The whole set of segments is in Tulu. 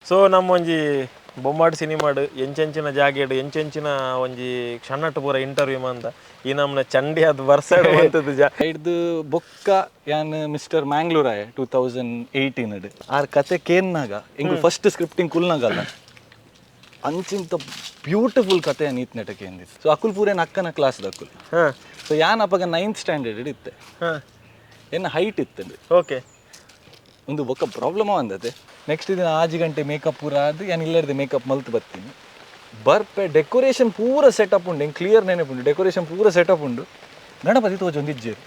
So ನಮ್ಮ ಒಂಜಿ ಬೊಂಬಾಟ್ ಸಿನಿಮಾಡ್ ಎಂಚೆಂಚಿನ ಜಾಗೆಡ್ ಎಂಚೆಂಚಿನ ಒಂಜಿ ಕ್ಷಣಟ್ ಪೂರ ಇಂಟರ್ವ್ಯೂ ಮಂದ ಈ ನಮ್ಮನ ಚಂಡಿ ಅದು ಬರ್ಸಡ್ ಬಂತದ್ದು ಜಾ. ಐಡ್ದು ಬೊಕ್ಕ ಯಾನ್ ಮಿಸ್ಟರ್ ಮ್ಯಾಂಗ್ಳೂರ್ ಆಯೆ 2018. ಆರ್ ಕತೆ ಕೇನ್ನಾಗ, ಎಂಕ್ ಫಸ್ಟ್ ಸ್ಕ್ರಿಪ್ಟಿಂಗ್ ಕುಲ್ನಾಗಲ್ಲ, ಅಂಚಿಂತ ಬ್ಯೂಟಿಫುಲ್ ಕತೆ ನೀತ್ ನೆಟಕೆ ಸೊ ಅಕುಲ್ ಪೂರ ಅಕ್ಕನ ಕ್ಲಾಸ್ ಅಕುಲ್. ಸೊ ಯಾನ್ ಅಪಗ ನೈನ್ತ್ ಸ್ಟ್ಯಾಂಡರ್ಡ್ ಇತ್ತೆ. ಎನ್ನ ಹೈಟ್ ಇತ್ತಂಡು. ಒಂದು ಬೊಕ್ಕ ಪ್ರಾಬ್ಲಮ್ ಅಂದತೆ. ನೆಕ್ಸ್ಟ್ ದಿನ 6 ಗಂಟೆ ಮೇಕಪ್ ಪೂರ ಆದ್, ಯಾನ್ ಇಲ್ಲರ್ದೆ ಮೇಕಪ್ ಮಲ್ತ್ ಬತ್ತೀನಿ. ಬರ್ಪೆ, ಡೆಕೋರೇಷನ್ ಪೂರ ಸೆಟಪ್ ಉಂಡು. ಎಂಕ್ ಕ್ಲಿಯರ್ ನೆನಪುಂಡು, ಡೆಕೋರೇಷನ್ ಪೂರ ಸೆಟಪ್ ಉಂಡು, ಗಣಪತಿ ತೋಜೊಂದು ಇಜ್ಜೆರ್.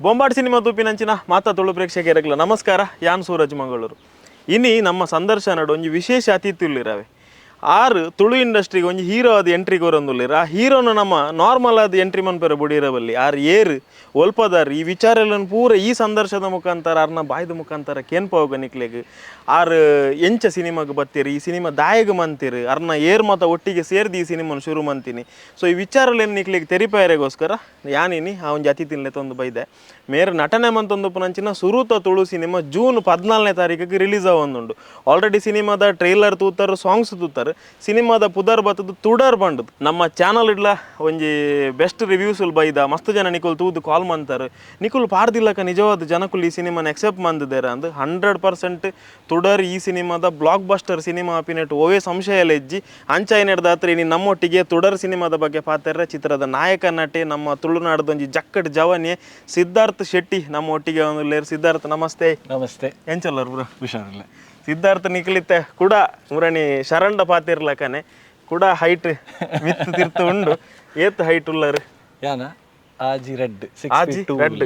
ಬೊಂಬಾಟ್ ಸಿನಿಮಾ ತೂಪಿನಂಚಿನ ಮಾತಾ ತುಳು ಪ್ರೇಕ್ಷಕರಿಗೆಲ್ಲ ನಮಸ್ಕಾರ. ಯಾನ್ ಸೂರಜ್ ಮಂಗಳೂರು. ಇನಿ ನಮ್ಮ ಸಂದರ್ಶನಡ್ ಒಂಜಿ ವಿಶೇಷ ಅತಿಥಿ ಉಲ್ಲಿರವೆ. ಆರು ತುಳು ಇಂಡಸ್ಟ್ರಿಗೆ ಒಂಜಿ ಹೀರೋ ಆದ್ ಎಂಟ್ರಿ ಕೊರೊಂದುಲ್ಲೆರ್. ಆ ಹೀರೋನ ನಮ್ಮ ನಾರ್ಮಲ್ ಆದ್ ಎಂಟ್ರಿ ಮನ್ಪೆರೆ ಬುಡಿರಬಲ್ಲಿ. ಆರ್ ಏರ್, ಒಲ್ಪದಾರ್, ಈ ವಿಚಾರಗಳನ್ನು ಪೂರ ಈ ಸಂದರ್ಶನದ ಮುಖಾಂತರ, ಆರ್ನ ಬಾಯ್ದ ಮುಖಾಂತರ ಕೇನ್ಪೋಗ ನಿಕ್ಲೆಗ್. ಆರ್ ಎಂಚ ಸಿನಿಮಾಗ್ ಬತ್ತೀರಿ, ಈ ಸಿನಿಮಾ ದಾಯಗ್ ಮಂತೀರಿ, ಅರ್ನ ಏರ್ ಮಾತ ಒಟ್ಟಿಗೆ ಸೇರ್ದು ಈ ಸಿನಿಮಾನ ಶುರು ಮಂತೀನಿ, ಸೊ ಈ ವಿಚಾರಲೇನು ನಿಕ್ಲೆಗ್ ತೆರಿಪಾಯರೆಗೋಸ್ಕರ ಯಾನಿನಿ ಆ ಒಂಜಿ ಅತಿಥಿನ್ಲೆ ತೊಂದು ಬೈದೆ. ಮೇರ್ ನಟನೆ ಮಂತೊಂದು ಪುನಂಚಿನ ಸುರೂತ ತುಳು ಸಿನಿಮಾ ಜೂನ್ 14ನೇ ತಾರೀಕಿಗೆ ರಿಲೀಸ್ ಆವೊಂದುಂಡು. ಆಲ್ರೆಡಿ ಸಿನಿಮಾದ ಟ್ರೈಲರ್ ತೂತಾರು, ಸಾಂಗ್ಸ್ ತೂತಾರು. ಸಿನಿಮಾದ ಪುದರ್ ಬತ್ತದು ತುಡರ್ ಬಂಡದು. ನಮ್ಮ ಚಾನಲ್ ಇಡ್ಲ ಒಂಜಿ ಬೆಸ್ಟ್ ರಿವ್ಯೂಸ್ ಬೈದ. ಮಸ್ತ್ ಜನ ನಿಕುಲ್ ತೂದು ಕಾಲ್ ಮಂತಾರೆ, ನಿಕುಲ್ ಪಾಡ್ದಿಲ್ಲಕ ನಿಜವಾದ ಜನಕುಲ್ ಈ ಸಿನಿಮಾನ ಎಕ್ಸೆಪ್ಟ್ ಮಂದಿದ್ದಾರೆ ಅಂದ್. 100% ತುಡರ್ ಈ ಸಿನಿಮಾದ block buster cinema ಆಪಿನೆಟ್ ಓವೇ ಸಂಶಯ ಇಜ್ಜಿ. ಅಂಚಾಯಿನೆಡ್ದಾತ್ರ ಇನಿ ನಮ್ಮೊಟ್ಟಿಗೆ ತುಡರ್ ಸಿನಿಮಾದ ಬಗ್ಗೆ ಪಾತೆರ್ರೆ ಚಿತ್ರದ ನಾಯಕ ನಟೆ, ನಮ್ಮ ತುಳುನಾಡದ ಒಂಜಿ ಜಕ್ಕಡ್ ಜವನಿ ಸಿದ್ಧಾರ್ಥ್ ಶೆಟ್ಟಿ ನಮ್ಮ ಒಟ್ಟಿಗೆ ಒಂದು. ಸಿದ್ಧಾರ್ಥ್, ನಮಸ್ತೆ. ನಮಸ್ತೆ. ಎಂಚಲ್ಲರ್ ಬ್ರೋ? ಹುಷಾರಿಲ್ಲ. ಸಿದ್ಧಾರ್ಥ, ನಿಕ್ಲಿತ್ತೆ ಕೂಡ ಮುರಣಿ ಶರಂಡ ಪಾತಿರ್ಲಕನೆ ಕೂಡ ಹೈಟ್ ಮಿತ್ತು ತಿರ್ತು ಉಂಡು. ಏತ್ ಹೈಟ್ ಉಲ್ಲರ್? ಯಾನ ಆಜಿ ರೆಡ್. ಆಜಿ ಸಿಕ್ಸ್ ರೆಡ್.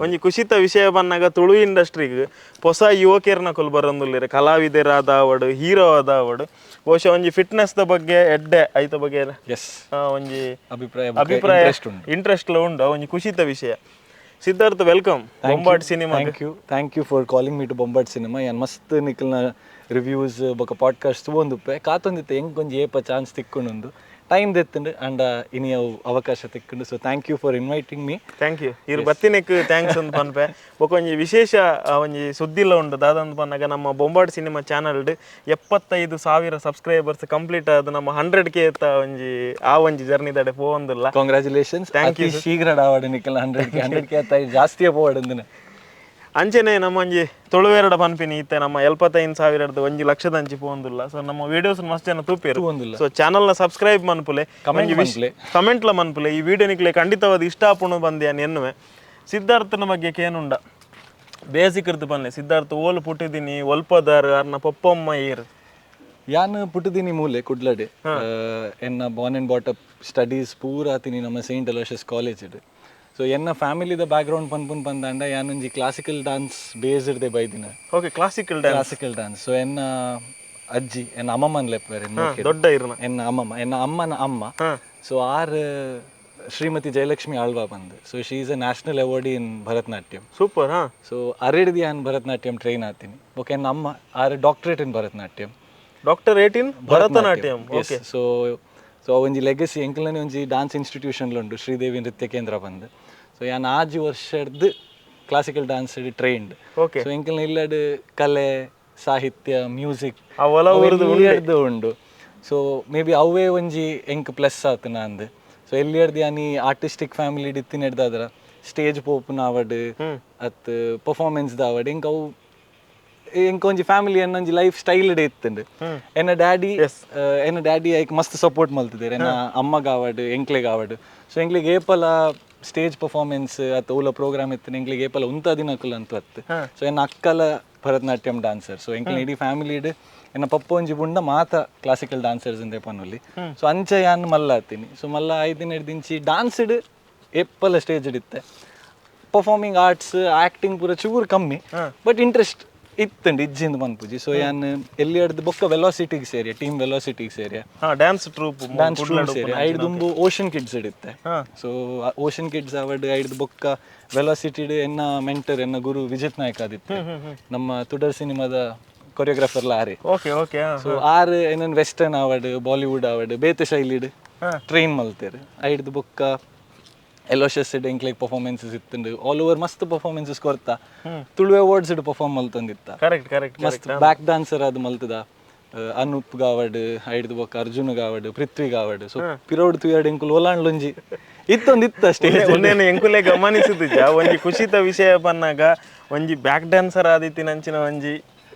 ಒಂಜಿ ಖುಷಿತ ವಿಷಯ ಬಂದಾಗ, ತುಳು ಇಂಡಸ್ಟ್ರಿಗ್ ಹೊಸ ಯುವಕರ್ನ ಕೊಲ್ ಬರೊಂದುಲ್ಲೆರ್. ಕಲಾವಿದರಾದವಡು, ಹೀರೋ ಆದವಡು, ಬಹುಶಃ ಒಂಜಿ ಫಿಟ್ನೆಸ್ the ಬಗ್ಗೆ, ಎಡ್ಡೆ ಐತ ಬಗ್ಗೆ ಒಂಜಿ ಅಭಿಪ್ರಾಯ ಅಭಿಪ್ರಾಯ ಇಂಟ್ರೆಸ್ಟ್ ಉಂಟು. ಇಂಟ್ರೆಸ್ಟ್ ಉಂಡು. ಒಂಜಿ ಖುಷಿತ ವಿಷಯ. Siddhartha, welcome Bombat cinema. Thank you, thank you for calling me to Bombat cinema. ಯಾನ್ ಮಸ್ತ್ ನಿಕಲ್ನ ರಿವ್ಯೂಸ್ ಬೊಕ ಪಾಡ್ಕಾಸ್ಟ್ ತೂವೊಂದುಪ್ಪೆ. ಕಾತೊಂದಿತ್ತೆ, ಎಂಕ್ ಒಂಜಿ ಏಪ ಚಾನ್ಸ್ ತಿಕ್ಕುಂಡು, ಟೈಮ್ ದೆತ್ತುಂಡು. ಅಂಡ ಇನಿ ಅವು ಅವಕಾಶ ತಿಕ್ಕುಂಡು. So thank you for inviting me. Thank you, ಇರ್ ಬತ್ತಿನೆಕ್ thanks ಅಂತ ಪನ್ಪೆ. ಬೊಕ ಒಂಜಿ ವಿಶೇಷ ಒಂಜಿ ಸುದ್ದಿಲ್ಲ ಉಂಡು. ದಾದಂತ ಪನ್ನಗ, ನಮ್ಮ ಬೊಂಬಾಟ್ ಸಿನಿಮಾ ಚಾನಲ್ಡ್ 75,000 ಸಬ್ಸ್ಕ್ರೈಬರ್ಸ್ ಕಂಪ್ಲೀಟ್ ಆದ್ ನಮ್ಮ 100K ಒಂಜಿ ಆ ಒಂಜಿ ಜರ್ನಿ ದಡೆ ಪೋವೊಂದುಲ್ಲ. Congratulations. Thank you. ಶೀಘ್ರ ಆವಡ್ ನಿಕಲ್ನ 100K. 100K ಜಾಸ್ತಿಯೇ ಪೋವಡ್. ಅಂಚೆನೆ ನಮ್ಮ ಒಂಜಿ ತುಳುವೆರಡ ಪನ್ಪಿನಿ, ಇತ್ತೆ ನಮ್ಮ 75,000ದ 1 ಲಕ್ಷದಂಚಿ ಪೋವೊಂದುಲ್ಲ. ಸೊ ನಮ್ಮ ವಿಡಿಯೋಸ್ ಮಸ್ತ್ ಜನ ತೂಪೇರು. ತೂವೊಂದುಲ್ಲ. ಸೊ ಚಾನಲ್ನ ಸಬ್ಸ್ಕ್ರೈಬ್ ಮನ್ಪುಲೆ. Comment ಮನ್ಪುಲೆ. ಕಮೆಂಟ್ಲ ಮನ್ಪುಲೆ. ಈ ವಿಡಿಯೋ ನಿಕ್ಲೆ ಖಂಡಿತವಾದ ಇಷ್ಟ ಆಪುಣು ಬಂದೆ ಎನ್ನುವೆ. ಸಿದ್ಧಾರ್ಥನ ಬಗ್ಗೆ ಕೇನುಂಡ ಬೇಸಿಕ್ ಇರ್ದು ಪನ್ಲೆ. ಸಿದ್ಧಾರ್ಥ ಓಲು ಪುಟ್ಟಿದ್ದೀನಿ, ಒಲ್ಪದಾರ್, ಅರ್ನ ಪೊಪ್ಪಮ್ಮ ಏರ್? ಯಾನ್ ಪುಟ್ಟುದಿನಿ ಮೂಲೆ ಕುಡ್ಲಡೆ. ಎನ್ನ Born and brought up, studies ಪೂರ ಆತಿನಿ ನಮ್ಮ Saint Aloysius college. So ಎನ್ನ ಫ್ಯಾಮಿಲಿದ background ಪನ್ಪುನ್ ಪಂದಾಂಡ, ಯಾನೊಂಜಿ classical dance based they ಬೈದಿನ. Okay, classical dance. Classical dance. So ಎನ್ನ ಅಜ್ಜಿ, ಎನ್ನ ಅಮ್ಮಮ್ಮನ್ ಲೆಪ್ಪೇರ್. ದೊಡ್ಡ ಇರ್ನ. ಎನ್ನ ಅಮ್ಮಮ್ಮ, ಎನ್ನ ಅಮ್ಮನ ಅಮ್ಮ. ಸೊ ಆರ್ ಶ್ರೀಮತಿ ಜಯಲಕ್ಷ್ಮಿ ಆಳ್ವಾ ಬಂದು. So she is a national awardee in Bharatanatyam. Super. So ಅರೆಡ್ದು ಯಾನ್ ಭರತನಾಟ್ಯಂ ಟ್ರೈನ್ ಆತೀನಿ. ಓಕೆ, ಎನ್ನ ಅಮ್ಮ R doctorate in Bharatanatyam. Doctorate in Bharatanatyam. Okay. So so ಒಂಜಿ ಲೆಗಸಿ ಎಂಕಲ್ನೇ ಒಂಜಿ ಡಾನ್ಸ್ ಇನ್ಸ್ಟಿಟ್ಯೂಷನ್ ಉಂಡು, ಶ್ರೀದೇವಿ ನೃತ್ಯ ಕೇಂದ್ರ ಬಂದು. ಸೊ ಯಾನ್ 6 ವರ್ಷಡ್ದು classical dance trained. So ಎಂಕಲ್ನ ಇಲ್ಲಡ್ ಕಲೆ, ಸಾಹಿತ್ಯ, ಮ್ಯೂಸಿಕ್ ಆ ಒಲವು ಉಂಡು. So may be ಅವೇ ಒಂಜಿ ಎಂಕ್ ಪ್ಲಸ್ ಆತನ ಅಂದ್. ಸೊ ಎಲ್ಲಿಯರ್ದು ಯಾನ್ ಈ ಆರ್ಟಿಸ್ಟಿಕ್ ಫ್ಯಾಮಿಲಿ ಇತ್ತಿನೆಡ್ದಾದ್ರ, ಸ್ಟೇಜ್ ಪೋಪುನ ಆವಡ್ ಅತ್ ಪರ್ಫಾರ್ಮೆನ್ಸ್ ಆವಡ್, ಎಂಕ್ ಅವು ಎಂಕ್ ಒಂಜಿ ಫ್ಯಾಮಿಲಿ ಒಂಜಿ ಲೈಫ್ ಸ್ಟೈಲ್ ಇತ್ತುಂಡು. ಎನ್ನ ಡ್ಯಾಡಿ ಐಕ್ ಮಸ್ತ್ ಸಪೋರ್ಟ್ ಮಲ್ತಿದ್ದೇರೆ, ಎನ್ನ ಅಮ್ಮಗಾವಡ್, ಎಂಕ್ಲೆಗಾವಡ್. ಸೊ ಎಂಕ್ಲೆಗ್ ಏಪಲ ಸ್ಟೇಜ್ ಪರ್ಫಾರ್ಮೆನ್ಸ್ ಅತ್ತ ಓಲ ಪ್ರೋಗ್ರಾಮ್ ಇತ್ತು, ಎಂಕ್ಲೆಗ್ ಏಪಲ ಉಂತ ದಿನಕುಲು ಅಂತ ಅತ್ತು. ಸೊ ಎನ್ನ ಅಕ್ಕಲ ಭರತನಾಟ್ಯಂ ಡಾನ್ಸರ್. ಸೊ ಎಂಕ್ಲೆ ಇಡೀ ಫ್ಯಾಮಿಲಿಡ್ ಎನ್ನ ಪಪ್ಪ ಒಂಜಿ ಬುಂಡ ಮಾತ ಕ್ಲಾಸಿಕಲ್ ಡಾನ್ಸರ್ಸ್ ಅಂದೆ ಪನ್ನುಲಿ. ಸೊ ಅಂಚ ಯಾನ್ ಮಲ್ಲ ಆತೀನಿ. ಸೊ ಮಲ್ಲ ಐದಿನ ಹಿಡ್ದಿಂಚಿ ಡಾನ್ಸ್ಡ್ ಏಪಲ ಸ್ಟೇಜ್ ಇತ್ತೆ. Performing arts, acting ಪೂರ ಚೂರು ಕಮ್ಮಿ, ಬಟ್ ಇಂಟ್ರೆಸ್ಟ್ ಇತ್ತುಂಡು, ಇಜ್ಜಿಂದ ಪನ್ಪುಜಿ. ಸೊ ಯಾನ್ ಎಲ್ಲಿ ಹಿಡ್ದು ಬೊಕ್ಕ ವೆಲಾಸಿಟಿಗೆ ಸೇರಿಯ, ಟೀಮ್ ವೆಲಾಸಿಟಿಗೆ ಸೇರಿಯ. Dance troupe. Dance troupe ಸೇರಿ, ಐಡ್ ದುಂಬು ಓಷನ್ ಕಿಡ್ಸ್ ಇಡುತ್ತೆ. So ocean kids award, ಐಡ್ದು ಬೊಕ್ಕ ವೆಲಾಸಿಟಿಡ್ ಎನ್ನ ಮೆಂಟರ್, ಎನ್ನ ಗುರು ವಿಜಿತ್ ನಾಯಕ್ ಆದಿತ್ತು. ನಮ್ಮ ತುಡರ್ ಸಿನಿಮಾದ ಕೊರಿಯೋಗ್ರಾಫರ್ ಆರೆ. Okay okay so R ಏನನ್ ವೆಸ್ಟರ್ನ್ ಆವಡ್, ಬಾಲಿವುಡ್ ಆವಡ್, ಬೇತೆ ಶೈಲಿಡ್ ಟ್ರೈನ್ ಮಲ್ತೇರು. ಐಡ್ದು ಬೊಕ್ಕ ಎಲೋಷಸ್ ಎಂಕ್ಲೆಗ್ ಪರ್ಫಾರ್ಮೆನ್ಸಸ್ ಇತ್ತುಂಡು. ಆಲ್ ಓವರ್ ಮಸ್ತ್ ಪರ್ಫಾರ್ಮೆನ್ಸಸ್ ಕೊರ್ತಾ, ತುಳು ಅವಾರ್ಡ್ಸ್ ಪರ್ಫಾರ್ಮ್ ಮಲ್ತೊಂದಿತ್ತ. Correct correct ಮಸ್ತ್ ಬ್ಯಾಕ್ ಡಾನ್ಸರ್ ಅದು ಮಲ್ತದ. Anoop ಗಾವಡ್, ಐಡ್ದ್ ಬೊಕ್ಕ ಅರ್ಜುನ್ ಗಾವಡ್, ಪೃಥ್ವಿ ಗಾವಡ್. ಸೊ ಪಿರೋಡ್ ತುಯಾಡ್ ಎಂಕುಲು ಒಲಾಂಡ್ಲೊಂಜಿ ಇತ್ತೊಂದು ಇತ್ತ ಸ್ಟೇಜ್. ಉಂದೆನ್ ಎಂಕುಲೆ ಗಮನಿಸಿದುಜ. ಒಂಜಿ ಖುಷಿತ ವಿಷಯ ಪನ್ನಾಗ ಒಂಜಿ ಬ್ಯಾಕ್ ಡ್ಯಾನ್ಸರ್ ಆದಿತ್ತಿನಂಚಿನ ಒಂಜಿ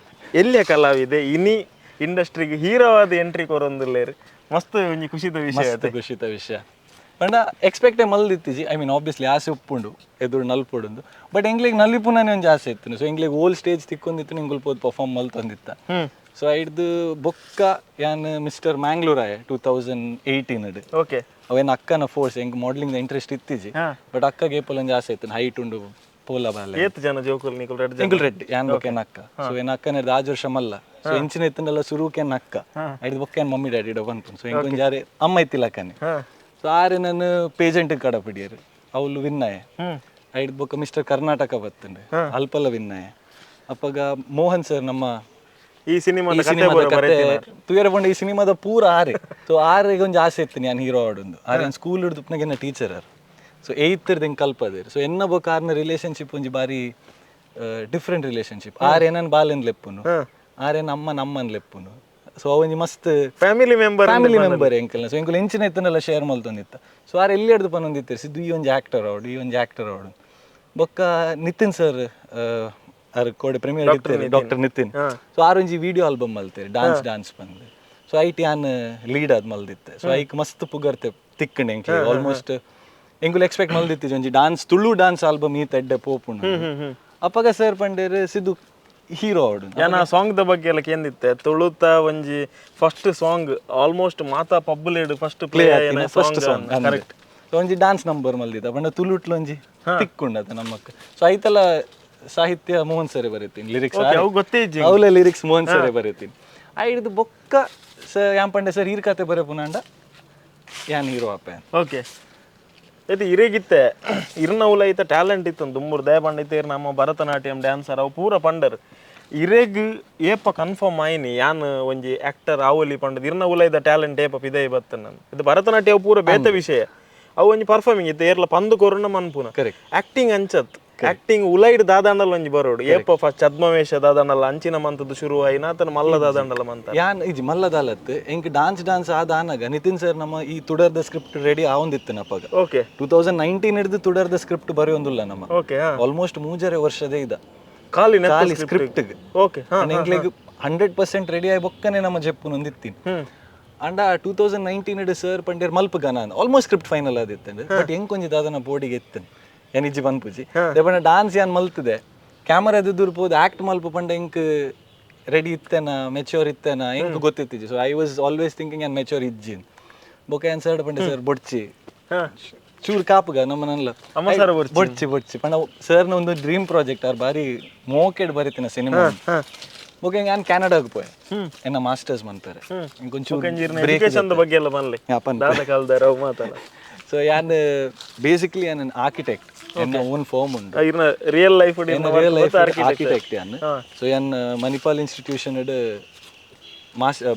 ಎಲ್ಯ ಕಲಾವಿದೆ ಇನಿ ಇಂಡಸ್ಟ್ರಿಗೆ ಹೀರೋ ಆದ್ ಎಂಟ್ರಿ ಕೊರೊಂದುಲ್ಲೆರ್. ಮಸ್ತ್ ಒಂಜಿ ಖುಷಿತ ವಿಷಯ. ಮಸ್ತ್ ಖುಷಿತ ವಿಷಯ ಪಂಡ ಎಕ್ಸ್ಪೆಕ್ಟೇ ಮಲ್ದಿತ್ತಿಜಿ. I mean obviously ಆಸೆ ಉಪ್ಪುಂಡು ಎದುರು ನಲ್ಪೊಡುಂದು, ಬಟ್ ಎಂಕ್ಲೆಗ್ ನಲಿಪುನನೇ ಒಂಜಿ ಆಸೆ ಇತ್ತು. ಸೊ ಎಂಕ್ಲೆಗ್ ಓಲ್ ಸ್ಟೇಜ್ ತಿಕ್ಕೊಂದಿತ್ತು, ಎಂಕುಲು ಪೋದು ಪರ್ಫಾರ್ಮ್ ಮಲ್ತೊಂದಿತ್ತ. ಸೊ ಐಡ್ದ್ ಬೊಕ್ಕ ಯಾನ್ ಮಿಸ್ಟರ್ ಮ್ಯಾಂಗ್ಳೂರ್ ಆಯೆ 2018. ಅವೇನು ಅಕ್ಕನ ಫೋರ್ಸ್. ಎಂಕ್ ಮಾಡಲಿಂಗ್ ಇಂಟ್ರೆಸ್ಟ್ ಇತ್ತಿಜಿ, ಬಟ್ ಅಕ್ಕಗೆ ಏಪಲ್ ಒಂಜಿ ಆಸೆ ಇತ್ತು, ಹೈಟ್ ಉಂಡು ಪೋಲ ಬಾಲೆ. ಏತ್ ಜನ ಜೋಕುಲು ನಿಕುಲು? ರಡ್ಡ್ ಜನ? ಎಂಕುಲು ರೆಡ್, ಯಾನ್ ಬೊಕ್ಕ ಎನ್ನ ಅಕ್ಕ. ಸೊ ಎನ್ನ ಅಕ್ಕನ 6 ವರ್ಷ ಮಲ್ಲ. ಸೊ ಎಂಚಿನ ಇತ್ತಂಡಲ್ಲ ಸುರುಕೆ ಎನ್ನ ಅಕ್ಕ, ಐಡ್ದ್ ಬೊಕ್ಕ ಎನ್ ಮಮ್ಮಿ ಡ್ಯಾಡಿ ಪನ್ಪುನು. ಸೊ ಎಂಕ್ ಒಂಜಿ ಆರೆ ಅಮ್ಮ ಇತ್ತಿಲಕ್ಕನೆ. ಸೊ ಆರೆ ನಾನು ಪೇಜೆಂಟ್ ಕಡಪಿಡಿಯರು, ಅವಳು ವಿನ್ನಾಯ. ಐಡ್ದ್ ಬೊಕ್ಕ ಮಿಸ್ಟರ್ ಕರ್ನಾಟಕ ಬತ್ತಂಡು, ಅಲ್ಪಲ ವಿನ್ನಾಯ. ಅಪ್ಪಗ ಮೋಹನ್ ಸರ್ ನಮ್ಮ ಈ ಸಿನಿಮಾದ ಈ ಕತೆ ಸಿನಿಮಾದ ಪೂರ ಕತೆ ಬರೆತಿನ. ತುಯರ ಪಂಡ ಈ ಸಿನಿಮಾದ ಪೂರ ಆರೆ. ಸೊ ಆರೆಗೆ ಒಂಜಿ ಆಸೆ ಇತ್ತು ನಾನು ಹೀರೋ ಆಡೊಂದು. ಆರೆ ಸ್ಕೂಲ್ ಹಿಡ್ದು ಎನ್ನ ಟೀಚರ್ ಆರ್. ಸೊ ಏಯ್ತ್ ಹಿಂಗೆ ಕಲ್ಪದೇರು. ಸೊ ಎನ್ನ ಬೊಕ್ಕ ಆರ್ನ ರಿಲೇಶನ್ಶಿಪ್ ಒಂಜಿ ಬಾರಿ ಡಿಫ್ರೆಂಟ್ ರಿಲೇಶನ್ಶಿಪ್. ಆರ್ ಏನನ್ ಬಾಲೆನ್ ಲೆಪ್ಪುನು, ಆರೇನ ಅಮ್ಮ ನಮ್ಮನ್ ಲೆಪ್ಪುನು. ಸೊ ಅವೊಂಜಿ ಮಸ್ತ್ family member. Family member ಎಂಕಲ್ನ. So ಎಂಕುಲು ಎಂಚಿನ ಇತ್ತನೆಲ್ಲ ಶೇರ್ ಮಲ್ತೊಂದಿತ್ತ. ಸೊ ಆರ್ ಎಲ್ಲಿ ಹಿಡ್ದು ಪನೊಂದಿತ್ತೆರ್, ಸಿದ್ದು ಈ ಒಂಜಿ ಆಕ್ಟರ್ ಆವಡು, ಈ ಒಂಜಿ ಆಕ್ಟರ್ ಆವಡು. ಬೊಕ್ಕ ನಿತಿನ್ ಸರ್ ಆರ್ ಕೋಡೆ ಪ್ರೀಮಿಯರ್ ಇತ್ತೆರ್, ಡಾಕ್ಟರ್ ನಿತಿನ್. ಸೊ ಆರ್ ಒಂಜಿ ವಿಡಿಯೋ ಆಲ್ಬಮ್ ಮಲ್ತೆರ್, ಡಾನ್ಸ್ ಡಾನ್ಸ್ ಪಂದ್. ಸೊ ಐಟ್ ಯಾನ್ ಲೀಡ್ ಆದ್ ಮಲ್ದಿತ್ತೆ. ಸೊ ಐಕ್ ಮಸ್ತ್ ಪುಗರ್ತೆ ತಿಕ್ಕಂಡು ಎಂಕ್ಲೆ. ಆಲ್ಮೋಸ್ಟ್ ಎಂಕುಲು ಎಕ್ಸ್ಪೆಕ್ಟ್ ಮಲ್ದಿತ್ತಿ ಒಂಜಿ dance, Tulu dance album ಈ ಎಡ್ಡೆ ಪೋಪುಂಡು. ಅಪ್ಪಗ ಸರ್ ಪಂಡೇರ್ ಸಿದ್ದು ಹೀರೋ ಆವಡು. ಯಾನ್ ಆ ಸಾಂಗ್ the ಬಗ್ಗೆ ಎಲ್ಲ ಕೇಂದಿತ್ತೆ. ತುಳುತ ಒಂಜಿ first song almost ಮಾತಾ ಪಬ್ಲೇಡ್ first play first song. Song. Correct. So ಒಂಜಿ ಡಾನ್ಸ್ ನಂಬರ್ ಮಲ್ದಿತ್ತ ಪಂಡ ತುಳುಟ್ಲ ಒಂಜಿ ತಿಕ್ಕುಂಡತ ನಮ್ಮಕ್. ಸೊ ಐತಲ ಸಾಹಿತ್ಯ ಮೋಹನ್ ಸರಿ ಬರೀತೀನಿ, ಲಿರಿಕ್ಸ್ ಅವು ಗೊತ್ತೇ ಇಜ್ಜಿ. ಅವಲ ಲಿರಿಕ್ಸ್ ಮೋಹನ್ ಸರಿ ಬರೀತೀನಿ. ಐಡ್ದು ಬೊಕ್ಕ ಸರ್ ಯಾನ್ ಪಂಡೆ, ಸರ್ ಈರ್ ಕತೆ ಬರೆಪುನಾಂಡ ಯಾನ್ ಹೀರೋ ಅಪ್ಪೆ. ಓಕೆ, ಇದು ಇರೇಗಿತ್ತೆ ಇರ್ನ ಉಲ ಐತ ಟ್ಯಾಲೆಂಟ್ ಇತ್ತು ದುಮ್ಮುರ್ ದಯ ಪಂಡಿತ ಇರ್ ನಮ್ಮ ಭರತನಾಟ್ಯಂ ಡ್ಯಾನ್ಸರ್ ಅವು ಪೂರ ಪಂಡರ್. ಇರೇಗ್ ಏಪ ಕನ್ಫರ್ಮ್ ಆಯ್ನಿ ಯಾನ್ ಒಂಜಿ ಆಕ್ಟರ್ ಆವಲಿ ಪಂಡದ್? ಇರ್ನ ಉಲೈದ ಟ್ಯಾಲೆಂಟ್ ಏಪ ಪಿದೈ ಬತ್ತ ನಾನು? ಇದು ಭರತನಾಟ್ಯ ಅವು ಪೂರ ಬೇತೆ ವಿಷಯ, ಅವು ಒಂಜಿ ಪರ್ಫಾರ್ಮಿಂಗ್ ಇತ್ತು, ಏರ್ಲ ಪಂದು ಕೊರುನ ಮನ್ಪುನ. ಆಕ್ಟಿಂಗ್ ಅಂಚತ್, ಆಕ್ಟಿಂಗ್ ಉಲೈಡ್ ದಾದಾಂಡಲ ಒಂಜಿ ಬರೋಡು. ಏಪ ಫಸ್ಟ್ ಛದ್ಮವೇಷ ದಾದಾಂಡಲ ಅಂಚಿನ ಮಂತದ್ದು ಶುರು ಆಯಿನ ಆತನ ಮಲ್ಲ ದಾದಾಂಡಲ ಮಂತ? ಯಾನ್ ಇಜಿ ಮಲ್ಲದಾಲತ್. ಎಂಕ್ ಡಾನ್ಸ್ ಡಾನ್ಸ್ ಆದ ಆನಗ ನಿತಿನ್ ಸರ್ ನಮ್ಮ ಈ ತುಡರ್ದ ಸ್ಕ್ರಿಪ್ಟ್ ರೆಡಿ ಆವೊಂದಿತ್ತು ಅಪ್ಪಗ. 2019 ಹಿಡಿದು ತುಡರ್ದ ಸ್ಕ್ರಿಪ್ಟ್ ಬರೆಯೊಂದುಲ್ಲ ನಮ್ಮ. ಆಲ್ಮೋಸ್ಟ್ 3.5 ವರ್ಷದೇ ಇದ ಖಾಲಿ ಖಾಲಿ ಸ್ಕ್ರಿಪ್ಟ್. ಓಕೆ ಹಾ ಎಂಕ್ಲೆಗ್ 100% ರೆಡಿ ಆಗಿ ಬೊಕ್ಕನೆ ನಮ್ಮ ಜೆಪ್ಪುನೊಂದಿತ್ತೀನಿ. ಅಂಡ 2019 ಸರ್ ಪಂಡೇರ್ ಮಲ್ಪ ಗನ almost script final ಆದಿತ್ತಂಡು. But ಎಂಕ್ ಒಂಜಿ ದಾದನ ಬೋಡಿಗೆ ಎತ್ತನ್ ಯಾನ್ ಇಜ್ಜಿ ಪನ್ಪುಜಿ. ಪಂಡ ಡಾನ್ಸ್ ಯಾನ್ ಮಲ್ತದೆ, ಕ್ಯಾಮರಾ ದುರ್ಪೋದು ಆಕ್ಟ್ ಮಲ್ಪ ಪಂಡ ಎಂಕ್ ರೆಡಿ ಇತ್ತೇನ, ಮೆಚ್ಯೂರ್ ಇತ್ತೇನ ಎಂಕ್ ಗೊತ್ತಿತ್ತಿಜಿ. So I was always thinking ಯಾನ್ ಮೆಚ್ಯೂರ್ ಇಜ್ಜಿ. ಬೊಕ್ಕ ಯಾನ್ ಸರ್ ಪಂಡೆ, ಸರ್ ಬೊಡ್ಚಿ, ಚೂರು ಕಾಪುಗ ನಮ್ಮ ನಲ್ಲ. ಅಮ್ಮ ಸರ್ ಬೊಡ್ಚಿ. ಬೊಡ್ಚಿ ಬೊಡ್ಚಿ ಪಂಡ ಸರ್ನ ಒಂದು dream project, R ಬಾರಿ ಮೋಕೆಡ್ ಬರೀತಿನ ಸಿನಿಮಾ. ಬೊಕ್ಕ ಯಾನ್ ಕ್ಯಾನಡಾಗ್ ಪೋಯೆ ಎನ್ನ ಮಾಸ್ಟರ್ಸ್ ಮನ್ಪೆರೆ. ಇಂಕೊಂಚೂರು break. Education ಬಗ್ಗೆ ಎಲ್ಲ ಬನ್ಲಿ. ದಾದ ಕಲ್ದಾರ ಅವು ಮಾತಲ್ಲ. ಸೊ ಯಾನ್ ಬೇಸಿಕಲಿ ಯಾನ್ ಆರ್ಕಿಟೆಕ್ಟ್, ಎನ್ನ ಓನ್ ಫರ್ಮ್ ಉಂಡು. ಇರ್ನ real life? Real life architect ಯಾನ್. ಸೊ ಯಾನ್ ಮಣಿಪಾಲ್ ಇನ್ಸ್ಟಿಟ್ಯೂಷನ್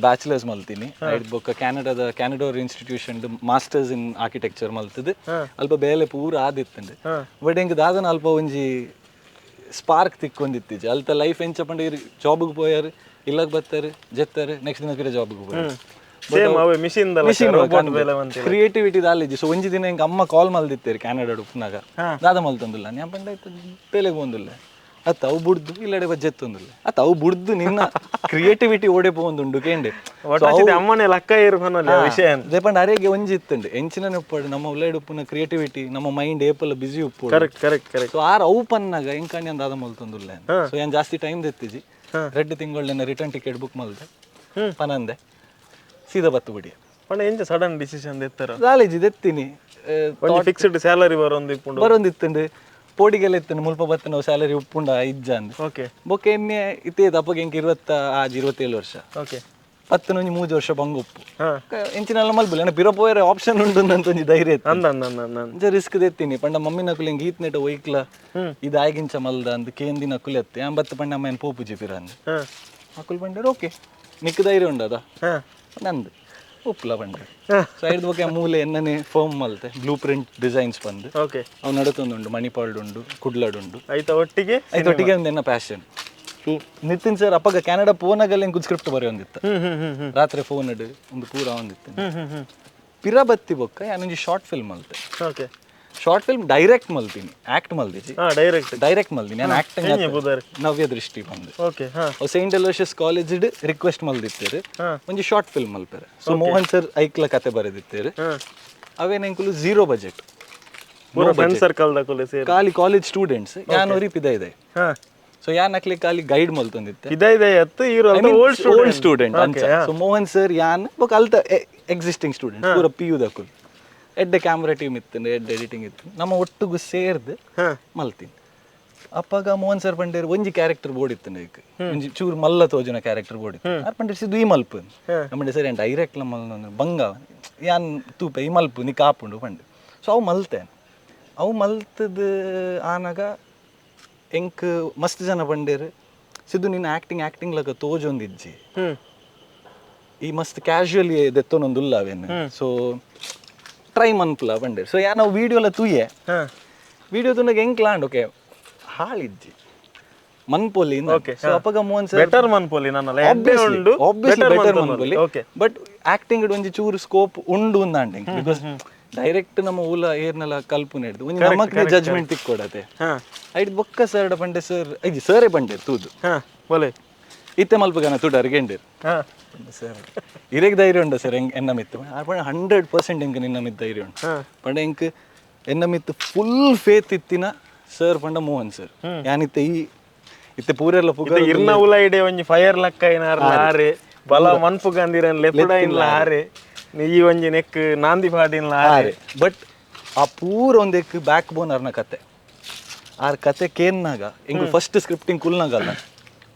ಬ್ಯಾಚುಲರ್ಸ್ ಮಲ್ತೀನಿ. ಐಡ್ ಬೊಕ್ಕ ಕ್ಯಾನಡಾದ ಕ್ಯಾನಡೋರ್ institution masters in architecture ಮಲ್ತದು. ಅಲ್ಪ ಬೇಲೆ ಪೂರ ಆದಿತ್ತಂಡು. ಬಟ್ ಎಂಕ್ ದಾದನ ಅಲ್ಪ ಒಂಜಿ ಸ್ಪಾರ್ಕ್ ತಿಕ್ಕೊಂದಿತ್ತಿಜಿ. ಅಲ್ತ ಲೈಫ್ ಎಂಚ ಪಂಡ ಇರ್ ಜಾಬ್ಗೆ ಪೋಯಾರು, ಇಲ್ಲಗ್ ಬತ್ತಾರೆ, ಜೆತ್ತಾರೆ, ನೆಕ್ಸ್ಟ್ ದಿನ ಪಿರ ಜಾಬ್ಗೆ ಪೋಯಾರು. ಸೇಮ್ ಅವೇ machine machine. Robot ಬೇಲೆ ಮಂತಿಲ್ಲ. ಕ್ರಿಯೇಟಿವಿಟಿ ದಾಲಿಜಿ. ಸೊ ಒಂಜಿ ದಿನ ಎಂಕ್ ಅಮ್ಮ ಕಾಲ್ ಮಲ್ದಿತ್ತೇರು ಕ್ಯಾನಡಾ ಉಪ್ಪುನಾಗ, ದಾದ ಮಲ್ತೊಂದುಲ್ಲ ഞാൻ ಪಂಡ ಇತ್ತ ಬೇಲೆಗ್ ಪೋಂದುಲ್ಲ. ಅತ್ತ ಅವು ಬುಡ್ದು ಇಲ್ಲಡೆ ಬಜ್ಜೆತ್ತೊಂದುಲ್ಲ. ಅತ್ತ ಅವು ಬುಡ್ದು ನಿನ್ನ ಕ್ರಿಯೇಟಿವಿಟಿ ಓಡೆ ಪೋಂದುಂಡು ಕೇಂಡೆ. ಒಟ್ರಾಸಿ ಅಮ್ಮನೆ ಲಕ್ಕ ಇರು ಪನೊಲಿ ಆ ವಿಷಯ. ಪಂಡ ಅರೆಗೆ ಒಂಜಿ ಇತ್ತುಂಡು ಎಂಚಿನ ಉಪ್ಪಡು ನಮ್ಮ ಉಲೈಡ್ ಉಪ್ಪುನ ಕ್ರಿಯೇಟಿವಿಟಿ, ನಮ್ಮ ಮೈಂಡ್ ಏಪಲ ಬಿಸಿ ಉಪ್ಪು. Correct correct correct so R ಅವು ಪನ್ನಾಗ ಎಂಕಂಡು ಯಾನ್ ದಾದ ಮಲ್ತೊಂದುಲ್ಲ. ಸೊ ಯಾನ್ ಜಾಸ್ತಿ ಟೈಮ್ ದೆತ್ತಿಜಿ, 2 ತಿಂಗಳನ್ನ return ticket book ಮಲ್ದೆ, ಪನಂದೆ ಸೀದಾ ಬತ್ತು ಬಿಡಿ. ಪಂಡ ಎಂಚ ಸಡನ್ ಡಿಸಿಷನ್ ದೆತ್ತರ? ಕಾಲೇಜ್ ದೆತ್ತೀನಿ. ಒಂಜಿ ಫಿಕ್ಸ್ಡ್ ಸ್ಯಾಲರಿ ಬರೊಂದು ಇಪ್ಪುಂಡು. ಬರೊಂದಿತ್ತುಂಡು, ಪೋಡಿಗೆಲ್ಲ ಇತ್ತುಂಡು, ಮುಲ್ಪ ಬತ್ತ ನಾವು ಸ್ಯಾಲರಿ ಉಪ್ಪುಂಡ ಇಜ್ಜ ಅಂದ್. ಬೊಕ್ಕ ಎನ್ನೆ ಇತ್ತೇ ಅಪ್ಪಗೆ ಎಂಕ್ 26 27 ವರ್ಷ. ಪತ್ತನೊಂಜಿ 3 ವರ್ಷ ಬಂಗ ಉಪ್ಪು ಎಂಚಿನೆಲ್ಲ ಮಲ್ಪುಲೆ ಎನ್ನ ಪಿರ ಪೋಯರೆ ಆಪ್ಷನ್ ಉಂಡು ಅಂತ ಒಂಜಿ ಧೈರ್ಯ ಇತ್ತು. ಅಂದ ಅಂದ ಅಂದ ಅಂದ ಅಂಚ ರಿಸ್ಕ್ ದೆತ್ತೀನಿ. ಪಂಡ ಮಮ್ಮಿ ನಕುಲು ಎಂಕ್ ಈತ್ ನೆಟ ಒಯ್ಕ್ಲ ಇದು ಆಯ್ಗಿಂಚ ಮಲ್ದ ಅಂದ್ ಕೇಂದಿನ ನಕುಲು ಎತ್ತೆ. ಯಾನ್ ಬತ್ತ ಪಂಡ ಅಮ್ಮ ಏನ್ ಪೋಪುಜಿ ಪಿರ ಅಂದ್. ಅಕುಲು ಪಂಡೇರು ಓಕೆ, ನಿಕ್ ಧೈರ್ಯ ಉಂಡದ ನಂದು ಉಪ್ಪುಲ ಪಂಡೆ. ಸೊ ಐಡ್ದ್ ಬೊಕ್ಕ ಮೂಲೆ ಎನ್ನನೆ ಫರ್ಮ್ ಮಲ್ತೆ, blue print designs ಬಂದು. ಅವು ನಡತೊಂದುಂಡು, ಮಣಿಪಾಲ್ಡ್ ಉಂಡು, ಕುಡ್ಲಡ್ ಉಂಡು. ಐತ ಒಟ್ಟಿಗೆ? ಐತೊಟ್ಟಿಗೆ ಒಂದು ಎನ್ನ ಪ್ಯಾಷನ್. Nitin sir ಅಪ್ಪಗ Canada ಪೋನಾಗಲ್ಲ ಎಂಕು ಸ್ಕ್ರಿಪ್ಟ್ ಬರೆಯೊಂದಿತ್ತು. ಹ್ಮ್ ಹ್ಮ್ ಹ್ಮ್ ಹ್ಮ್ ರಾತ್ರಿ ಫೋನ್ ಇಡು ಒಂದು ಪೂರ ಒಂದಿತ್ತು. ಹ್ಮ್ ಹ್ಮ್ ಹ್ಮ್ ಪಿರ ಬತ್ತಿ ಬೊಕ್ಕ ಯಾನೊಂಜಿ ಶಾರ್ಟ್ ಫಿಲ್ಮ್ ಮಲ್ತೆ. Short film direct ಮಲ್ತೀನಿ, act ಮಲ್ದಿಜಿ. Direct. Direct ಮಲ್ದಿನಿ ನಾನು ಆಕ್ಟಿಂಗ್. ಎಂಜೆ ಪುದರ್? ನವ್ಯ ದೃಷ್ಟಿ ಬಂದು. ಓಕೆ ಹಾ ಅವು Saint Aloysius college request ಮಲ್ದಿತ್ತೇರು ಒಂಜಿ ಶಾರ್ಟ್ ಫಿಲ್ಮ್ ಮಲ್ಪೆರೆ. ಸೊ ಮೋಹನ್ ಸರ್ ಐಕ್ಲ ಕತೆ ಬರೆದಿತ್ತೇರು. ಅವೇನೆಂಕುಲು ಝೀರೋ ಬಜೆಟ್. ಪೂರ ಫ್ರೆಂಡ್ ಸರ್ಕಲ್ ದಕುಲು ಸೇರಿ. ಖಾಲಿ ಕಾಲೇಜ್ ಸ್ಟೂಡೆಂಟ್ಸ್, ಯಾನ್ ಒರಿ ಪಿದ ಇದೆ. ಸೊ ಯಾನ್ ಅಕ್ಲೆ ಖಾಲಿ ಗೈಡ್ ಮಲ್ತೊಂದಿತ್ತೆ. ಇದ ಇದೆ ಅತ್ತು ಇರು ಅಂತ old student. Old student ಅಂಚ. ಸೊ ಮೋಹನ್ ಸರ್ ಯಾನ್ ಬೊಕ ಅಲ್ತ ಎಕ್ಸಿಸ್ಟಿಂಗ್ ಸ್ಟೂಡೆಂಟ್ ಪೂರ ಪಿ ಯು ದಕುಲು. ಎಡ್ಡೆ ಕ್ಯಾಮ್ರಾ ಟೀಮ್ ಇತ್ತು, ಎಡ್ಡೆ ಎಡಿಟಿಂಗ್ ಇತ್ತು. ನಮ್ಮ ಒಟ್ಟುಗು ಸೇರ್ದು ಮಲ್ತೀನಿ. ಅಪ್ಪಾಗ ಮೋಹನ್ ಸರ್ ಪಂಡೇರ್ ಒಂಜಿ ಕ್ಯಾರೆಕ್ಟರ್ ಬೋರ್ಡ್ ಇತ್ತು ಐಕ್, ಒಂಜಿ ಚೂರು ಮಲ್ಲ ತೋಜುನ ಕ್ಯಾರೆಕ್ಟರ್ ಬೋರ್ಡ್ ಇತ್ತು. ಆರ್ ಪಂಡೇರ್ ಸಿದ್ದು ಈ ಮಲ್ಪು. ನಮ್ಮ ಸರ್ ಏನ್ ಡೈರೆಕ್ಟ್ ಮಲ್ಲ ಬಂಗ ಯಾನ್ ತೂಪೆ ಈ ಮಲ್ಪು ನೀ ಕಾಪುಂಡು ಪಂಡೆ. ಸೊ ಅವು ಮಲ್ತೆ, ಅವು ಮಲ್ತದ ಆನಾಗ ಎಂಕ್ ಮಸ್ತ್ ಜನ ಪಂಡೇರ್ ಸಿದ್ದು ನಿನ್ನ ಆಕ್ಟಿಂಗ್ ಆಕ್ಟಿಂಗ್ ಲಕ ತೋಜೊಂದಿಜ್ಜಿ, ಈ ಮಸ್ತ್ ಕ್ಯಾಶುಯಲಿ ದೆತ್ತೊನೊಂದುಲ್ಲ ಅವೇನು, ಸೊ ಟ್ರೈ ಮನ್ಪುಲ ಪಂಡೇರ್. ಸೊ ಯಾ ನಾವು ವಿಡಿಯೋ ಎಲ್ಲ ತೂಯೆ, ವಿಡಿಯೋ ತೂನಾಗ ಎಂಕ್ ಲಾಂಡ್ ಓಕೆ ಹಾಳಿಜ್ಜಿ ಮನ್ಪೊಲಿ. ಸೊ ಅಪಗ ಮೋಹನ್ ಸರ್ ಬೆಟರ್ ಮನ್ಪೊಲಿ ನನ್ನಲ್ಲ ಎಡ್ಡೆ ಉಂಡು. ಆಬ್ವಿಯಸ್ಲಿ ಬೆಟರ್ ಮನ್ಪೊಲಿ. Okay but acting ಒಂಜಿ ಚೂರು ಸ್ಕೋಪ್ ಉಂಡು ಅಂದಾಂಡ್, because direct ನಮ್ಮ ಊಲ ಏರ್ನೆಲ್ಲ ಕಲ್ಪು ನೆಡ್ದು ಒಂಜಿ ನಮಕ್ ಜಜ್ಮೆಂಟ್ ತಿಕ್ಕೊಡತೆ. ಐಟ್ ಬೊಕ್ಕ ಸರ್ ಪಂಡೆ ಸರ್ ಐಜಿ ಸರೇ ಪಂಡೆ ತೂದು ಬೋಲೆ ಇತ್ತೆ ಮಲ್ಪಗನ ತುಡರ್ ಗೆಂಡಿರ್ ಸರ್ ಇರೆಗ್ ಧೈರ್ಯ ಉಂಡು ಸರ್ ಎಂಗ್ ಎನ್ನ ಮಿತ್ತು ಪಂಡ 100% ಎಂಕ್ ನಿನ್ನ ಮಿತ್ತು ಧೈರ್ಯ ಉಂಡು ಪಂಡ ಎಂಕ್ ಎನ್ನ ಮಿತ್ತು ಫುಲ್ ಫೇತ್ ಇತ್ತಿನ ಸರ್ ಪಂಡ ಮೋಹನ್ ಸರ್. ಯಾನಿತ್ತೆ ಈ ಇತ್ತೆ ಪೂರೆಲ್ಲ ಪುಗ ಇರ್ನ ಉಲ ಇಡೆ ಒಂಜಿ ಫೈರ್ ಲಕ್ಕ ಏನಾರ ಆರೆ ಬಲ ಮನ್ಪು ಗಂದಿರನ್ ಲೆಪುಡ ಇನ್ಲ ಆರೆ ಈ ಒಂಜಿ ನೆಕ್ ನಾಂದಿ ಪಾಡಿನ್ಲ ಆರೆ. ಬಟ್ ಆ ಪೂರ ಒಂದೆಕ್ ಬ್ಯಾಕ್ ಬೋನ್ ಅರ್ನ ಕತೆ, ಆರ್ ಕತೆ ಕೇನ್ನಾಗ ಎಂಕ್ ಫಸ್ಟ್ ಸ್ಕ್ರಿಪ್ಟಿಂಗ್ ಕುಲ್ನಾಗಲ್ಲ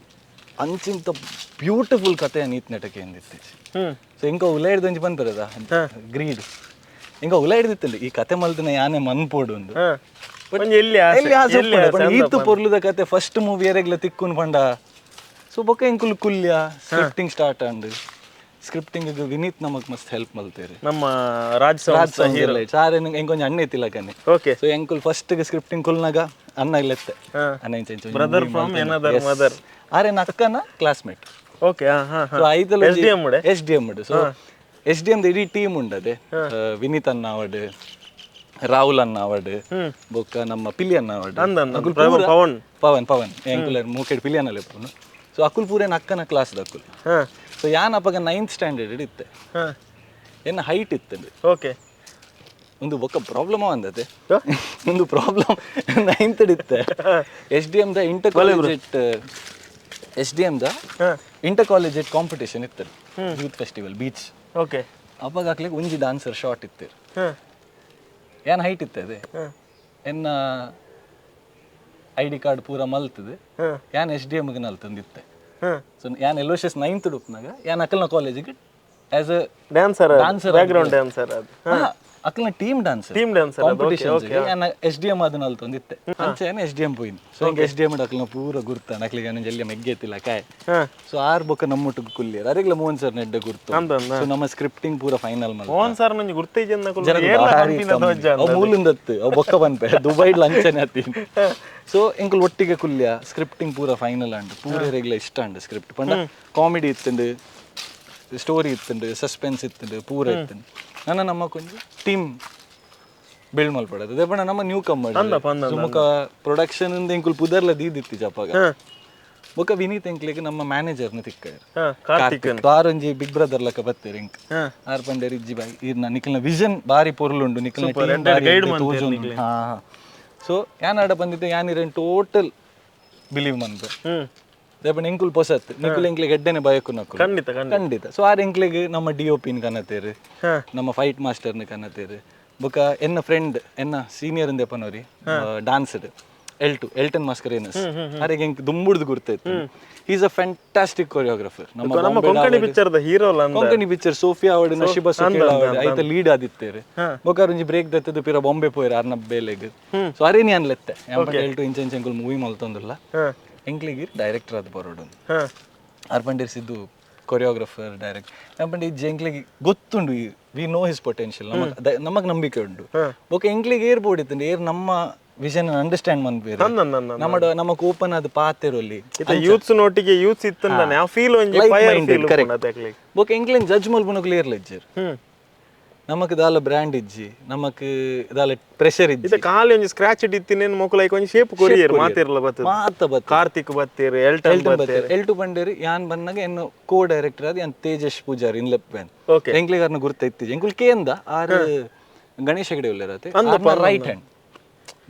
ಅಂಚಿಂತ ಬ್ಯೂಟಿಫುಲ್ ಕತೆ ನೀತ್ ನೆಟಕೆ ಎಂದಿತ್ತು. ಸೊ ಎಂಕ ಉಲ ಹಿಡ್ದು ಒಂಜಿ ಪನ್ಪೆರದ ಗ್ರೀಡ್ ಎಂಕ ಉಲ ಹಿಡ್ದಿತ್ತಂడి ಈ ಕತೆ ಮಲ್ತಿನ ಯಾನೆ ಮನ್ಪೋಡು ಒಂದು ಈತ್ ಪೊರ್ಲುದ ಕತೆ ಫಸ್ಟ್ ಮೂವಿ ಎರೆಗ್ಲ ತಿಕ್ಕುನ್ ಪಂಡ. ಸೊ ಬೊಕ್ಕ ಎಂಕುಲು ಕುಲ್ಯ scripting start and scripting Vineeth ನಮಕ್ ಮಸ್ತ್ ಹೆಲ್ಪ್ ಮಲ್ತೇರು. ನಮ್ಮ ರಾಜ್ ಸಾರ್ ಎಂಕೊಂಜಿ ಅಣ್ಣ ಇತ್ತಿಲ್ಲ ಕನೆ. ಸೊ ಎಂಕುಲು ಫಸ್ಟ್ ಸ್ಕ್ರಿಪ್ಟಿಂಗ್ ಕುಲ್ನಾಗ ಅಣ್ಣ ಇಲ್ಲೆತ್ತೆ ಅಣ್ಣ ಇಂಚ brother from another mother ಆರೆ ಅಕ್ಕನ ಕ್ಲಾಸ್ಮೇಟ್. ಓಕೆ ಸೊ ಐತಲ್ S D M. So S D M ಇಡೀ ಟೀಮ್ ಉಂಡದೆ, ವಿನೀತ್ ಅಣ್ಣ ಅವಡ್, ರಾಹುಲ್ ಅಣ್ಣ ಅವಡ್, ಬೊಕ್ಕ ನಮ್ಮ ಪಿಲಿ ಅಣ್ಣ ಅವಡ್, ಪವನ್ ಪವನ್ ಪವನ್ ಎಂಕುಲ ಮೂಕೆಡ್ ಪಿಲಿ ಅಣ್ಣ ಲೆಪ್ಪುನು. ಸೊ ಅಕುಲ್ ಪೂರೇನ ಅಕ್ಕನ ಕ್ಲಾಸ್ ಅಕುಲ್. ಸೊ ಯಾನ್ ಅಪಗ 9th standard ಇತ್ತೆ, ಎನ್ನ ಹೈಟ್ ಇತ್ತು. ಓಕೆ ಒಂದು ಬೊಕ್ಕ ಪ್ರಾಬ್ಲಮ್ ಅಂದತೆ ಒಂದು ಪ್ರಾಬ್ಲಮ್ 9th ಇತ್ತೆ. S D M the inter collegiate, S D M the inter collegiate competition ಇತ್ತು, youth festival beach. Okay ಅವಾಗ ಹಾಕ್ಲಿಕ್ಕೆ ಒಂಜಿ ಡಾನ್ಸರ್ ಶಾರ್ಟ್ ಇತ್ತು, ಏನ್ ಹೈಟ್ ಇತ್ತು ಅದೇ ಎನ್ನ I D card ಪೂರ ಮಲ್ತದೆ, ಯಾನ್ ಎಸ್ ಡಿ ಎಮ್ಗೆ ನಲ್ತಂದಿತ್ತೆ. ಸೊ ಯಾನ್ ಎಲೋಶಿಯಸ್ 9th ಉಡುಪ್ನಾಗ ಯಾನ್ ಅಕಲ್ನ ಕಾಲೇಜಿಗೆ as a dancer dancer background dancer ಅದು ಅಕಲ್ನ team dancer team dancer competition ಯಾನ್ S D M ಅದನ್ನ ಅಲ್ತೊಂದಿತ್ತೆ. ಅಂಚೆ ಯಾನ್ S D M ಪೋಯಿನ್. So ಎಂಕ್ S D M ಅಕಲ್ನ ಪೂರ ಗುರ್ತ ಅಕ್ಲಿಗೆ ಜಲ್ಲಿ ಮೆಗ್ಗೆ ಎತ್ತಿಲ್ಲ ಕಾಯ್. ಸೊ ಆರ್ ಬೊಕ್ಕ ನಮ್ಮೊಟ್ಟಿಗೆ ಕುಲ್ಲಿಯರ್ ಅರೆಗ್ಲ ಮೋಹನ್ ಸರ್ ನೆಡ್ಡೆ ಗುರ್ತು. ಸೊ ನಮ್ಮ ಸ್ಕ್ರಿಪ್ಟಿಂಗ್ ಪೂರ ಫೈನಲ್ ಮಲ್ತ ಮೋಹನ್ ಸರ್ ನಂಜಿ ಗುರ್ತೈಜನ್ನ ಅವು ಮೂಲುಂದತ್ತು ಅವು ಬೊಕ್ಕ ಪನ್ಪೆ ದುಬೈ ಲಂಚನೆ ಅತ್ತೀನಿ. ಸೊ ಎಂಕುಲು ಒಟ್ಟಿಗೆ ಕುಲ್ಯ ಸ್ಕ್ರಿಪ್ಟಿಂಗ್ ಪೂರ ಫೈನಲ್ ಅಂಡ್ ಪೂರ ರೆಗ್ಲ ಇಷ್ಟ ಅಂಡ್ ಸ್ಕ್ರಿಪ್ಟ್ ಪಂಡ ಕಾಮಿಡಿ ಇತ್ತುಂಡು, ಸ್ಟೋರಿ ಇತ್ತುಂಡು, ಸಸ್ಪೆನ್ಸ್ ಇತ್ತುಂಡು, ಪೂರ ಇತ್ತುಂಡು. ನನ್ನ ನಮ್ಮ ಕೊಂಚ ಟೀಮ್ ಬಿಲ್ಡ್ ಮಲ್ಪಡದು ಅದೇ ಪಂಡ ನಮ್ಮ ನ್ಯೂ ಕಮ್ಮರ್ ಸುಮುಖ ಪ್ರೊಡಕ್ಷನ್ ಎಂಕುಲು ಪುದರ್ಲ ದೀದಿತ್ತಿ ಜಪಾಗ. ಬೊಕ್ಕ ವಿನೀತ್ ಎಂಕ್ಲೆಗ್ ನಮ್ಮ ಮ್ಯಾನೇಜರ್ನ ತಿಕ್ಕರು ಕಾರ್ತಿಕ್ ಆರೊಂಜಿ ಬಿಗ್ ಬ್ರದರ್ ಲಕ ಬತ್ತೇರ್ ಎಂಕ್ ಆರ್ ಪಂಡೇರ್ ಇಜ್ಜಿ ಬಾಯ್ ಈರ್ನ ನಿಖಲ್ನ ವಿಷನ್ ಬಾರಿ ಪೊರ್ಲುಂಡು ನಿಖಲ್ನ ಟೀಮ್ ಬಾರಿ. ಹಾ ಸೊ ಯಾನ್ ಆಡ ಬಂದಿದ್ದೆ ಯಾನ್ ಇರೇನ್ ಟೋಟಲ್ ಬಿಲೀವ್ ಮನ್ಪೆ ದೇಪಂಡ ಎಂಕುಲ್ ಪೊಸತ್ ನಿಕುಲ್ ಎಂಕ್ಲೆಗ್ ಎಡ್ಡೆನೆ ಬಯಕು ನಕುಲು ಖಂಡಿತ ಖಂಡಿತ. ಸೊ ಆರ್ ಎಂಕ್ಲೆಗ್ ನಮ್ಮ ಡಿ ಒ ಪಿನ್ ಕನತೇರು, ನಮ್ಮ ಫೈಟ್ ಮಾಸ್ಟರ್ನ ಕನತೇರು, ಬೊಕ್ಕ ಎನ್ನ ಫ್ರೆಂಡ್ ಎನ್ನ ಸೀನಿಯರ್ ಇಂದೆಪನೋರಿ ಡಾನ್ಸ್ಡ್ ಎಲ್ಟು ಎಲ್ಟನ್ ಮಾಸ್ಕರೇನಸ್ ಅರೆಗೆ ಎಂಕ್ ದುಂಬುಡ್ದು ಗುರ್ತಾಯ್ತು. Is a fantastic choreographer. ನಮ್ಮ ಕೊಂಕಣಿ ಪಿಕ್ಚರ್ the hero ಅಲ್ಲ ಕೊಂಕಣಿ ಪಿಕ್ಚರ್ ಸೋಫಿಯಾ ಅವಡ್ ನಶಿಬಾ ಸುಖೇಳ ಅವಡ್ ಐತ ಲೀಡ್ ಆದಿತ್ತೇರು. ಬೊಕ್ಕ ಒಂಜಿ ಬ್ರೇಕ್ ದತ್ತದು ಪಿರ ಬಾಂಬೆ ಪೋಯಿರ ಅರ್ನ ಬೇಲೆಗ್. ಸೊ ಅರೇನಿ ಅನ್ಲೆತ್ತೆ ಎಲ್ಟು ಇಂಚ ಇಂಚ ಎಂಕುಲು ಮೂವಿ ಮಲ್ತೊಂದುಲ್ಲ ಎಂಕ್ಲಿಗೆ ಡೈರೆಕ್ಟರ್ ಅದು ಬರೋಡು ಅರ್ಪಂಡೇರ್ ಸಿದ್ದು ಕೊರಿಯೋಗ್ರಫರ್ ಡೈರೆಕ್ಟ್ ಪಂಡ ಈ ಎಂಕ್ಲಿಗೆ ಗೊತ್ತುಂಡು, we know his potential, ನಮಗ್ ನಂಬಿಕೆ ಉಂಡು. ಬೊಕ್ಕ ಎಂಕ್ಲಿಗೆ ಏರ್ ಬೋಡಿತ್ತುಂಡು ಏರ್ ನಮ್ಮ Vision understand ಮನ್ಪೇರು. ನಮ್ಮಡ ನಮಕ್ ಓಪನ್ ಆದ್ ಪಾತೆರೊಲಿ. ಇತ್ತೆ ಯೂತ್ಸ್ ನೋಟಿಗೆ ಯೂತ್ಸ್ ಇತ್ತಂದಾನೆ ಆ ಫೀಲ್ ಒಂಜಿ fire feel. Correct. ಬೊಕ ಎಂಕ್ಲೆನ್ ಜಡ್ಜ್ ಮಲ್ಪುನಕುಲು ಏರ್ಲ ಇಜ್ಜೆರ್. ನಮಕ್ ದಾಲ ಬ್ರ್ಯಾಂಡ್ ಇಜ್ಜಿ, ನಮಕ್ ದಾಲ ಪ್ರೆಷರ್ ಇಜ್ಜಿ. ಇತ್ತೆ ಖಾಲಿ ಒಂಜಿ ಸ್ಕ್ರಾಚ್ ಇತ್ತಿನೇನು ಮೊಕುಲು ಐಕ್ ಒಂಜಿ ಶೇಪ್ ಕೊರಿಯೆರ್, ಮಾತೆರ್ಲ ಬತ್ತದ. ಮಾತ ಬತ್ತ. ಕಾರ್ತಿಕ್ ಬತ್ತೆರ್, ಎಲ್ಟನ್ ಬತ್ತೆರ್. ಎಲ್ಟು ಬಂಡೇರು ಯಾನ್ ಬಂದಾಗ ಎನ್ನು ಕೋ ಡೈರೆಕ್ಟರ್ ಆದ್ ಯಾನ್ ತೇಜಸ್ ಪೂಜಾರಿ ಇನ್ಲೆಪ್ಪೇನ್. ಎಂಕ್ಲೆಗ್ ಅರ್ನ ಗುರ್ತ ಇತ್ತಿಜಿ. ಎಂಕುಲು ಕೇಂದ ಆರ್ Ganesha Hegde ಉಲ್ಲೇರತೆ, right hand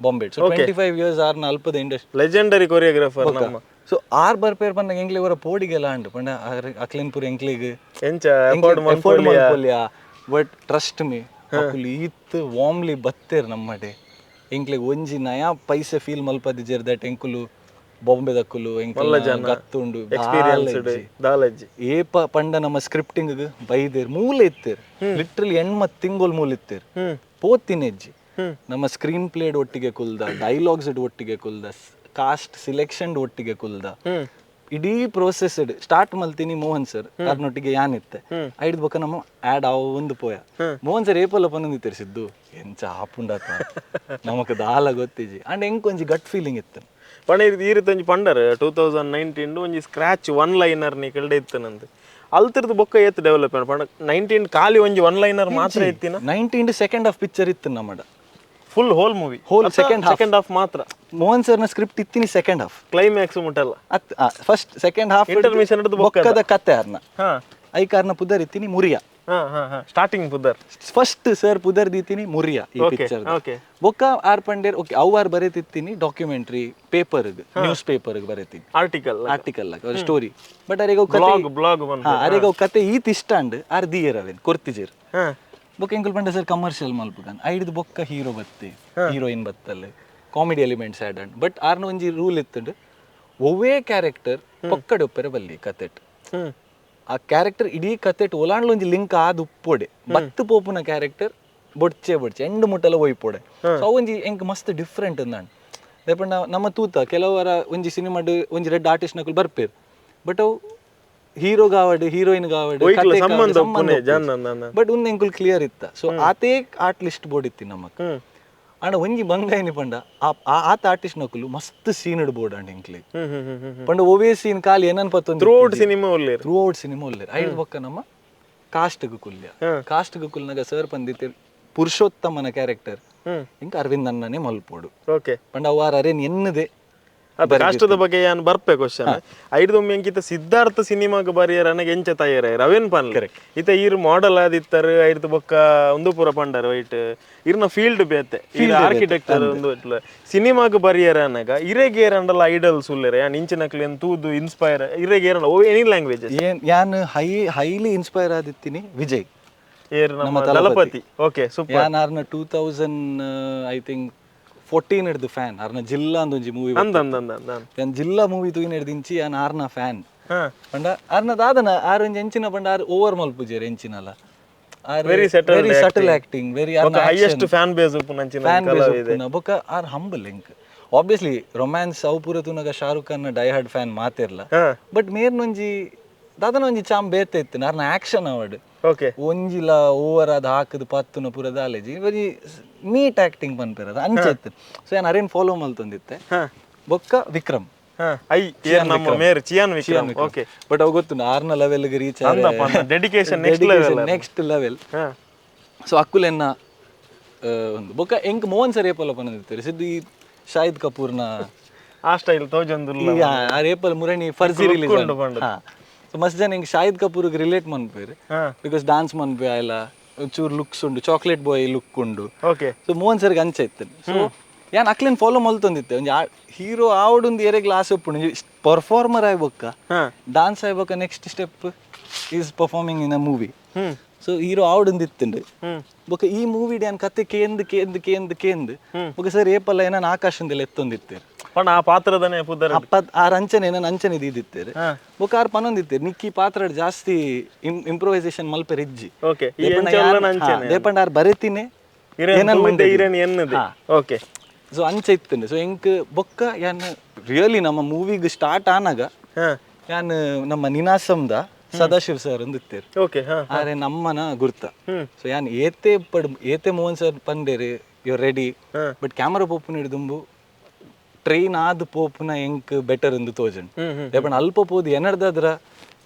Bombay. So 25 years ಆರ್ನ ಅಲ್ಪದ industry. Legendary choreographer ನಮ್ಮ. ಸೊ ಆರ್ ಬರ್ಪೇರ್ ಬಂದಾಗ ಎಂಕ್ಲೆಗ್ ಅವರ ಪೋಡಿಗೆಲ್ಲ ಅಂಡು ಪಂಡ ಅಕ್ಲೆನ್ ಪೂರ ಎಂಕ್ಲೆಗ್ ಎಂಚ ಎಫೋರ್ಡ್ ಎಫೋರ್ಡ್ ಮಲ್ಪೊಲಿಯಾ. But trust me, ಅಕುಲು ಈತ್ ವಾರ್ಮ್ಲಿ ಬತ್ತೇರ್ ನಮ್ಮಡೆ. ಎಂಕ್ಲೆಗ್ ಒಂಜಿ ನಯಾ ಪೈಸೆ ಫೀಲ್ ಮಲ್ಪದಿಜೆರ್ that ಎಂಕುಲು ಬಾಂಬೆದಕ್ಕುಲು, ಎಂಕುಲು ಗತ್ತುಂಡು ಎಕ್ಸ್ಪೀರಿಯನ್ಸ್ಡ್ ದಾಲಜ್ಜಿ. ಏಪ ಪಂಡ ನಮ್ಮ ಸ್ಕ್ರಿಪ್ಟಿಂಗ್ ಬೈದೇರ್ ಮೂಲೆ ಇತ್ತೇರ್. ಲಿಟ್ರಲಿ 8 ತಿಂಗೊಲ್ ಮೂಲೆ ಇತ್ತೇರ್. ಪೋತಿನೆಜ್ಜಿ. ನಮ್ಮ ಸ್ಕ್ರೀನ್ ಪ್ಲೇಡ್ ಒಟ್ಟಿಗೆ ಕುಲ್ದ, ಡೈಲಾಗ್ಸ್ ಒಟ್ಟಿಗೆ ಕುಲ್ದ, ಕಾಸ್ಟ್ ಸಿಲೆಕ್ಷನ್ ಒಟ್ಟಿಗೆ ಕುಲ್ದ, ಇಡೀ ಪ್ರೋಸೆಸ್ ಸ್ಟಾರ್ಟ್ ಮಲ್ತೀನಿ ಮೋಹನ್ ಸರ್ ಅರ್ನೊಟ್ಟಿಗೆ ಯಾನಿತ್ತೆ. ಐಡ್ ಬೊಕ್ಕ ನಮ್ಮ ಆಡ್ ಒಂದು ಪೋಯ. ಮೋಹನ್ ಸರ್ ಏಪಲ್ಲ ಪನ್ನೊಂದಿತ್ತೇರ್, ಸಿದ್ದು ಎಂಚ ಆಪುಂಡತ ನಮಕ್ ದಾಲ ಗೊತ್ತಿಜಿ. ಅಂಡ್ ಎಂಕ್ ಒಂಜಿ ಗಟ್ ಫೀಲಿಂಗ್ ಇತ್ತು. ಪಂಡ ಈ ರೀತಿ ಒಂಜಿ ಪಂಡರ್ 2019 ಒಂಜಿ scratch one liner ನಿಕಲ್ಡೆ ಇತ್ತನಂದು. ಅಲ್ತಿರ್ದು ಬೊಕ್ಕ ಏತ್ ಡೆವಲಪ್ ಪಂಡ 19 ಖಾಲಿ ಒಂಜಿ ಒನ್ ಲೈನರ್ ಮಾತ್ರ ಇತ್ತಿನ. 19 second half picture ಇತ್ತು ನಮ್ಮಡ. Full whole movie? Whole second half. Second half ಮಾತ್ರ. ಮೋಹನ್ ಸರ್ನ ಸ್ಕ್ರಿಪ್ಟ್ ಇತ್ತಿನಿ second half. Climax ಮುಟ್ಟಲ್ಲ. ಅತ್ first second half intermission ಹಿಡ್ದು ಬೊಕ್ಕದ. ಬೊಕ್ಕದ ಕತೆ ಅರ್ನ. ಐಕಾರ್ನ ಪುದರ್ ಇತ್ತಿನಿ ಮುರಿಯಾ. ಹಾ ಹಾ ಹಾ ಸ್ಟಾರ್ಟಿಂಗ್ ಪುದರ್. ಫಸ್ಟ್ ಸರ್ ಪುದರ್ ದೀತೀನಿ ಮುರಿಯಾ ಈ ಪಿಕ್ಚರ್. ಬೊಕ್ಕ ಆರ್ ಪಂಡೇರ್ ಓಕೆ ಅವು ಆರ್ ಬರೆತಿತ್ತೀನಿ documentary paper, news paper ಬರೆತೀನಿ. Article. Article story. But ಅರೆಗ blog blog ಬಂದು. ಅರೆಗ ಅವು ಕತೆ ಈತ್ ಇಷ್ಟ ಅಂಡ್ ಆರ್ ದಿಯರ್ ಅವೇನ್ ಕೊರ್ತಿಜೇರ್. ಬೊಕ್ಕ ಎಂಕುಲು ಪಂಡ ಸರ್ ಕಮರ್ಷಿಯಲ್ ಮಲ್ಪುಗನ್ ಐಡ್ದು ಬೊಕ್ಕ ಹೀರೋ ಬತ್ತೆ, heroine ಬತ್ತಲ್ಲ, comedy elements add and. But ಆರ್ನ ಒಂಜಿ ರೂಲ್ ಇತ್ತುಂಡು, ಒವ್ವೇ ಕ್ಯಾರೆಕ್ಟರ್ ಪೊಕ್ಕಡೆ ಉಪ್ಪೆರೆ ಬಲ್ಲಿ ಕತೆಟ್. ಆ ಕ್ಯಾರೆಕ್ಟರ್ ಇಡೀ ಕತೆಟ್ ಒಲಾಂಡ್ಲ ಒಂಜಿ ಲಿಂಕ್ ಆದ್ ಉಪ್ಪೊಡೆ. ಬತ್ತು ಪೋಪುನ ಕ್ಯಾರೆಕ್ಟರ್ ಬೊಡ್ಚೆ ಬೊಡ್ಚೆ ಎಂಡ್ ಮುಟ್ಟಲ ಒಯ್ಪೊಡೆ. ಸೊ ಅವು ಒಂಜಿ ಎಂಕ್ ಮಸ್ತ್ ಡಿಫ್ರೆಂಟ್ ಅಂದಾಂಡ್. ದಾಯೆ ನಮ್ಮ ತೂತ ಕೆಲವರ ಒಂಜಿ ಸಿನಿಮಾಡ್ ಒಂಜಿ ರೆಡ್ ಆರ್ಟಿಸ್ಟ್ ನಕುಲು ಬರ್ಪೇರ್, ಬಟ್ ಅವು ಹೀರೋ ಗಾವಡ್ ಹೀರೋಯಿನ್ ಗಾವಡ್ ಒಯ್ಕ್ಲ ಸಂಬಂಧ ಉಪ್ಪುನೆ ಜನ ನನ್ನ. ಬಟ್ ಉಂದು ಎಂಕುಲು ಕ್ಲಿಯರ್ ಇತ್ತ. ಸೊ ಆತೇ ಆರ್ಟ್ ಲಿಸ್ಟ್ ಬೋರ್ಡ್ ಇತ್ತಿ ನಮಕ್. ಆಂಡ ಒಂಜಿ ಬಂಗಾಯಿನಿ ಪಂಡ ಆತ ಆರ್ಟಿಸ್ಟ್ ನಕುಲು ಮಸ್ತ್ scene board and ಎಂಕ್ಲೆ. ಹ್ಮ್ ಹ್ಮ್ ಹ್ಮ್ ಹ್ಮ್ ಪಂಡ ಒವೇ ಸೀನ್ ಖಾಲಿ ಏನನ್ ಪತ್ತೊಂದು through out cinema ಉಲ್ಲೇರ್. Through out cinema ಉಲ್ಲೇರ್. ಐದು ಬೊಕ್ಕ ನಮ್ಮ ಕಾಸ್ಟ್ ಕುಲ್ಯ. ಕಾಸ್ಟ್ ಕುಲ್ನಾಗ ಸರ್ ಪಂದಿತ್ತೆ ಪುರುಷೋತ್ತಮನ ಕ್ಯಾರೆಕ್ಟರ್ ಇಂಕ ಅರವಿಂದ್ ಅಣ್ಣನೇ ಮಲ್ಪೋಡು. ಪಂಡ ಅವು ಆರ್ ಅರೇನ್ ಎನ್ನದೆ. ಅದು ಕಾಷ್ಟದ ಬಗ್ಗೆ ಯಾನ್ ಬರ್ಪೆ ಕ್ವಶನ್. ಐಡ್ದೊಮ್ಮೆ ಎಂಕಿತ ಸಿದ್ಧಾರ್ಥ ಸಿನಿಮಾಗ ಬರಿಯರ್ ಅನಗ ಎಂಚ ತಯಾರಾಯರ್ ಅವೇನ್ ಪನ್ಲೆ. ಇತ್ತ ಈರ್ ಮಾಡೆಲ್ ಆದಿತ್ತರ್, ಐಡ್ದು ಬೊಕ್ಕ ಒಂದು ಪೂರ ಪಂಡರ್ ವೈಟ್ ಇರ್ನ ಫೀಲ್ಡ್ ಬೇತೆ, ಈರ್ ಆರ್ಕಿಟೆಕ್ಚರ್ ಒಂದು ಸಿನಿಮಾಗ ಬರಿಯರ್ ಅನಗ ಇರೆಗ್ ಏರಂಡಲ ಐಡಲ್ಸ್ ಉಲ್ಲೆರ್ ಯಾನ್ ಇಂಚಿನಕ್ಲೆನ್ ತೂದು ಇನ್ಸ್ಪೈರ್ ಇರೆಗ್ ಏರಂಡ ಓ ಎನಿ ಲ್ಯಾಂಗ್ವೇಜ್? ಏನ್ ಯಾನ್ ಹೈಲಿ ಇನ್ಸ್ಪೈರ್ ಆದಿತ್ತೀನಿ ವಿಜಯ್. ಏರ್ ನಮ್ಮ ದಳಪತಿ. Okay, super. ಯಾನ್ ಆರ್ನ 2000 I think 14 ಹಿಡ್ದು ಫ್ಯಾನ್. ಆರ್ನ ಜಿಲ್ಲಾ ಅಂದ್ ಒಂಜಿ ಮೂವಿ. ಅಂದ ಅಂದ ಅಂದ ಅಂದ ಯಾನ್ ಜಿಲ್ಲಾ ಮೂವಿ ತೂಯಿನ ಹಿಡ್ದಿಂಚಿ ಯಾನ್ ಆರ್ನ ಫ್ಯಾನ್. ಪಂಡ ಆರ್ನ ದಾದನ ಆರ್ ಒಂಜಿ ಎಂಚಿನ ಪಂಡ ಆರ್ ಓವರ್ ಮಲ್ಪುಜೆರ್ ಎಂಚಿನಲ. Very settled very subtle acting, very highest fan base ಉಪ್ಪುನಂಚಿನ fan base ಉಪ್ಪುನ. ಬೊಕ್ಕ R humble ಎಂಕ್. ಆಬ್ವಿಯಸ್ಲಿ ರೊಮ್ಯಾನ್ಸ್ ಅವು ಪೂರ ತೂನಗ Shahrukh Khan die hard fan ಮಾತೆರ್ಲ. But ಮೇರ್ನೊಂಜಿ ದಾದನ ಒಂಜಿ ಚಾಮ್ ಬೇತೆ ಇತ್ತು ಆರ್ನ ಆಕ್ಷನ್ ಅವಾರ್ಡ್. ಒಂಜಿಲ ಓವರ್ ಆದ್ ಹಾಕುದು ಪತ್ತುನ ಪೂರ ದಾಲೇಜಿ very neat acting ಪನ್ಪೆರ್ ಅದು ಅಂಚೆ ಇತ್ತು. ಸೊ ಯಾನ್ ಅರೇನ್ ಫಾಲೋ ಮಲ್ತೊಂದಿತ್ತೆ. ಬೊಕ್ಕ ವಿಕ್ರಮ್. I ಏರ್ ನಮ್ಮ ಮೇರ್ ಚಿಯಾನ್ ವಿಕ್ರಮ್. ಬಟ್ ಅವು ಗೊತ್ತುಂಡು ಆರ್ನ ಲೆವೆಲ್ ಗೆ reach dedication next level. Next level. So ಅಕ್ಕುಲೆನ್ನ ಒಂದು ಬೊಕ್ಕ ಎಂಕ್ ಮೋಹನ್ ಸರ್ ಏಪಲ್ಲ ಪನ್ನೊಂದಿತ್ತೆರ್ ಸಿದ್ದು ಈ ಶಾಹಿದ್ ಕಪೂರ್ನ ಆ ಸ್ಟೈಲ್ ತೋಜೊಂದುಲ್ಲ. ಈ ಆ ರೇಪಲ್ ಮುರಣಿ ಫರ್ಜಿ ರಿಲೀಸ್. ಉಂಡು ಪಂಡ. ಸೊ ಮಸ್ತ್ ಜನ ಎಂಕ್ ಶಾಹಿದ್ ಕಪೂರ್ಗೆ ರಿಲೇಟ್ ಮನ್ಪೇರು. Because dance ಮನ್ಪೆ ಆಯ್ಲ ಚೂರ್ ಲುಕ್ಸ್ ಉಂಡು, ಚಾಕ್ಲೇಟ್ ಬಾಯ್ ಲುಕ್ ಉಂಡು. ಸೊ ಮೋಹನ್ ಸರ್ಗೆ ಅಂಚೆ ಇತ್ತು. ಸೊ ಯಾನ್ ಅಕ್ಲೆನ್ ಫಾಲೋ ಮಲ್ತೊಂದಿತ್ತೆ. ಒಂಜಿ ಹೀರೋ ಆವಡೊಂದು ಎರೆಗ್ಲ ಆಸೆ ಉಪ್ಪುಂಡು ಒಂಜಿ ಪರ್ಫಾರ್ಮರ್ ಆಯ್ಬೊಕ್ಕ ಡಾನ್ಸ್ ಆಯ್ಬೊಕ್ಕ next step is performing in a movie. So hero ಆವಡೊಂದು ಇತ್ತುಂಡು. ಬೊಕ್ಕ ಈ ಮೂವಿ ಯಾನ್ ಕತೆ ಕೇಂದ್ ಕೇಂದ್ ಕೇಂದ್ ಕೇಂದ್ ಬೊಕ್ಕ ಸರ್ ಏಪಲ್ಲ ಏನಾನ ಆಕಾಶಂದೆಲ್ಲ ಎತ್ತೊಂದಿತ್ತೇರು. ಪಂಡ ಆ ಪಾತ್ರದನೆ ಪುದರ್. ಅಪ್ಪ ಆರ್ ಅಂಚನೆ ಏನಾನ ಅಂಚನೆ ದೀದಿತ್ತೇರು. ಬೊಕ್ಕ ಆರ್ ಪನೊಂದಿತ್ತೇರು ನಿಕ್ಕಿ ಪಾತ್ರ ಜಾಸ್ತಿ ಇಂಪ್ರೂವೈಸೇಷನ್ ಮಲ್ಪೆರ್ ಇಜ್ಜಿ. ದೇಪಂಡ ಆರ್ ಬರೆತಿನೇ ಸೊ ಅಂಚೆ ಇತ್ತುಂಡು. ಸೊ ಎಂಕ್ ಬೊಕ್ಕ ಯಾನ್ ರಿಯಲಿ ನಮ್ಮ ಮೂವಿಗ್ ಸ್ಟಾರ್ಟ್ ಆನಾಗ ಯಾನ್ ನಮ್ಮ ನಿನಾಸಂದ ಸದಾಶಿವ್ ಸರ್ ಅಂದ್ ಇತ್ತೇರು. ಆರೆ ನಮ್ಮನ ಗುರ್ತ. ಸೊ ಯಾನ್ ಏತೆ ಪಡ್ ಏತೆ ಮೋಹನ್ ಸರ್ ಪಂಡೇರು You ready. But camera ಪೋಪುನ ಹಿಡ್ದುಂಬು train ಆದ್ ಪೋಪುನ ಎಂಕ್ ಬೆಟರ್ ಎಂದು ತೋಜನ್. ದಾಯೆ ಅಲ್ಪ ಪೋದು ಎನರ್ದಾದ್ರ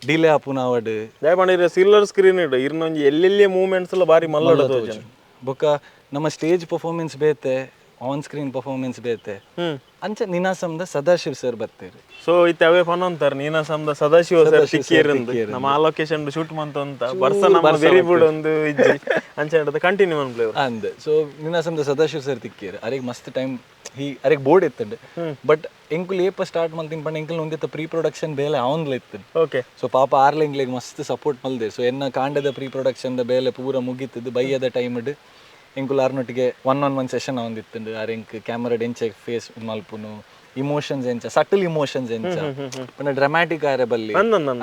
ಡಿಲೇ ಆಪುನ ಅವಡ್. ದಾಯೆ ಪಂಡ ಸಿಲ್ವರ್ ಸ್ಕ್ರೀನ್ ಇಡು ಇರ್ನೊಂಜಿ ಎಲ್ಲೆಲ್ಲಿ ಮೂವ್ಮೆಂಟ್ಸ್ ಎಲ್ಲ ಬಾರಿ ಮಲ್ಲಡ ತೋಜನ್. ಬೊಕ್ಕ ನಮ್ಮ ಸ್ಟೇಜ್ ಪರ್ಫಾರ್ಮೆನ್ಸ್ ಬೇತೆ, on screen performance ಬೇತೆ. ಅಂಚ ನಿನಾಸಂದ ಸದಾಶಿವ್ ಸರ್ ಬರ್ತಾರೆ. ಸೊ ಇತ್ತೆ ಅವೇ ಫನ್ ಅಂತಾರೆ ನೀನಾಸಂದ ಸದಾಶಿವ ಸರ್ ತಿಕ್ಕಿಯರಂದು ನಮ್ಮ ಆ ಲೊಕೇಶನ್ ಶೂಟ್ ಮಂತ ಬರ್ಸ ನಮ್ಮ ಬೆರಿ ಬುಡ್ ಒಂದು ಇಜ್ಜಿ ಅಂಚ ಕಂಟಿನ್ಯೂ ಅನ್ಪ್ಲೇ ಅಂದ್. ಸೊ ನೀನಾಸಂದ ಸದಾಶಿವ್ ಸರ್ ತಿಕ್ಕಿಯರು ಅರೆಗ್ ಮಸ್ತ್ ಟೈಮ್ ಹಿ ಅರೆಗ್ ಬೋರ್ಡ್ ಇತ್ತಂಡು. ಬಟ್ ಎಂಕುಲು ಏಪ ಸ್ಟಾರ್ಟ್ ಮಲ್ತಿನ ಪಂಡ ಎಂಕುಲು ಒಂದಿತ್ತ ಪ್ರೀ ಪ್ರೊಡಕ್ಷನ್ ಬೇಲೆ ಆವೊಂದ್ಲ ಇತ್ತು. ಓಕೆ. ಸೊ ಪಾಪ ಆರ್ಲ ಎಂಕ್ಲೆಗ್ ಮಸ್ತ್ ಸಪೋರ್ಟ್ ಮಲ್ದೆ. ಸೊ ಎನ್ನ ಕಾಂಡದ ಪ್ರೀ ಪ್ರೊಡಕ್ಷನ್ ದ ಬೇಲೆ ಪೂರ ಮುಗಿತದ್ದು ಬಯ್ಯದ ಟೈಮ್ ಎಂಕುಲು ಆರ್ನೊಟ್ಟಿಗೆ 1-on-1 session ಆವೊಂದಿತ್ತಂಡು. R ಎಂಕ್ ಕ್ಯಾಮರಾ ಎಂಚ ಫೇಸ್ ಮಲ್ಪುನು, ಇಮೋಷನ್ಸ್ ಎಂಚ, ಸಟಲ್ ಇಮೋಷನ್ಸ್ ಎಂಚ ಪಂಡ ಡ್ರಾಮ್ಯಾಟಿಕ್ ಆರೆ ಬಲ್ಲಿ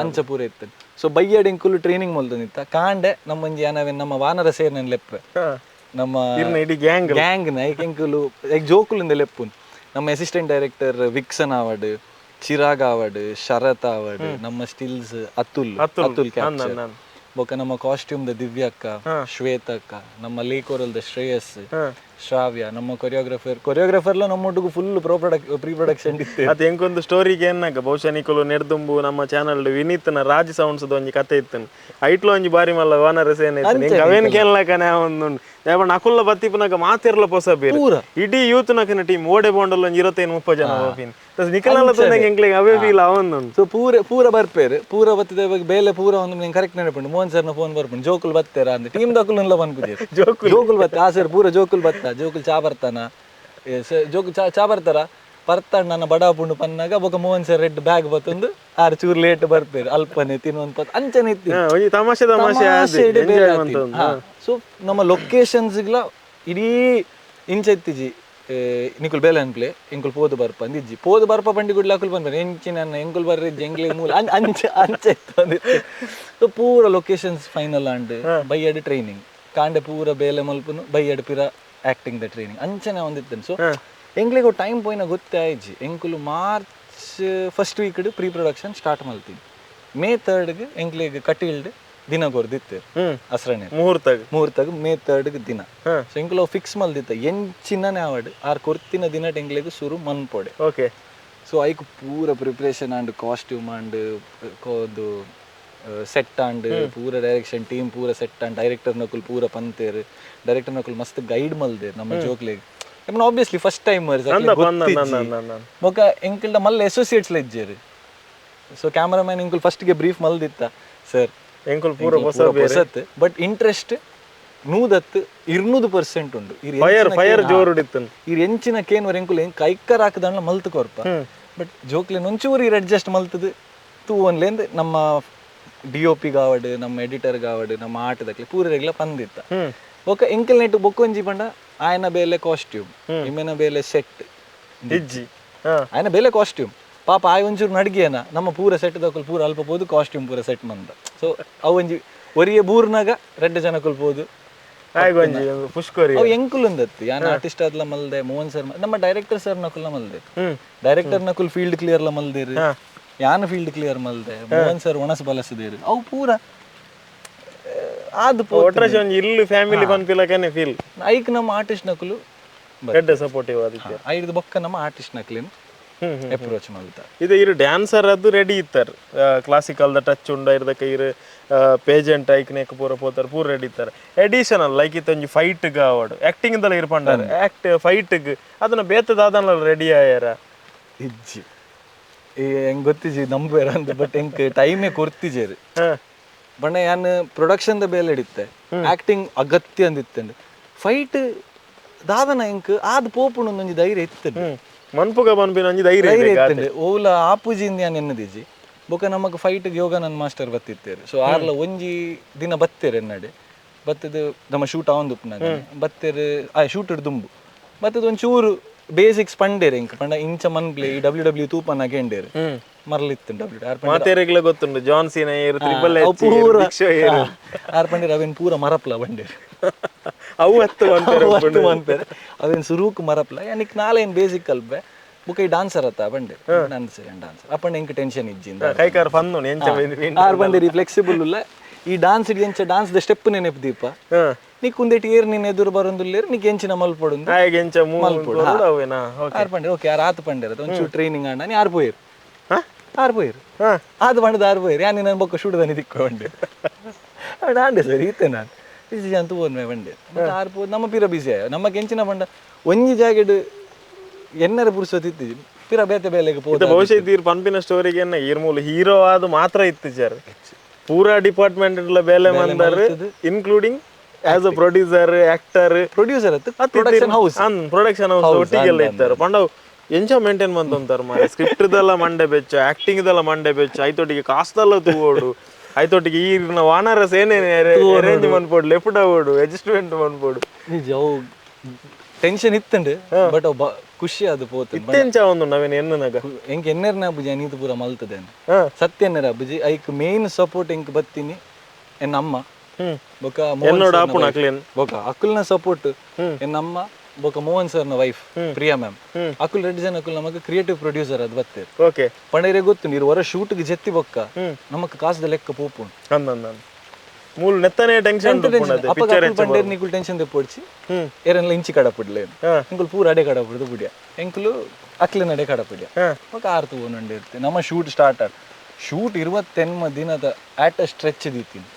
ಅಂಚ ಪೂರ ಇತ್ತು. ಸೊ ಬಯ್ಯಡ್ ಎಂಕುಲು ಟ್ರೈನಿಂಗ್ ಮಲ್ತೊಂದಿತ್ತ. ಕಾಂಡೆ ನಮ್ಮೊಂಜಿ ಏನವೆ ನಮ್ಮ ವಾನರ ಸೇನೆ ಲೆಪ್ಪೆ ನಮ್ಮ ಗ್ಯಾಂಗ್ ಗ್ಯಾಂಗ್ ಐಕ್ ಎಂಕುಲು ಜೋಕುಲಿಂದ ಲೆಪ್ಪುನು. ನಮ್ಮ assistant director Vixen ಆವಡ್, ಚಿರಾಗ್ ಆವಡ್, ಶರತ್ ಆವಡ್, ನಮ್ಮ ಸ್ಟಿಲ್ಸ್ ಅತುಲ್ ಅತುಲ್ ಕ್ಯಾಪ್ಚರ್, ಬೊಕ್ಕ ನಮ್ಮ ಕಾಸ್ಟ್ಯೂಮ್ ದ ದಿವ್ಯಕ್ಕ, ಶ್ವೇತಕ್ಕ, ನಮ್ಮ ಲೇಕೋರಲ್ the Shreyas, ಶ್ರಾವ್ಯ, ನಮ್ಮ ಕೊರಿಯೋಗ್ರಾಫರ್ ಕೊರಿಯೋಗ್ರಾಫರ್ಲ ನಮ್ಮೊಟ್ಟಿಗೆ full pre production ಇತ್ತು. ಅದು ಎಂಕೊಂದು ಸ್ಟೋರಿಗೆ ಏನಾಗ ಬಹುಶಃ ನಿಕುಲು ನೆಡ್ದುಂಬು ನಮ್ಮ ಚಾನಲ್ ವಿನೀತ್ನ ರಾಜ್ ಸೌಂಡ್ಸ್ ಒಂಜಿ ಕತೆ ಇತ್ತು. ಐಟ್ಲ ಒಂಜಿ ಬಾರಿ ಮಲ್ಲ ವಾನರ ಸೇನೆ ಇತ್ತು. ಅವೇನ್ ಕೇಳಲಕನೆ ಒಂದು ಯಾವಣ್ಣ ಅಕುಲ್ಲ ಬತ್ತಿಪುನಾಗ ಮಾತಿರ್ಲ ಪೊಸ ಬೇರೆ ಇಡೀ ಯೂತ್ ನಕನ ಟೀಮ್ ಓಡೆ ಬೋಂಡಲ್ ಒಂಜಿ 25-30 ಜನ ಹೋಪಿನ್ ನಿಕಲೆಲ್ಲ ತಂದಾಗ ಎಂಕ್ಲೆಗ್ ಅವೇ ಫೀಲ್ ಅವೊಂದುಂಡು. ಸೊ ಪೂರ ಪೂರ ಬರ್ಪೇರು ಪೂರ ಬತ್ತಿದ ಬೇಲೆ ಪೂರ ಒಂದು ಕರೆಕ್ಟ್ ನೆನಪುಂಡು. ಮೋಹನ್ ಸರ್ನ ಫೋನ್ ಬರ್ಪುಂಡು, ಜೋಕುಲ್ ಬತ್ತೇರ ಅಂದ್ ಟೀಮ್ ದಕುಲ್ ಬಂದ್ಪುಜೇರು. ಜೋಕುಲ್ ಬತ್ತ ಆ ಸರ್ ಪೂರ ಜೋಕುಲ್ ಬತ್ತ, ಜೋಕುಲ್ ಚಾ ಬರ್ತಾನ, ಜೋಕುಲ್ ಚಾ ಚಾ ಬರ್ತಾರ ಬರ್ತಾಣ ನನ್ನ ಬಡ ಪುಂಡು ಪನ್ನಾಗ ಬೊಕ Mohan sir red bag ಬತ್ತೊಂದು R ಚೂರು ಲೇಟ್ ಬರ್ಪೇರು ಅಲ್ಪನೆ ತಿನ್ನುವಂತ ಅಂಚನೆ ಇತ್ತು. ತಮಾಷೆ ತಮಾಷೆ. ಸೊ ನಮ್ಮ ಲೊಕೇಶನ್ಸ್ಗ್ಲ ಇಡೀ ಇಂಚ ಇತ್ತಿಜಿ ನಿಕುಲ್ ಬೇಲೆ ಅನ್ಪ್ಲೆ ಎಂಕುಲ್ ಪೋದು ಬರ್ಪ ಅಂದಿಜ್ಜಿ ಪೋದು ಬರ್ಪ ಬಂಡಿ ಗುಡ್ಲ ಅಕುಲ್ ಬಂದ್ಬಾರೆ ಎಂಚಿನ ಎಂಕುಲ್ ಬರ್ರಿಜ್ಜಿ ಎಂಕ್ಲೆ ಮೂಲ ಅಂಚ ಅಂಚ ಇತ್ತು. ಸೊ ಪೂರ locations final and ಬೈಯಡ್ training ಕಾಂಡೆ ಪೂರ ಬೇಲೆ ಮಲ್ಪುನು ಬೈಯಡ್ ಪಿರ acting the training ಅಂಚನೆ ಒಂದಿತ್ತೇನೆ. ಸೊ ಎಂಕ್ಲೆಗ್ ಟೈಮ್ ಪೋಯಿನ ಗೊತ್ತೇ ಆಯ್ಜಿ. ಎಂಕುಲು March 1st week pre production start ಮಲ್ತೀನಿ. May 3rd ಎಂಕ್ಲೆಗ್ ಕಟೀಲ್ಡ್ ದಿನ ಕೊರ್ದಿತ್ತು ಅಸ್ರನೆ ಮುಹೂರ್ತಗ್ May 3rd ದಿನ. ಸೊ ಎಂಕುಲು ಫಿಕ್ಸ್ ಮಲ್ದಿತ್ತ ಎಂಚಿನನೇ ಆವಡ್ ಆರ್ ಕೊರ್ತಿನ ದಿನ ಎಂಕ್ಲೆಗ್ ಸುರು ಮನ್ಪೊಡೆ. ಓಕೆ. ಸೊ ಐಕ್ ಪೂರ preparation and costume and ಕೋದು set and ಪೂರ ಡೈರೆಕ್ಷನ್ ಟೀಮ್ ಪೂರ set and director ನಕುಲ್ ಪೂರ ಪಂತೇರು ಡೈರೆಕ್ಟರ್ ನಕುಲ್ ಮಸ್ತ್ ಗೈಡ್ ಮಲ್ದೇರು ನಮ್ಮ ಜೋಕ್ಲೆಗ್. Obviously first time ಬೊಕ ಎಂಕಲ್ಡ ಮಲ್ಲ ಅಸೋಸಿಯೇಟ್ಸ್ ಇಜ್ಜೇರು. ಸೊ ಕ್ಯಾಮರಾಮ್ಯಾನ್ ಎಂಕುಲ್ ಫಸ್ಟ್ಗೆ ಬ್ರೀಫ್ ಮಲ್ದಿತ್ತ ಸರ್ ಎಂಕುಲ್ ಪೂರ ಹೊಸತ್ ಬಟ್ ಇಂಟ್ರೆಸ್ಟ್ 100 200% ಉಂಡು. ಇರ್ ಎಂಚಿನ ಕೇನ್ವರ್ ಎಂಕುಲ್ ಕೈಕರ್ ಹಾಕದಂಡ್ಲ ಮಲ್ತು ಕೊರ್ಪ ಬಟ್ ಜೋಕ್ಲೆನ್ ಒಂಚೂರು ಇರ್ ಅಡ್ಜಸ್ಟ್ ಮಲ್ತದು ತೂ ಒನ್ಲೇಂದ್ ನಮ್ಮ ಡಿ ಒ ಪಿಗಾವಡ್ ನಮ್ಮ ಎಡಿಟರ್ಗಾವಡ್ ನಮ್ಮ ಆಟದಕ್ಲೆ ಪೂರೆಗ್ಲ ಪಂದಿತ್ತ. ಬೊಕ ಎಂಕಲ್ ನೆಟ್ ಬೊಕ್ಕೊಂಜಿ ಪಂಡ ಆಯನ ಬೇಲೆ ಕಾಸ್ಟ್ಯೂಮ್ ಇಮ್ಮೆನ ಬೇಲೆ ಸೆಟ್ ಇಜ್ಜಿ ಆಯನ ಬೇಲೆ ಕಾಸ್ಟ್ಯೂಮ್ ಪಾಪ ಆಯ್ ಒಂಚೂರು ನಡ್ಗಿಯನ ನಮ್ಮ ಪೂರ ಸೆಟ್ ದಕುಲ್ ಪೂರ ಅಲ್ಪ ಪೋದು ಕಾಸ್ಟ್ಯೂಮ್ ಪೂರ ಸೆಟ್ ಮಂದ. ಸೊ ಅವು ಒಂಜಿ ಒರಿಯ ಬೂರ್ನಾಗ ರೆಡ್ಡ ಜನಕುಲ್ ಪೋದು ಅವು ಎಂಕುಲ್ ಒಂದತ್ತು ಯಾನ್ ಆರ್ಟಿಸ್ಟ್ ಆದ್ಲ ಮಲ್ದೆ ಮೋಹನ್ ಸರ್ ನಮ್ಮ ಡೈರೆಕ್ಟರ್ ಸರ್ ನಕುಲ್ನ ಮಲ್ದೆ ಡೈರೆಕ್ಟರ್ ನಕುಲ್ ಫೀಲ್ಡ್ ಕ್ಲಿಯರ್ಲ ಮಲ್ದೇರು ಯಾನ್ ಫೀಲ್ಡ್ ಕ್ಲಿಯರ್ ಮಲ್ದೆ ಮೋಹನ್ ಸರ್ ಒಣಸ್ ಬಲಸದೇರು ಅವು ಪೂರ ಆದ್ ಇಲ್ಲು ಫ್ಯಾಮಿಲಿ ಪನ್ಪಿಲಕನೆ ಫೀಲ್ ಐಕ್ ನಮ್ಮ ಆರ್ಟಿಸ್ಟ್ ನಕುಲು ಸಪೋರ್ಟಿವ್ ಆದಿತ್ತೆ ಐದು ಬೊಕ್ಕ ನಮ್ಮ ಆರ್ಟಿಸ್ಟ್ ನಕಲಿನ ಅಪ್ರೋಚ್ ಮಲ್ತ. ಇದು ಇರು ಡ್ಯಾನ್ಸರ್ ಅದು ರೆಡಿ ಇತ್ತಾರೆ classical the touch ಉಂಡ ಇರ್ದಕ್ಕೆ ಇರು ಪೇಜೆಂಟ್ ಐಕ್ನೇಕ್ ಪೂರ ಪೋತಾರೆ ಪೂರ ರೆಡಿ ಇತ್ತಾರೆ. ಅಡಿಷನಲ್ ಲೈಕ್ ಇತ್ತೊಂಜಿ ಫೈಟ್ ಆವಡು ಆಕ್ಟಿಂಗ್ ದಲ ಇರ್ಪಂಡಾರ ಆಕ್ಟ್ ಫೈಟ್ ಅದನ್ನ ಬೇತ ದಾದನ ರೆಡಿ ಆಯಾರ ಇಜ್ಜಿ ಹೆಂಗ್ ಗೊತ್ತಿಜಿ ನಂಬೇರ ಅಂದ್ ಬಟ್ ಎಂಕ್ ಟೈಮೇ ಕೊರ್ತಿಜೇರು ಬಣ್ಣ ಯಾನ್ ಪ್ರೊಡಕ್ಷನ್ the ಬೇಲೆ ಹಿಡಿತ್ತೆ ಆಕ್ಟಿಂಗ್ ಅಗತ್ಯ ಅಂದಿತ್ತಂಡು ಫೈಟ್ ದಾದನ ಎಂಕ್ ಆದ್ ಪೋಪುಂಡು ಒಂಜಿ ಧೈರ್ಯ ಇತ್ತು ಮನ್ಪುಗ ಪನ್ಪಿನ ಒಂಜಿ ಧೈರ್ಯ ಇತ್ತಂಡು ಓಲ ಆಪುಜಿಂದ ಯಾನ್ ಎನ್ನದಿಜಿ. ಬೊಕ ನಮಕ್ ಫೈಟ್ ಯೋಗಾನಂದ್ ಮಾಸ್ಟರ್ ಬತ್ತಿತ್ತೇರು. ಸೊ ಆರ್ಲ ಒಂಜಿ ದಿನ ಬತ್ತೇರು ಎನ್ನಡೆ ಬತ್ತದು ನಮ್ಮ ಶೂಟ್ ಆವೊಂದುಪ್ಪುನಾಗ ಬತ್ತೇರು ಆ ಶೂಟ್ ದುಂಬು ಬತ್ತದು ಒಂಚೂರು ಬೇಸಿಕ್ಸ್ ಪಂಡೇರು ಎಂಕ್ ಪಂಡ ಇಂಚ ಮನ್ಪ್ಲೆ ಈ ಡಬ್ಲ್ಯೂ ಡಬ್ಲ್ಯೂ ತೂಪನ ಕೇಂಡೇರು ಮರಲಿತ್ತು ಡಬ್ಲ್ಯೂ ಆರ್ ಮಾತೇರೆಗ್ಲ ಗೊತ್ತುಂಡು ಜಾನ್ ಸೀನಾ ಏರು ತ್ರಿಪಲ್ ಎಚ್ ಪೂರ ಆರ್ ಪಂಡೇರು ಅವೇನ್ ಪೂರ ಮರಪ್ಲ ಬಂಡೇರು ಅವು ಹತ್ತು ಮನ್ಪೇರು ಅವೇನ್ ಸುರೂಕ್ ಮರಪ್ಲ ಯಾನಿಕ್ ನಾಲೇನ್ ಬೇಸಿಕ್ ಕಲ್ಪೆ ಬುಕ್ಕ ಈ ಡಾನ್ಸರ್ ಅತ್ತ ಬಂಡೆ ಡಾನ್ಸರ್ ಡಾನ್ಸರ್ ಅಪ್ಪಂಡ ಎಂಕ್ ಟೆನ್ಷನ್ ಇಜ್ಜಿ ಕೈಕಾರ್ ಫನ್ನು ಎಂಚ ಆರ್ ಬಂಡೇರಿ ಫ್ಲೆಕ್ಸಿಬಲ್ ಉಲ್ಲ ಈ ಡಾನ್ಸ್ ಎಂಚ dance the step ನೆನಪು ದೀಪ ನಿಕ್ ಉಂದೆಟ್ ಏರ್ ನಿನ್ನ ಎದುರು ಬರೊಂದುಲ್ಲೇರು ನಿಕ್ ಎಂಚಿನ ಮಲ್ಪೊಡು ಆಯೆಗ್ ಎಂಚ ಮಲ್ಪೊಡು. ಅವೇನಾ? ಓಕೆ. ಆರ್ ಪಂಡೆ ಓಕೆ, ಆರ್ ಆತ್ ಪಂಡೇರ ಒಂಚೂರು ಟ್ರೈನಿಂಗ್ ಆಂಡ ನೀ ಆರ್ ಪೋಯೆರ್. ಆರ್ ಪೋಯೆರ್. ಆದ್ ಪಂಡದ ಆರ್ ಪೋಯೆರ್. ಯಾನ್ ನಿನ್ನ ಬೊಕ್ಕ ಶೂಟದನಿ ದಿಕ್ಕೊಂಡೆ ಆಂಡೆ ಸರ್ ಈತೆ ನಾನು ಬಿಸಿ ಅಂತ ಓನ್ಮೆ ಪಂಡೆ. ಆರ್ ಪೋ ನಮ್ಮ ಪಿರ ಬಿಸಿ ಆಯ ನಮ್ಮ ಕೆಂಚಿನ ಪಂಡ ಒಂಜಿ ಜಾಗೆಡ್ ಎನ್ನರ ಪುರುಷ ಇತ್ತಿಜಿ ಪಿರ ಬೇತೆ ಬೇಲೆಗೆ ಪೋದ. ಬಹುಶಃ ಈರ್ ಪನ್ಪಿನ ಸ್ಟೋರಿಗೆ ಈರ್ ಮೂಲ ಹೀರೋ ಆದ್ ಮಾತ್ರ ಇತ್ತಿಜಾರ್, ಪೂರಾ ಡಿಪಾರ್ಟ್ಮೆಂಟ್ ಬೇಲೆ Mandar, including as a producer, actor, producer production house, production house ಒಟ್ಟಿಗೆಲ್ಲ ಇತ್ತಾರೆ. ಪಂಡ ಎಂಚ ಮೇಂಟೈನ್ ಮಂತೊಂತಾರ ಮಾರೆ, ಸ್ಕ್ರಿಪ್ಟ್ ದೆಲ್ಲ ಮಂಡೆ ಬೆಚ್ಚ, ಆಕ್ಟಿಂಗ್ ದೆಲ್ಲ ಮಂಡೆ ಬೆಚ್ಚ, ಐತೊಟ್ಟಿಗೆ ಕಾಸ್ದೆಲ್ಲ ತೂವೋಡು, ಐತೊಟ್ಟಿಗೆ ಈರ್ನ ವಾನರ ಸೇನೆ ಅರೇಂಜ್ ಮನ್ಪೋಡು, ಲೆಫ್ಟ್ ಆವೋಡು, ಅಡ್ಜಸ್ಟ್ಮೆಂಟ್ ಮನ್ಪೋಡು. ನಿಜ ಅವು ಟೆನ್ಷನ್ ಇತ್ತಂಡು, ಬಟ್ ಅವು ಖುಷಿ ಅದು ಪೋತು. ಇತ್ತೆಂಚ ಒಂದು ನವೀನ ಎನ್ನನಾಗ ಎಂಕ್ ಎನ್ನೆರ್ನ ಅಬ್ಬುಜಿ ಅನೀತು ಪೂರ ಮಲ್ತದೇನೆ ಸತ್ಯ ಎನ್ನೆರ ಅಬ್ಬುಜಿ. ಐಕ್ ಮೇನ್ ಸಪೋರ್ಟ್ ಎಂಕ್ ಬತ್ತೀನಿ ಎನ್ನ ಅಮ್ಮ ಬೊಕ್ಕ ಬೊಕ್ಕ ಅಕುಲ್ನ ಸಪೋರ್ಟ್ ಎನ್ನಮ್ಮ ಬೊಕ್ಕ ಮೋಹನ್ ಸರ್ನ ವೈಫ್ ಪ್ರಿಯಾ ಮ್ಯಾಮ್. ಅಕುಲ್ ರೆಡ್ಡಿ ಜನ ಅಕುಲ್ ನಮಕ್ ಕ್ರಿಯೇಟಿವ್ ಪ್ರೊಡ್ಯೂಸರ್ ಅದು ಬತ್ತೇರು. ಓಕೆ. ಪಂಡೇರೆ ಗೊತ್ತು ನೀರು ಹೊರ ಶೂಟ್ಗೆ ಜೆತ್ತಿ ಬೊಕ್ಕ ನಮಕ್ ಕಾಸ್ದ ಲೆಕ್ಕ ಪೋಪುಂಡು. ಮೂಲ ನೆತ್ತನೆ ಟೆನ್ಷನ್ ಪಂಡೇರ್ ನಿಕುಲ್ ಟೆನ್ಷನ್ ತೆಪ್ಪೊಡ್ಚಿ ಏರೆನ್ಲ ಇಂಚಿ ಕಡಪುಡ್ಲೆ ಎಂಕುಲು ಪೂರ ಅಡೆ ಕಡಪುಡ್ದು ಬುಡಿಯ ಎಂಕುಲು ಅಕ್ಲಿನ ಅಡೆ ಕಡಪುಡಿಯ ಬೊಕ್ಕ ಆರ್ತು ಓನಂಡೆ ಇರ್ತೆ. ನಮ್ಮ ಶೂಟ್ ಸ್ಟಾರ್ಟ್ ಆಡ್ ಶೂಟ್ 28 ದಿನದ ಆಟ್ ಅ ಸ್ಟ್ರೆಚ್ ದೀತೀನಿ,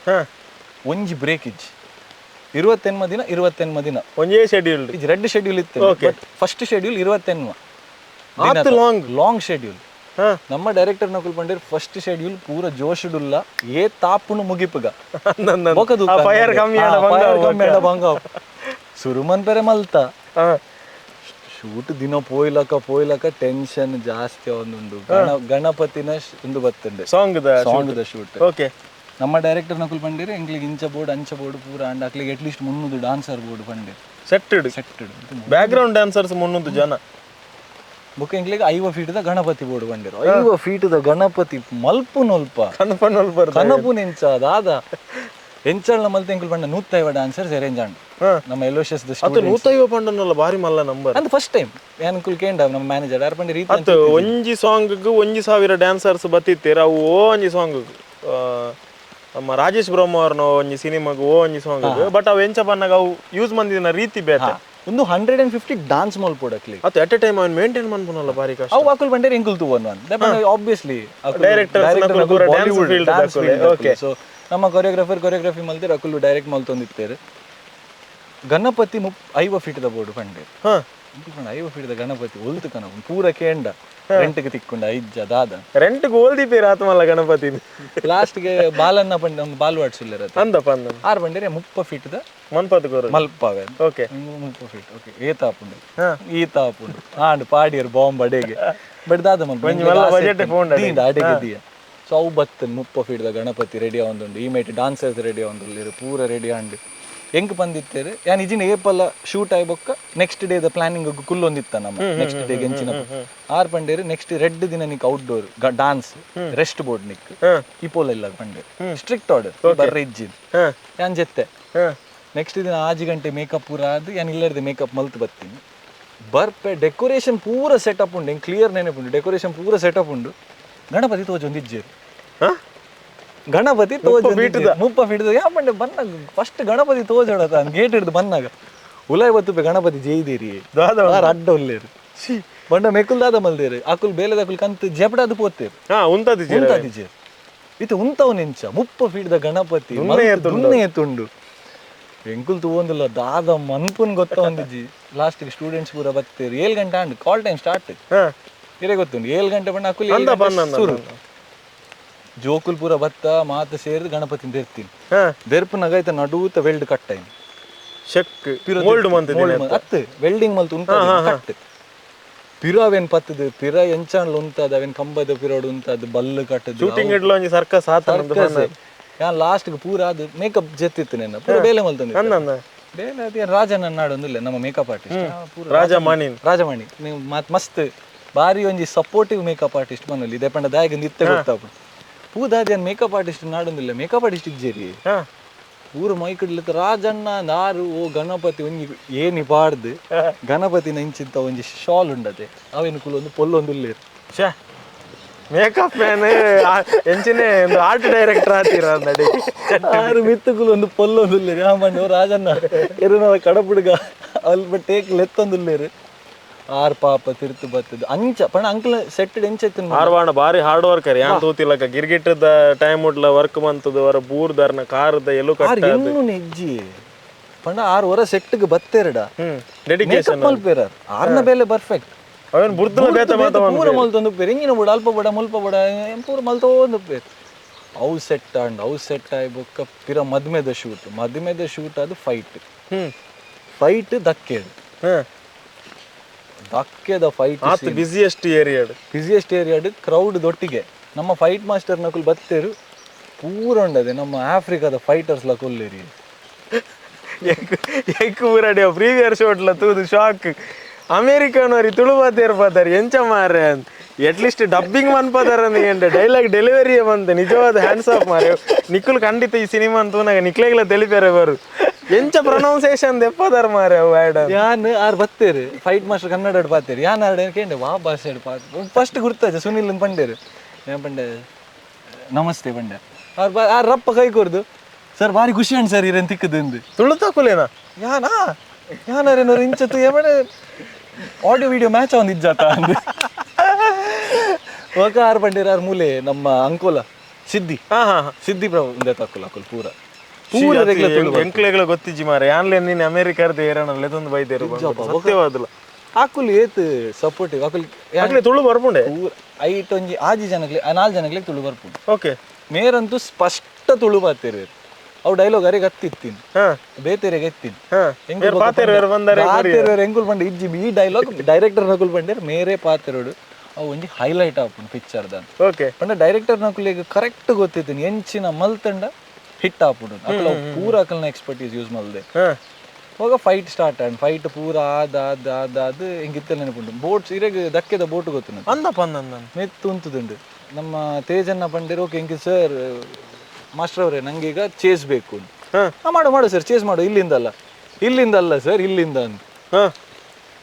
ಒಂಜಿ ಬ್ರೇಕ್ ಇಜ್ಜಿ. 28 ದಿನ 28 ದಿನ ಒಂಜೇ ಶೆಡ್ಯೂಲ್ ಇಜ್ಜಿ, ರೆಡ್ ಶೆಡ್ಯೂಲ್ ಇತ್ತು. First schedule 28 long long schedule. ನಮ್ಮ ಡೈರೆಕ್ಟರ್ ನಕುಲ್ ಪಂಡೇರ್ ಫಸ್ಟ್ ಶೆಡ್ಯೂಲ್ ಪೂರ ಜೋಶುಡುಲ್ಲ ಏ ತಾಪುನು ಮುಗಿಪುಗ ಬಂಗ ಸುರುಮನ್ ಪೆರೆ ಮಲ್ತ ಶೂಟ್ ದಿನ ಪೋಯ್ಲಕ ಪೋಯ್ಲಕ ಟೆನ್ಷನ್ ಜಾಸ್ತಿ ಒಂದುಂಡು. ಗಣಪತಿನ ಒಂದು ಬತ್ತುಂಡು song song the shoot. Okay. ನಮ್ಮ ಡೈರೆಕ್ಟರ್ ನಕುಲ್ ಪಂಡೇರ್ ಎಂಕ್ಲಿಗೆ ಇಂಚ ಬೋರ್ಡ್ ಅಂಚ ಬೋರ್ಡ್ ಪೂರ ಅಂಡ್ ಅಕ್ಲಿಗೆ at least 300 dancer board ಪಂಡೇರ್ ಸೆಟ್ಟೆಡ್ ಸೆಟ್ಟೆಡ್ back ground dancers 300 ಜನ. ಬೊಕ್ಕ ಎಂಕ್ಲಿಗೆ 50 ಫೀಟ್ದ ಗಣಪತಿ ಬೋರ್ಡ್ ಬಂದಿರು. 50 ಫೀಟ್ದ ಗಣಪತಿ ಮಲ್ಪು ನೊಲ್ಪ ಕನಪು ನೆಂಚ ದಾದ ಎಂಚಲ್ನ ಮಲ್ತ ಎಂಕುಲು ಪಂಡ 150 ಡಾನ್ಸರ್ಸ್ ಅರೇಂಜ್ ಆಂಡ್ ನಮ್ಮ ಎಲೋಶಿಯಸ್ the students. 150 ಪಂಡನಲ್ಲ ಬಾರಿ ಮಲ್ಲ ನಂಬರ್ ಅಂದ್ ಫಸ್ಟ್ ಟೈಮ್ ಯಾನ್ಕುಲ್ ಕೇಂಡ ನಮ್ಮ ಮ್ಯಾನೇಜರ್ ಯಾರ್ ಪಂಡ ರೀತಿ ಅತ್ತ ಒಂಜಿ ಸಾಂಗ್ ಗ್ 1000 ಡಾನ್ಸರ್ಸ್ ಬತ್ತಿತ್ತೀರ. ಅವು ಒಂಜಿ ಸಾಂಗ್ ನಮ್ಮ ರಾಜೇಶ್ ಬ್ರಹ್ಮ ಅವರನ್ನ ಒಂಜಿ ಸಿನಿಮಾಗ್ ಒಂಜಿ ಸಾಂಗ್, ಬಟ್ ಅವು ಎಂಚ ಪನ್ನಾಗ ಅವು ಯೂಸ್ ಮಂದಿನ ರೀತಿ ಬೇತೆ. ಒಂದು 150 ಡಾನ್ಸ್ ಮಲ್ಪೊಡಕ್ಲಿ ಅತ್ತ at a time ಅವನ್ ಮೇಂಟೈನ್ ಮನ್ಪುನಲ್ಲ ಬಾರಿ ಕಷ್ಟ. ಅವು ಅಕುಲ್ ಬಂಡೇರ್ ಎಂಕುಲ್ ತೂವನ್ one obviously directors okay. So ನಮ್ಮ ಕೊರಿಯೋಗ್ರಾಫರ್ ಕೊರಿಯೋಗ್ರಫಿ ಮಲ್ತೇರು, ಅಕುಲು ಡೈರೆಕ್ಟ್ ಮಲ್ತೊಂದಿತ್ತೇರು. ಗಣಪತಿ 50 ಫೀಟ್ದ ಬೋರ್ಡ್ ಪಂಡೇರು. 50 ಫೀಟ್ದ ಗಣಪತಿ ಒಲ್ತು ಕನ ಪೂರ ಕೇಂಡ ರೆಂಟ್ಗೆ ತಿಕ್ಕೊಂಡ ಐಜ್ಜ ದಾದ ರೆಂಟ್ಗೆ ಓಲ್ದಿಪೇರು ಆತ್ಮಲ್ಲ ಗಣಪತಿ. ಲಾಸ್ಟ್ಗೆ ಬಾಲನ್ನ ಪಂಡ ನಮ್ಮ ಬಾಲ್ ವಾಡ್ಸುಲ್ಲೇರ ಅಂದಪ್ಪ ಅಂದ ಆರು ಬಂಡೇರೆ 30 ಫೀಟ್ದ ಮನ್ಪತ್ ಕೋರು ಮಲ್ಪಾವೆ. ಓಕೆ. 30 feet okay. ಏತಾಪುಂಡು ಈತಾಪುಂಡು ಆಂಡ್ ಪಾಡಿಯರ್ ಬಾಂಬ್ ಅಡೆಗೆ ಬಟ್ ದಾದ ಮಲ್ಪ ಅಡೆಗೆ ದಿಯ. ಸೊ ಅವು ಬತ್ತನ್ 30 ಫೀಟ್ದ ಗಣಪತಿ ರೆಡಿ ಆವೊಂದುಂಡು, ಈ mate dancers ready ಆವೊಂದುಲ್ಲೇರು ಪೂರ ರೆಡಿ ಆಂಡ್ ಎಂಕ್ ಬಂದಿತ್ತೇರು. ಯಾನ್ ಇಜಿನ ಏಪಲ್ಲ ಶೂಟ್ ಆಯ್ ಬೊಕ್ಕ next day the planning ಕುಲ್ಲೊಂದಿತ್ತ ನಮ್ಮ ನೆಕ್ಸ್ಟ್ ಡೇ ಎಂಚಿನ ಆರ್ ಪಂಡೇರು ನೆಕ್ಸ್ಟ್ ರೆಡ್ ದಿನ Nick outdoor dance rest board Nick ಇಪೋಲ ಇಲ್ಲ ಪಂಡೇರು ಸ್ಟ್ರಿಕ್ಟ್ ಆರ್ಡರ್ ಬರ್ರೆ ಇಜ್ಜಿದ್. ಯಾನ್ ಜೆತ್ತೆ ನೆಕ್ಸ್ಟ್ ದಿನ 5 ಗಂಟೆ ಮೇಕಪ್ ಪೂರ ಆದ್ ಯಾನ್ ಇಲ್ಲರ್ದೆ ಮೇಕಪ್ ಮಲ್ತ್ ಬತ್ತೀನಿ. ಬರ್ಪೆ ಡೆಕೋರೇಷನ್ ಪೂರ ಸೆಟಪ್ ಉಂಡು, ಎಂಕ್ ಕ್ಲಿಯರ್ ನೆನಪುಂಡು ಡೆಕೋರೇಷನ್ ಪೂರ ಸೆಟಪ್ ಉಂಡು. ಗಣಪತಿ ತೋಜೊಂದು ಇಜ್ಜೇರು ಗಣಪತಿ ತೋಜ 30 ಫೀಟ್ ಯಾ ಪಂಡೆ ಬಂದಾಗ ಫಸ್ಟ್ ಗಣಪತಿ ತೋಜೋಡ ಗೇಟ್ ಹಿಡ್ದು ಬಂದಾಗ ಉಲಾಯ್ ಬತ್ತುಪೆ ಗಣಪತಿ ಜೈದಿರಿ ಅಡ್ಡ ಉಲ್ಲೇರು ಬಂಡ ಮೆಕುಲ್ ದಾದ ಮಲ್ದೇರು ಅಕುಲ್ ಬೇಲೆದ ಅಕುಲ್ ಕಂತ್ ಜಪಡಾದು ಪೋತೇರು ಉಂತಾದಿಜೇರು ಇತ್ತು ಉಂತವ್ ನೆಂಚ 30 ಫೀಟ್ದ ಗಣಪತಿ ದುನ್ನೆ ಎತ್ತುಂಡು. ಎಂಕುಲ್ ತೂವೊಂದಿಲ್ಲ ದಾದ ಮನ್ಪುನ್ ಗೊತ್ತ ಒಂದಿಜ್ಜಿ. ಲಾಸ್ಟ್ ಸ್ಟೂಡೆಂಟ್ಸ್ ಪೂರ ಬತ್ತೇರು 7 ಗಂಟೆ and call time start ಇರೇ ಗೊತ್ತುಂಡು 7 ಗಂಟೆ ಬಂಡ ಅಕುಲ್ ಶುರು ಜೋಕುಲ್ ಪೂರ ಬತ್ತ ಮಾತ ಸೇರಿದ್ ಗಣಪತಿನ ದೆರ್ತೀನಿ ದೆರ್ಪುನಗ ಐತ ನಡೂತ ವೆಲ್ಡ್ ಕಟ್ ಆಯ್ತು ಶೆಕ್ ಮೋಲ್ಡ್ ಅತ್ತು ವೆಲ್ಡಿಂಗ್ ಮಲ್ತು ಉಂತ ಕಟ್ ಪಿರ ಅವೇನ್ ಪತ್ತದು ಪಿರ ಎಂಚಾಣ್ಲ ಉಂತಾದ ಅವೇನ್ ಕಂಬದ ಪಿರೋಡು ಉಂತಾದ ಬಲ್ಲು ಕಟ್ಟದು ಶೂಟಿಂಗ್ ಇಡ್ಲ ಒಂಜಿ ಸರ್ಕಸ್ ಆತ ಯಾನ್ ಲಾಸ್ಟ್ ಗೆ ಪೂರ ಅದು ಮೇಕಪ್ ಜೆತ್ತಿತ್ತು ನೆನ್ನ ಪೂರ ಬೇಲೆ ಮಲ್ತೊಂದಿತ್ತು ಬೇಲೆ ಅದು ರಾಜನ ನಾಡೊಂದಿಲ್ಲ ನಮ್ಮ ಮೇಕಪ್ ಆರ್ಟಿಸ್ಟ್ ರಾಜಮಣಿ ರಾಜಮಣಿ ನೀವು ಮಸ್ತ್ ಬಾರಿ ಒಂಜಿ supportive makeup artist ಬನ್ನೊಲಿ ಇದೇ ಪಂಡ ದಾಯಗ ಇತ್ತೆ ಗೊತ್ತಾಪುಂಡು ಪೂದಾದ ಮೇಕಪ್ ಆರ್ಟಿಸ್ಟ್ ನಾಡೊಂದಿಲ್ಲ ಮೇಕಪ್ ಆರ್ಟಿಸ್ಟ್ ಇಜ್ಜೇರಿ ಪೂರ ಮೈಕಡ್ಲಿತ್ತ ರಾಜಣ್ಣ ನಾರು ಓ ಗಣಪತಿ ಒಂಜಿ ಏನಿ ಪಾಡ್ದು ಗಣಪತಿನ ಇಂಚಿಂತ ಒಂಜಿ ಶಾಲ್ ಉಂಡತೆ ಅವೇನು ಕುಲೊಂದು ಪೊಲ್ಲೊಂದು ಉಲ್ಲೇರು ಶ್ಯಾ Makeup man ಎಂಚಿನೇ ಒಂದು ಆರ್ಟ್ ಡೈರೆಕ್ಟರ್ ಆತೀರ ಅಂದಡಿ. ಆರು ಮಿತ್ತುಕುಲು ಒಂದು ಪೊಲ್ಲೊಂದುಲ್ಲೇರು. ಆ ಮಂಡಿ ರಾಜಣ್ಣ ಎರುನವ ಕಡಪುಡುಗ ಅಲ್ಪ ಟೇಕ್ ಲೆತ್ತೊಂದುಲ್ಲೇರು. ಆರ್ ಪಾಪ ತಿರ್ತು ಬತ್ತದು ಅಂಚ ಪಂಡ ಅಂಕಲ್ ಸೆಟ್ ಎಂಚ ಇತ್ತು. ಆರ್ವಾಣ ಬಾರಿ ಹಾರ್ಡ್ ವರ್ಕರ್ ಯಾನ್ ತೂತಿಲಕ ಗಿರ್ಗಿಟ್ಟದ ಟೈಮ್ ಉಡ್ಲ ವರ್ಕ್ ಮಂತದ ವರ ಬೂರ್ದಾರ್ನ ಕಾರದ ಎಲು ಆರ್ ಎನ್ನು ನೆಜ್ಜಿ ಪಂಡ ಆರ್ ವರ ಸೆಟ್ಗೆ ಬತ್ತೇರಡ ಡೆಡಿಕೇಶನ್ ಮಲ್ಪೇರ ಆರ್ನ ಬೇಲೆ ಪರ್ಫೆಕ್ಟ್. ಅವೇನ್ ಬುರ್ದಲ ಬೇತ ಮಾತ ಪೂರ ಮಲ್ತೊಂದು ಪೇರು ಇಂಗಿನ ಬುಡ ಅಲ್ಪ ಬಡ ಮುಲ್ಪ ಬಡ ಪೂರ ಮಲ್ತೊಂದು ಪೇರು. ಅವು ಸೆಟ್ ಆಂಡ್ ಅವು ಸೆಟ್ ಆಯ್ ಬೊಕ್ಕ ಪಿರ ಮದ್ಮೆದ ಶೂಟ್, ಮದ್ಮೆದ ಶೂಟ್ ಅದು ಫೈಟ್. ಫೈಟ್ ದಕ್ಕೆಡ್ ದಕ್ಕೆದ ಫೈಟ್ ಆತ್ busiest area, busiest ಏರಿಯಾಡ್ crowd ದೊಟ್ಟಿಗೆ. ನಮ್ಮ ಫೈಟ್ ಮಾಸ್ಟರ್ ನಕುಲ್ ಬತ್ತೇರು ಪೂರ ಉಂಡದೆ ನಮ್ಮ ಆಫ್ರಿಕಾದ ಫೈಟರ್ಸ್ ಲ ಕೊಲ್ಲೇರಿ. ಎಕ್ ಊರಡಿ ಪ್ರೀವಿಯರ್ ಶೋಟ್ಲ ತೂದು ಶಾಕ್. ಅಮೇರಿಕನವರಿ ತುಳು ಬಾತೇರು ಪಾತಾರ ಎಂಚ ಮಾರ್ರೆ ಅಂತ. At least dubbing ಮನ್ಪದಾರ ಅಂದ್ರೆ ಡೈಲಾಗ್ ಡೆಲಿವರಿ ಬಂತ ನಿಜವಾದ ಹ್ಯಾಂಡ್ಸ್ ಆಫ್ ಮಾರೆ. ನಿಕ್ಕುಲ್ ಖಂಡಿತ ಈ ಸಿನಿಮಾ ಅಂತ ನಿಕ್ಲೆಗ್ಲ తెలిಪಾರೆ ಬರು ಎಂಚ ಪ್ರೊನೌನ್ಸಿಯೇಷನ್ ದೆಪ್ಪದಾರ ಮಾರೆ ಅವು ಆ್ಯಡ್. ಯಾನ್ ಆರ್ ಬತ್ತೇರು ಫೈಟ್ ಮಾಸ್ಟರ್ ಕನ್ನಡ ಪಾತೇರು ಯಾನ್ ಆರ್ಡ ಕೇಂಡೆ ವಾ ಭಾಷೆ ಫಸ್ಟ್ ಗುರ್ತಾಜ ಸುನಿಲ್ ಪಂಡೇರು. ಏನ್ ಪಂಡೆ ನಮಸ್ತೆ ಪಂಡೆ. ಆರ್ ಆರ್ ರಪ್ಪ ಕೈ ಕೊರ್ದು ಸರ್ ಭಾರಿ ಖುಷಿ ಉಂಟು ಸರ್ ಇರೇನು ತಿಕ್ಕದು ತುಳು ತಕುಲೇನಾ ಯಾನಾ ಯಾನಾರೇನೋ ಇಂಚತ್ತು ಏಮಡೆ audio video match ಒಂದು ಇಜ್ಜಾತ ಅಂದು. ಒಕ ಆರ್ ಪಂಡೇರು ಆರ್ ಮೂಲೆ ನಮ್ಮ ಅಂಕೋಲ ಸಿದ್ದಿ ಸಿದ್ದಿ ಪ್ರಭು ಉಂದೆ ತಕ್ಕುಲ ಅಕುಲ್ ಪೂರ ಪೂರ ಎಂಕ್ಲೆಗಳ ಗೊತ್ತಿಜ್ಜಿ ಮಾರೆ. ಯಾನ್ಲೆ ನೀನು ಅಮೇರಿಕಾದ ಏರಣ ಲೆತೊಂದು ಬೈದೇರು ಸತ್ಯವಾದಲ್ಲ. ಅಕುಲ್ ಏತ್ ಸಪೋರ್ಟಿವ್ ಅಕುಲ್ ಅಕ್ಲೆ ತುಳು ಬರ್ಪುಂಡೆ ಐಟ್ ಒಂಜಿ ಆಜಿ ಜನಕ್ಲೆ ನಾಲ್ ಜನಕ್ಲೆ ತುಳು ಬರ್ಪುಂಡು. ಓಕೆ ಮೇರಂತೂ ಸ್ಪಷ್ಟ ತುಳು ಬಾತೇರು. ಅವು ಡೈಲಾಗ್ ಅರೆಗೆ ಹತ್ತಿತ್ತೀನಿ ಬೇತೆರೆಗೆ ಎತ್ತೀನಿ ಎಂಕುಲ್ ಪಂಡ ಇಜ್ಜಿ ಈ ಡೈಲಾಗ್ ಡೈರೆಕ್ಟರ್ ನಕುಲ್ ಪಂಡೇರ್ ಮೇರೆ ಪಾತೆರೋಡು ಅವು ಒಂಜಿ ಹೈಲೈಟ್ ಆಪುಂಡು ಪಿಕ್ಚರ್ ದ. ಓಕೆ ಪಂಡ ಡೈರೆಕ್ಟರ್ ನಕುಲಿಗೆ ಕರೆಕ್ಟ್ ಗೊತ್ತಿತ್ತೀನಿ ಎಂಚಿನ ಮಲ್ತಂಡ ಹಿಟ್ ಆಪುಂಡು. ಅಕುಲ್ ಅವು ಪೂರ ಅಕಲ್ನ ಎಕ್ಸ್ಪರ್ಟೀಸ್ ಯೂಸ್ ಮಲ್ದೆ. ಹೋಗ fight start and fight ಪೂರ ಆದ ಆದ ಆದ ಅದು ಎಂಗಿತ್ತಲ್ ನೆನಪುಂಡು. ಬೋಟ್ಸ್ ಇರೆಗ್ ದಕ್ಕೆದ ಬೋಟ್ ಗೊತ್ತು ಅಂದಪ್ಪ ಅಂದ ಮೆತ್ತು ಉಂತುದುಂಡು. ನಮ್ಮ ತೇಜನ್ನ ಪಂಡೇರ್ ಓಕೆ ಎಂಕಿ ಸರ್ ಮಾಸ್ಟರ್ ಅವರೇ ನಂಗೆ ಈಗ ಚೇಸ್ ಬೇಕು. ಮಾಡು ಮಾಡು ಸರ್ ಚೇಸ್ ಮಾಡು, ಇಲ್ಲಿಂದ ಅಲ್ಲ ಇಲ್ಲಿಂದ ಅಲ್ಲ ಸರ್ ಇಲ್ಲಿಂದ ಅಂತ.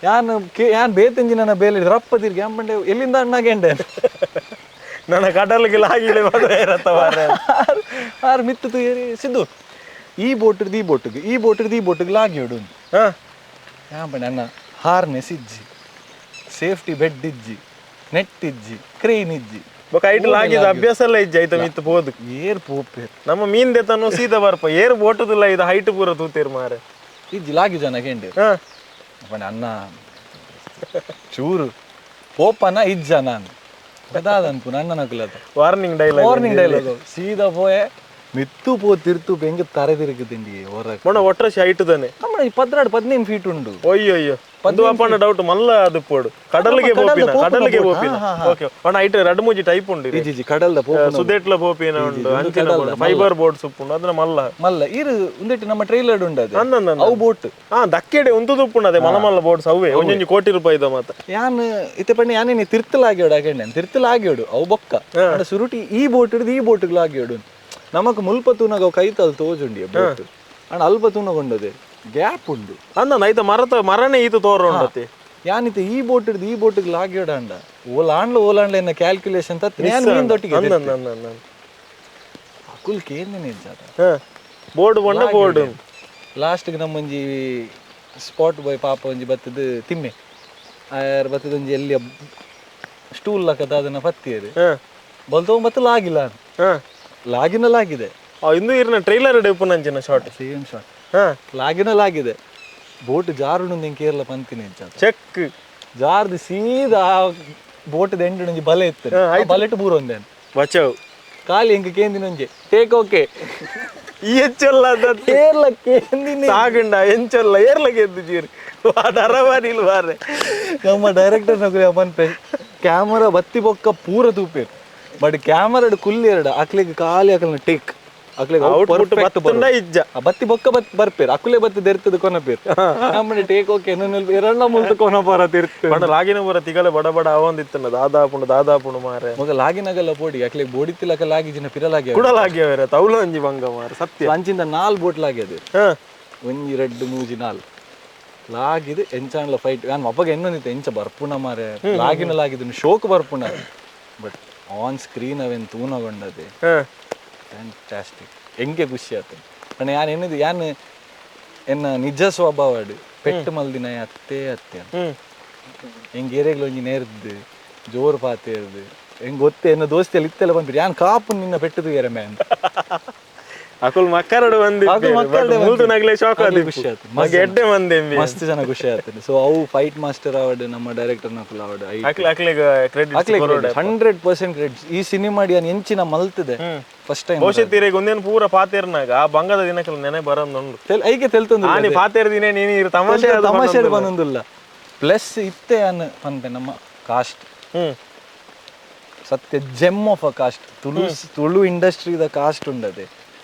ಯಾನ್ ಯಾನ್ ಬೇತೆಂಜಿ ನನ್ನ ಬೇಲೆ ರಪ್ಪ ತಿರ್ಗಿ ಯಾನ್ ಪಂಡೆ ಎಲ್ಲಿಂದ ಅಣ್ಣಗೆಂಡೆ ನನ್ನ ಕಡಲ್ಗೆ ಆಗಿಲ್ಲ. ಆರು ಮಿತ್ತು ಏರಿ ಸಿದ್ದು ಈ ಬೋಟಿರ್ದು ಈ ಬೋಟಿಗೆ ಈ ಬೋಟಿರ್ದು ಈ ಬೋಟಿಗೆ ಲಾಗಿಡು. ಯಾನ್ ಪಂಡೆ ಅಣ್ಣ ಹಾರ್ನೆಸ್ ಇಜ್ಜಿ, ಸೇಫ್ಟಿ ಬೆಡ್ ಇಜ್ಜಿ, ನೆಟ್ ಇಜ್ಜಿ, ಕ್ರೇನ್ ಇಜ್ಜಿ, ಬೊಕ ಐಟ್ ಲಾಗಿದ ಅಭ್ಯಾಸ ಎಲ್ಲ ಇಜ್ಜಿ ಐತ ಮಿತ್ತು ಪೋದು ಏರ್ ಪೋಪೇರ್ ನಮ್ಮ ಮೀನ್ ದೆತನು ಸೀದಾ ಬರ್ಪ ಏರ್ ಬೋಟುದಿಲ್ಲ ಇದು ಹೈಟ್ ಪೂರ ತೂತೇರ್ ಮಾರೆ ಇಜ್ಜಿ ಲಾಗಿ ಜನ ಕೇಂಡೆ. ಪಂಡ ಅಣ್ಣ ಚೂರು ಪೋಪನ ಇಜ್ಜ ನಾನು ಅದಾದ ಅನ್ಪುನ ಅಣ್ಣನ ಕುಲದ warning dialogue, warning dialogue ಸೀದಾ ಪೋಯೆ ಮಿತ್ತು ಪೋ ತಿರ್ತು ಬೆಂಗ್ ತರೆ ತಿರುಗು ತಿಂಡಿ ಹೊರಗೆ ಮೊಣ ಒಟ್ರಶಿ ಹೈಟ್ ತಾನೆ ನಮ್ಮ 12 15 ಫೀಟ್ ಉಂಡು. ಅಯ್ಯೋ ಅಯ್ಯೋ ಅದು ಅಪ್ಪನ ಡೌಟ್ ಮಲ್ಲ ಅದು ಪೋಡು ಕಡಲಿಗೆ ಪೋಪಿನ, ಕಡಲಿಗೆ ಪೋಪಿನ. ಓಕೆ ಒಣ ಹೈಟ್ ರಡ್ ಮೂಜಿ ಟೈಪ್ ಉಂಡು ಇಜ್ಜಿ ಕಡಲ್ದ ಪೋಪಿನ ಸುದೇಟ್ಲ ಪೋಪಿನ ಉಂಡು, ಅಂಚಿನ ಫೈಬರ್ ಬೋಟ್ಸ್ ಉಪ್ಪುಂಡು ಅದನ್ನ ಮಲ್ಲ ಮಲ್ಲ ಇರು ಉಂದೆಟ್ಟು ನಮ್ಮ ಟ್ರೈಲರ್ ಉಂಡು ಅದು ಅಂದ ಅವು ಬೋಟ್. ಹಾ ದಕ್ಕೆಡೆ ಉಂತುದುಪ್ಪುಂಡು ಅದೇ ಮಲ್ಲ ಮಲ್ಲ ಬೋಟ್ಸ್ ಅವೇ ಒಂಜೊಂಜಿ ಕೋಟಿ ರೂಪಾಯಿದ ಮಾತ. ಯಾನ್ ಇತ್ತೆ ಪಂಡ ಯಾನೇನೆ ತಿರ್ತಲಾಗ್ಯೋಡು ಹಾಗೆಂಡೆ ತಿರ್ತಲಾಗ್ಯೋಡು ಅವು ಬೊಕ್ಕ ಸುರುಟಿ ಈ ಬೋಟ್ ಹಿಡಿದು ಈ ಬೋಟ್ಗೆ ಲಾಗ್ಯೋಡು ನಮಕ್ ಮುಲ್ಪ ತೂನಗ ಕೈತಲ್ ತೋಜುಂಡಿ ಬೋಟ್ ಅಂಡ್ ಅಲ್ಪ ತೂನಗೊಂಡದೆ ಗ್ಯಾಪ್ ಉಂಡು ಅಂದ ಐತ ಮರತ ಮರನೇ ಈತ ತೋರ ಉಂಡತಿ. ಯಾನಿತ ಈ ಬೋಟ್ ಹಿಡಿದು ಈ ಬೋಟ್ಗೆ ಲಾಗ್ಯೋಡ ಅಂಡ ಓಲಾಂಡ್ಲ ಓಲಾಂಡ್ಲ ಎನ್ನ ಕ್ಯಾಲ್ಕುಲೇಷನ್ ತತ್ ದೊಟ್ಟಿಗೆ ಅಕುಲ್ ಕೇಂದಿನ ಇಜ್ಜಾತ ಬೋರ್ಡ್ ಬಂಡ ಬೋರ್ಡ್. ಲಾಸ್ಟ್ಗೆ ನಮ್ಮೊಂಜಿ ಸ್ಪಾಟ್ ಬಾಯ್ ಪಾಪ ಒಂಜಿ ಬತ್ತದ ತಿಮ್ಮೆ ಆಯರ್ ಬತ್ತದ ಒಂಜಿ ಎಲ್ಲಿ ಸ್ಟೂಲ್ ಲಕ್ಕದ ಅದನ್ನ ಪತ್ತಿಯರು ಬಲ್ತೋ ಬತ್ತಲ ಆಗಿಲ್ಲ ಲಾಗಿನ ಲಾಗಿದೆ. ಇಂದು ಇರ್ನ ಟ್ರೈಲರ್ ಡೆಪ್ಪುನಂಚಿನ shot same shot ಲಾಗಿನ ಲಾಗಿದೆ boat ಜಾರುಡು ನಿಂಗೆ ಕೇರಳ ಪಂತಿನ ಚೆಕ್ ಜಾರ್ದು ಸೀದಾ ಬೋಟ್ ಎಂಟು ಒಂಜಿ ಬಲೆ ಇತ್ತು ಬಲೆಟ್ ಬೂರ ಒಂದೇ ಬಚಾವ್ ಖಾಲಿ ಎಂಕ ಕೇಂದಿನ ಒಂಜಿ ಟೇಕ್ ಓಕೆ ಈ ಹೆಚ್ಚಲ್ಲ ಕೇರಳ ಕೇಂದಿನ ಸಾಗಂಡ ಎಂಚಲ್ಲ ಏರ್ಲ ಗೆದ್ದು ಜೀರಿ ದರವಾರಿಲ್ ಬಾರೆ. ನಮ್ಮ ಡೈರೆಕ್ಟರ್ ನಗುಲಿ ಪನ್ಪೆ ಕ್ಯಾಮರಾ ಬತ್ತಿ ಬೊಕ್ಕ ಪೂರ ತೂಪೇರು ಬಟ್ ಕ್ಯಾಮರಾ ಕುಲ್ಲಿ ಎರಡು ಅಕ್ಲಿಗೆ ಖಾಲಿ ಅಕಲ್ನ ಟೇಕ್ ಅಕ್ಲಿಗೆ ಇಜ್ಜ ಬತ್ತಿ ಬೊಕ್ಕ ಬತ್ ಬರ್ಪೇರು ಅಕುಲೆ ಬತ್ತಿ ದೆರ್ತದ ಕೊನಪೇರು ನಮ್ಮನೆ ಟೇಕ್ ಓಕೆ ಎರಡ ಮುಲ್ತ ಕೊನ ಪರ ತಿರ್ತು ಬಡ ಲಾಗಿನ ಬರ ತಿಗಲೆ ಬಡ ಬಡ ಅವಂದಿತ್ತನ ದಾದಾಪುಂಡು ದಾದಾಪುಂಡು ಮಾರೆ ಮಗ ಲಾಗಿನಗಲ್ಲ ಪೋಡಿ ಅಕ್ಲಿಗೆ ಬೋಡಿತ್ತಿಲಕ ಲಾಗಿ ಜಿನ ಪಿರಲಾಗಿ ಕುಡಲಾಗಿ ಅವರ ತೌಲ ಒಂಜಿ ಬಂಗ ಮಾರೆ ಸತ್ಯ. ಅಂಚಿಂದ 4 ಬೋಟ್ ಲಾಗಿ ಅದು 1 2 3 4 ಲಾಗಿದು ಎಂಚಾಂಡ್ಲ ಫೈಟ್ ನಾನು ಅಪ್ಪಗೆ ಎನ್ನೊಂದಿತ್ತು ಎಂಚ ಬರ್ಪುಣ ಮಾರೆ ಲಾಗಿನ ಲಾಗಿದ್ದು ಶೋಕ್ ಬರ್ಪುಣ ಬಟ್ On screen ಅವೇನು ತೂನಗೊಂಡದೆ. ಫ್ಯಾಂಟಾಸ್ಟಿಕ್, ಎಂಕೆ ಖುಷಿ ಆತ. ಪಂಡ ಯಾನ್ ಎನ್ನದು ಯಾನ್ ಎನ್ನ ನಿಜ ಸ್ವಭಾವಡ್ ಪೆಟ್ಟು ಮಲ್ದಿನ ಅತ್ತೆ ಅತ್ತೆ ಎಂಕ್ ಏರೆಗ್ಲ ಒಂಜಿ ನೇರ್ದು ಜೋರು ಪಾತೇರ್ದು ಎಂಗ್ ಗೊತ್ತೇ ಎನ್ನ ದೋಸ್ತಿಯಲ್ಲಿ ಇತ್ತೆಲ್ಲ ಬಂದ್ಬಿಟ್ಟು ಯಾನ್ ಕಾಪು ನಿನ್ನ ಪೆಟ್ಟು ತೂಯರೆ ಮ್ಯಾನ್. ಅಕುಲ್ ಮಕ್ಕರಡು ಬಂದಿ ನಗಲೆ ಶಾಕ್ ಆದಿ ಖುಷಿ ಆತು, ಎಡ್ಡೆ ಮಂದಿ ಮಸ್ತ್ ಜನ ಖುಷಿ ಆಯ್ತು. ಸೊ ಅವು ಫೈಟ್ ಮಾಸ್ಟರ್ ಆವಡ್ ನಮ್ಮ ಡೈರೆಕ್ಟರ್ ನಕುಲ್ ಆವಡ್ ಅಕ್ಲೆಗ್ ಕ್ರೆಡಿಟ್ 100% ಕ್ರೆಡಿಟ್. ಈ ಸಿನಿಮಾ ಯಾನ್ ಎಂಚಿನ ಮಲ್ತದೆ ಫಸ್ಟ್ ಟೈಮ್ ಬಹುಶಃ ತೀರೆಗ್ ಒಂದೇನು ಪೂರ ಪಾತೇರ್ನಾಗ ಆ ಬಂಗದ ದಿನಕಲ್ ನೆನೆ ಬರೋದುಂಡು. ಐಕೆ ತೆಲ್ತೊಂದು ಆನಿ ಪಾತೇರ್ ದಿನ ನೀನು ಇರು ತಮಾಷೆ ತಮಾಷೆ ಬಂದೊಂದುಲ್ಲ. ಪ್ಲಸ್ ಇತ್ತೆ ಯಾನ್ ಪನ್ಪೆ ನಮ್ಮ ಕಾಸ್ಟ್ ಸತ್ಯ gem of a cast. Tulu Tulu ಇಂಡಸ್ಟ್ರಿದ cost ಉಂಡದೆ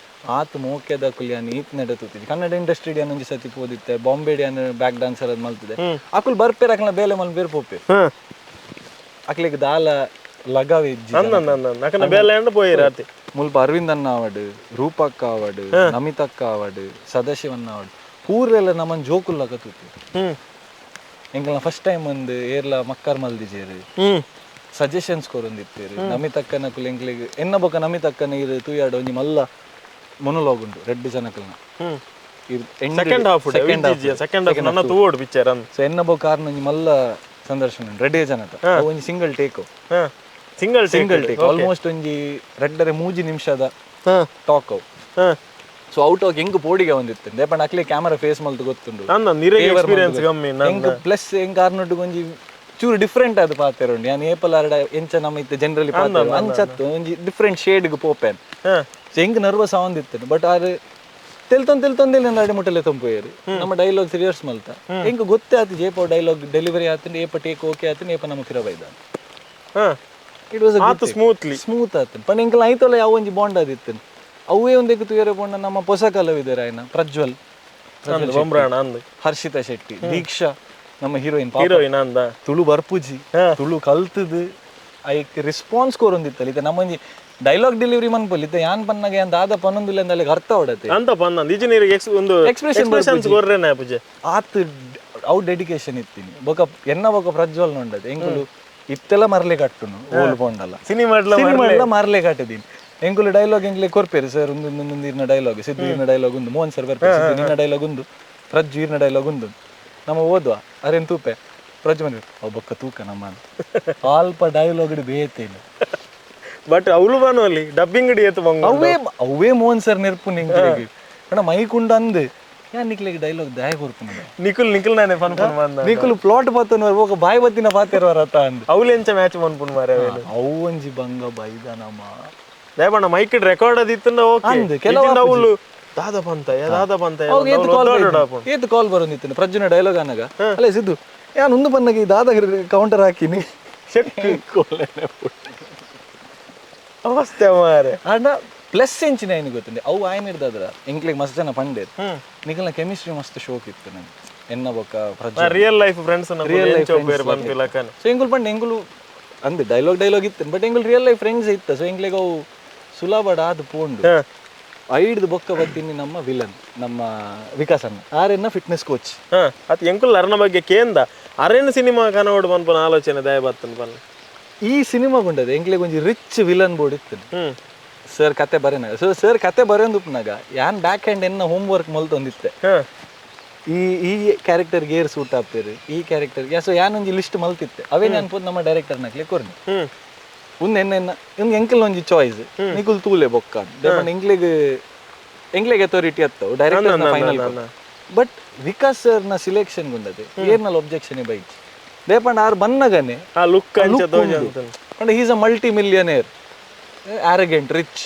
ಆತ್ ಮೋಕೆದ ಕುಲ್ಯಾನ್ ಈತ್ ನೆಡತುತ್ತಿ ಕನ್ನಡ ಇಂಡಸ್ಟ್ರಿ ಯಾನ್ ಒಂಜಿ ಸತಿ ಪೋದಿತ್ತೆ, ಬಾಂಬೆ ಯಾನ್ ಬ್ಯಾಕ್ ಡಾನ್ಸರ್ ಅದ್ ಮಲ್ತಿದೆ. ಅಕುಲ್ ಬರ್ಪೇರ್ ಅಕ್ಲ ಬೇಲೆ ಮಲ್ ಬೇರೆ ಪೋಪೆ ಅಕ್ಲೆಗ್ ದಾಲ ಲಗಾವೆ ಬೇಲೆ ಮುಲ್ಪ ಅರವಿಂದ್ ಅಣ್ಣ ಆವಡ್, ರೂಪಕ್ಕ ಆವಡ್, ನಮಿತಕ್ಕ ಆವಡ್, ಸದಾಶಿವಣ್ಣ ಆವಡ್ ಪೂರೆಲ್ಲ ನಮ್ಮನ್ ಜೋಕುಲ್ಲಕ ತೂತಿ. ಎಂಕಲ್ನ ಫಸ್ಟ್ ಟೈಮ್ ಒಂದು ಏರ್ಲ ಮಕ್ಕರ್ ಮಲ್ದಿಜೇರು ಸಜೆಷನ್ಸ್ ಕೊರೊಂದಿತ್ತೇರು. ನಮಿತಕ್ಕನ ಕುಲ್ ಎಂಕ್ಲೆಗ್ ಎನ್ನ ಬೊಕ ನಮಿತಕ್ಕನ ಇರು ತೂಯಾಡ ಒಂಜಿ ಮಲ್ಲ ಮೊನೊಲಾಗ್ ಉಂಟು red ಜನಕಲ್ನ second half second half ನನ್ನ ತೂವೋಡು ಪಿಕ್ಚರ್ ಅಂದ್. ಸೊ ಎನ್ನ ಬೊಕ ಆರ್ನ ಒಂಜಿ ಮಲ್ಲ ಸಂದರ್ಶನ ಉಂಟು ರೆಡ್ಡೆ ಜನತ ಒಂಜಿ single take single single take almost ಒಂಜಿ ರೆಡ್ಡರೆ 3 ನಿಮಿಷದ ಟಾಕ್ ಅವು. ಸೊ ಔಟ್ ಆಗಿ ಹೆಂಗ್ ಪೋಡಿಗೆ ಒಂದಿತ್ತು ದೇಪಂಡ ಅಕ್ಲೆ ಕ್ಯಾಮರಾ ಫೇಸ್ ಮಲ್ತು ಗೊತ್ತುಂಡು ಎಕ್ಸ್ಪೀರಿಯನ್ಸ್ ಪ್ಲಸ್ ಹೆಂಗ್ ಆರ್ನೊಟ್ಟಿಗೆ ಒಂಜಿ ಚೂರು ಡಿಫ್ರೆಂಟ್ ಅದು ಪಾತೆರ ಉಂಡು. ಯಾನ್ ಏಪಲ್ ಆರ್ಡ ಎಂಚ ನಮ್ಮ ಇತ್ತೆ ಜನರಲಿ ಪಾತೆರ ಅಂಚತ್ತು ಒಂಜಿ ಡಿಫ್ರೆಂಟ್ ಶೇಡ್ಗೆ ಪೋಪೇನ್. ಸೊ ಹೆಂಗ್ ನರ್ವಸ್ ಆವಂದಿತ್ತು ಬಟ್ ಆರ್ ತೆಲ್ತೊಂದು ತೆಲ್ತೊಂದಿಲ್ಲ ಅಡಿ ಮುಟ್ಟಲೆ ತಂಪೋಯರು ನಮ್ಮ ಡೈಲಾಗ್ಸ್ ರಿವರ್ಸ್ ಮಲ್ತ ಹೆಂಗ್ ಗೊತ್ತೇ ಆತು ಜೇಪ ಡೈಲಾಗ್ ಡೆಲಿವರಿ ಆತಂಡು ಏಪ ಟೇಕ್ ಓಕೆ ಆತಂಡು ಏಪ ನಮ್ಮ ಪಿರ ಬೈದ. It was smoothly smooth ಆತನ್ ಪಂಡ ಎಂಕಲ್ ಐತೋಲ ಯಾವ ಒಂಜಿ ಬಾಂಡ್ ಆದಿತ್ತು ಅವೇ ಒಂದಕ್ಕೆ ತುಯರೆ ಬೋಂಡ ನಮ್ಮ ಹೊಸ ಕಲಾವಿದರ ಆಯ್ನ ಪ್ರಜ್ವಲ್ ಹರ್ಷಿತಾ ಶೆಟ್ಟಿ, ದೀಕ್ಷಾ ನಮ್ಮ ಹೀರೋಯಿನ್ ಹೀರೋಯಿನ್ ಅಂದ ತುಳು ಬರ್ಪುಜಿ ತುಳು ಕಲ್ತದು ಐಕ್ ರೆಸ್ಪಾನ್ಸ್ ಕೊರೊಂದಿತ್ತಲ್ಲ. ಇತ್ತೆ ನಮ್ಮ ಒಂಜಿ ಡೈಲಾಗ್ ಡೆಲಿವರಿ ಮನ್ಪೊಲಿ ಇತ್ತೆ ಯಾನ್ ಪನ್ನಾಗ ಯಾನ್ ದಾದ ಪನ್ನೊಂದಿಲ್ಲ ಅಂದ ಅಲ್ಲಿಗೆ ಅರ್ಥ ಹೊಡತೆ ಅಂತ ಪನ್ನ ನಿಜ ಒಂದು ಎಕ್ಸ್ಪ್ರೆಷನ್ ಕೊರ್ರೆನೆ ಪೂಜೆ ಆತ್ ಅವು ಡೆಡಿಕೇಶನ್ ಇತ್ತೀನಿ ಬೊಕ ಎನ್ನ ಬೊಕ ಪ್ರಜ್ವಲ್ ನೋಂಡದೆ ಎಂಕುಲು ಇತ್ತೆಲ್ಲ ಮರ್ಲೆ ಕಟ್ಟುನು ಓಲು ಪೋಂಡಲ್ಲ ಸಿನಿಮಾ ಮರ್ಲೆ ಕಟ್ಟದೀನಿ. ಎಂಕುಲು ಡೈಲಾಗ್ ಎಂಕ್ಲೆ ಕೊರ್ಪೇರು ಸರ್ ಒಂದು ಒಂದೊಂದು ಇರ್ನ ಡೈಲಾಗ್ ಸಿದ್ದು ಇರ್ನ ಡೈಲಾಗ್ ಉಂದು, ಮೋಹನ್ ಸರ್ ಬರ್ಪೇರು ಸಿದ್ದು ನಿನ್ನ ಡೈಲಾಗ್ ಉಂದು, ಪ್ರಜ್ಜು ಇರ್ನ ಡೈಲಾಗ್ ಉಂದು, ನಮ್ಮ ಓದುವ ಅರೇನು ತೂಪೆ ಪ್ರಜ್ಜು ಬಂದ್ರೆ ಅವು ಬೊಕ್ಕ ತೂಕ ನಮ್ಮ ಅಲ್ಪ ಡೈಲಾಗ್ ಬೇತೇನು ಬಟ್ ಅವಳು ಬಾನು ಅಲ್ಲಿ ಡಬ್ಬಿಂಗ್ ಹಿಡಿಯತ್ತು ಬಂಗ ಅವೇ ಅವೇ ಮೋಹನ್ ಸರ್ ನೆರ್ಪು ನಿಂಗೆ ಅಣ್ಣ ಮೈಕುಂಡ ಅಂದು ಯಾನ್ ನಿಕ್ಲೆಗ್ ಡೈಲಾಗ್ ದಾಯ ಕೊರ್ಪುನ ನಿಕುಲ್ ನಿಕುಲ್ ನಾನೇ ಫನ್ ಫನ್ ಬಂದ ನಿಕುಲ್ ಪ್ಲಾಟ್ ಬತ್ತನ ಹೋಗ ಬಾಯ್ ಬತ್ತಿನ ಪಾತೆರವರ ಅತ್ತ ಅಂದು ಅವಳು ಎಂಚ ಮ್ಯಾಚ್ ಮನ್ಪುನ್ ಮಾರೆ ಅವು ಒಂಜಿ ಬಂಗ ಬೈದ ನಮ್ಮ ದೇವಣ್ಣ ಮೈಕ್ ರೆಕಾರ್ಡ್ ಅದಿತ್ತಂಡ ಓಕೆ ಅಂದ್ ಕೆಲವು ಅವಳು ದಾದ ಬಂತ ದಾದ ಬಂತ ಏತ್ ಕಾಲ್ ಬರೋದಿತ್ತು ಪ್ರಜ್ಜುನ ಡೈಲಾಗ್ ಅನ್ನಾಗ ಅಲ್ಲ ಸಿದ್ದು ಯಾನ್ ಒಂದು ಬನ್ನಾಗ ಈ ದಾದ ಕೌಂಟರ್ ಹಾಕಿನಿ ಅವಸ್ಥೆ ಮಾರೆ ಅಣ್ಣ ಪ್ಲಸ್ ಎಂಚಿನ ಏನು ಗೊತ್ತುಂಡೆ ಅವು ಆಯ್ನ ಹಿಡ್ದಾದ್ರ ಎಂಕ್ಲೆಗ್ ಮಸ್ತ್ ಜನ ಪಂಡೇರ್ ನಿಕಲ್ನ ಕೆಮಿಸ್ಟ್ರಿ ಮಸ್ತ್ ಶೋಕ್ ಇತ್ತು ನಂಗೆ ಎನ್ನ ಬೊಕ್ಕ Prajju real life friends real life so ಎಂಕುಲು ಪಂಡ ಎಂಕುಲು ಅಂದ್ ಡೈಲಾಗ್ ಡೈಲಾಗ್ ಇತ್ತು ಬಟ್ ಎಂಕುಲು real life friends ಇತ್ತು. ಸೊ ಎಂಕ್ಲೆಗ್ ಅವು ಸುಲಭ ಆದ್ ಪೋಂಡು ಐಡ್ದು ಬೊಕ್ಕ ಬತ್ತೀನಿ ನಮ್ಮ ವಿಲನ್ ನಮ್ಮ ವಿಕಾಸ್ ಅಣ್ಣ ಆರೆನ್ನ ಫಿಟ್ನೆಸ್ ಕೋಚ್ ಅತ್ ಎಂಕುಲ್ ಅರ್ನ ಬಗ್ಗೆ ಕೇಂದ ಅರೇನು ಸಿನಿಮಾ ಕನವಡು ಪನ್ಪನ ಆಲೋಚನೆ ದಯ ಬತ್ತನ್ ಪನ್ ಈ ಸಿನಿಮಾ ಗುಂಡದೆ ಎಂಕ್ಲೆಗ್ ಒಂಜಿ rich villain board ಇತ್ತು ಸರ್ ಕತೆ ಬರೆನಾಗ. ಸೊ ಸರ್ ಕತೆ ಬರೆಯೊಂದುಪ್ಪನಾಗ ಯಾನ್ ಬ್ಯಾಕ್ ಹ್ಯಾಂಡ್ ಎನ್ನ ಹೋಮ್ ವರ್ಕ್ ಮಲ್ತೊಂದಿತ್ತೆ ಈ ಈ ಕ್ಯಾರೆಕ್ಟರ್ಗೆ ಏರ್ ಸೂಟ್ ಆಪೇರು ಈ ಕ್ಯಾರೆಕ್ಟರ್ ಸೊ ಯಾನ್ ಒಂಜಿ ಲಿಸ್ಟ್ ಮಲ್ತಿತ್ತೆ ಅವೇ ಅನ್ಪೋದು ನಮ್ಮ ಡೈರೆಕ್ಟರ್ ನಕ್ಲೆ ಕೊರ್ನಿ ಉಂದು ಎನ್ನ ಎನ್ನ ಉಂದು ಎಂಕಲ್ ಒಂಜಿ ಚಾಯ್ಸ್ ನಿಕುಲ್ ತೂಲೆ ಬೊಕ್ಕ ದೇಪಂಡ ಎಂಕ್ಲೆಗ್ ಎಂಕ್ಲೆಗ್ ಅಥಾರಿಟಿ ಅತ್ತವು director final but Vikas sir ನ ಸಿಲೆಕ್ಷನ್ ಗುಂಡದೆ ಏರ್ನಲ್ ಒಬ್ಜೆಕ್ಷನ್ ಬೈಚ್ ದೇಪಂಡ ಆರ್ ಬನ್ನಗನೆ ಲುಕ್ ಪಂಡ is a multi millionaire arrogant rich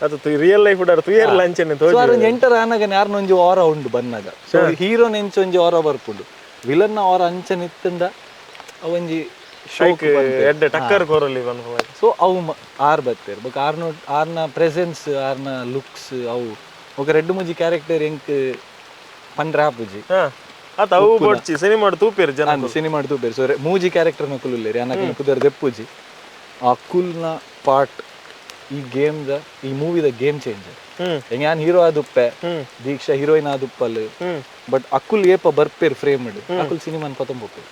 ಅದು ರಿಯಲ್ ಲೈಫ್ ತುಯರ್ ಲಂಚನೆ ಸೊ ಆರ್ ಒಂಜಿ ಎಂಟರ್ ಆನಗನೆ ಯಾರ್ನ ಒಂಜಿ ಆರ ಉಂಡು ಬನ್ನಗ. ಸೊ ಹೀರೋನ್ ಎಂಚ ಒಂಜಿ ಆರ ಬರ್ಪುಂಡು ವಿಲನ್ನ ಆರ ಅಂಚನೆ ಇತ್ತಂಡ ಅವಂಜಿ ಶೋಕ್ ಎಡ್ಡೆ ಟಕ್ಕರ್ ಕೊರಲಿ ಪನ್ಪುನ. ಸೊ ಅವು ಆರ್ ಬತ್ತೇರ್ ಬೊಕ ಆರ್ನ ಆರ್ನ ಪ್ರೆಸೆನ್ಸ್ ಆರ್ನ ಲುಕ್ಸ್ ಅವು ఒక ರೆಡ್ ಮುಜಿ ಕ್ಯಾರೆಕ್ಟರ್ ಎಂಕ್ ಪಂಡ್ರೆ ಆಪುಜಿ ಅತ್ ಅವು ಬೊಡ್ಚಿ ಸಿನಿಮಾ ತೂಪೇರು ಜನ ಸಿನಿಮಾ ತೂಪೇರು. ಸೊ ಮೂಜಿ ಕ್ಯಾರೆಕ್ಟರ್ ನಕುಲು ಉಲ್ಲೇರಿ ಅನಕುಲು ಕುದರ್ ದೆಪ್ಪುಜಿ ಆ ಕುಲ್ನ ಪಾರ್ಟ್ ಈ ಗೇಮ್ the ಈ ಮೂವಿದ ಗೇಮ್ ಚೇಂಜರ್. ಹೆಂಗ ಯಾನ್ ಹೀರೋ ಆದುಪ್ಪೆ ದೀಕ್ಷಾ ಹೀರೋಯಿನ್ ಆದುಪ್ಪಲ್ ಬಟ್ ಅಕುಲ್ ಏಪ ಬರ್ಪೇರ್ ಫ್ರೇಮ್ ಅಕುಲ್ ಸಿನಿಮಾನ್ ಪತೊಂಬೊಪ್ಪೇರು.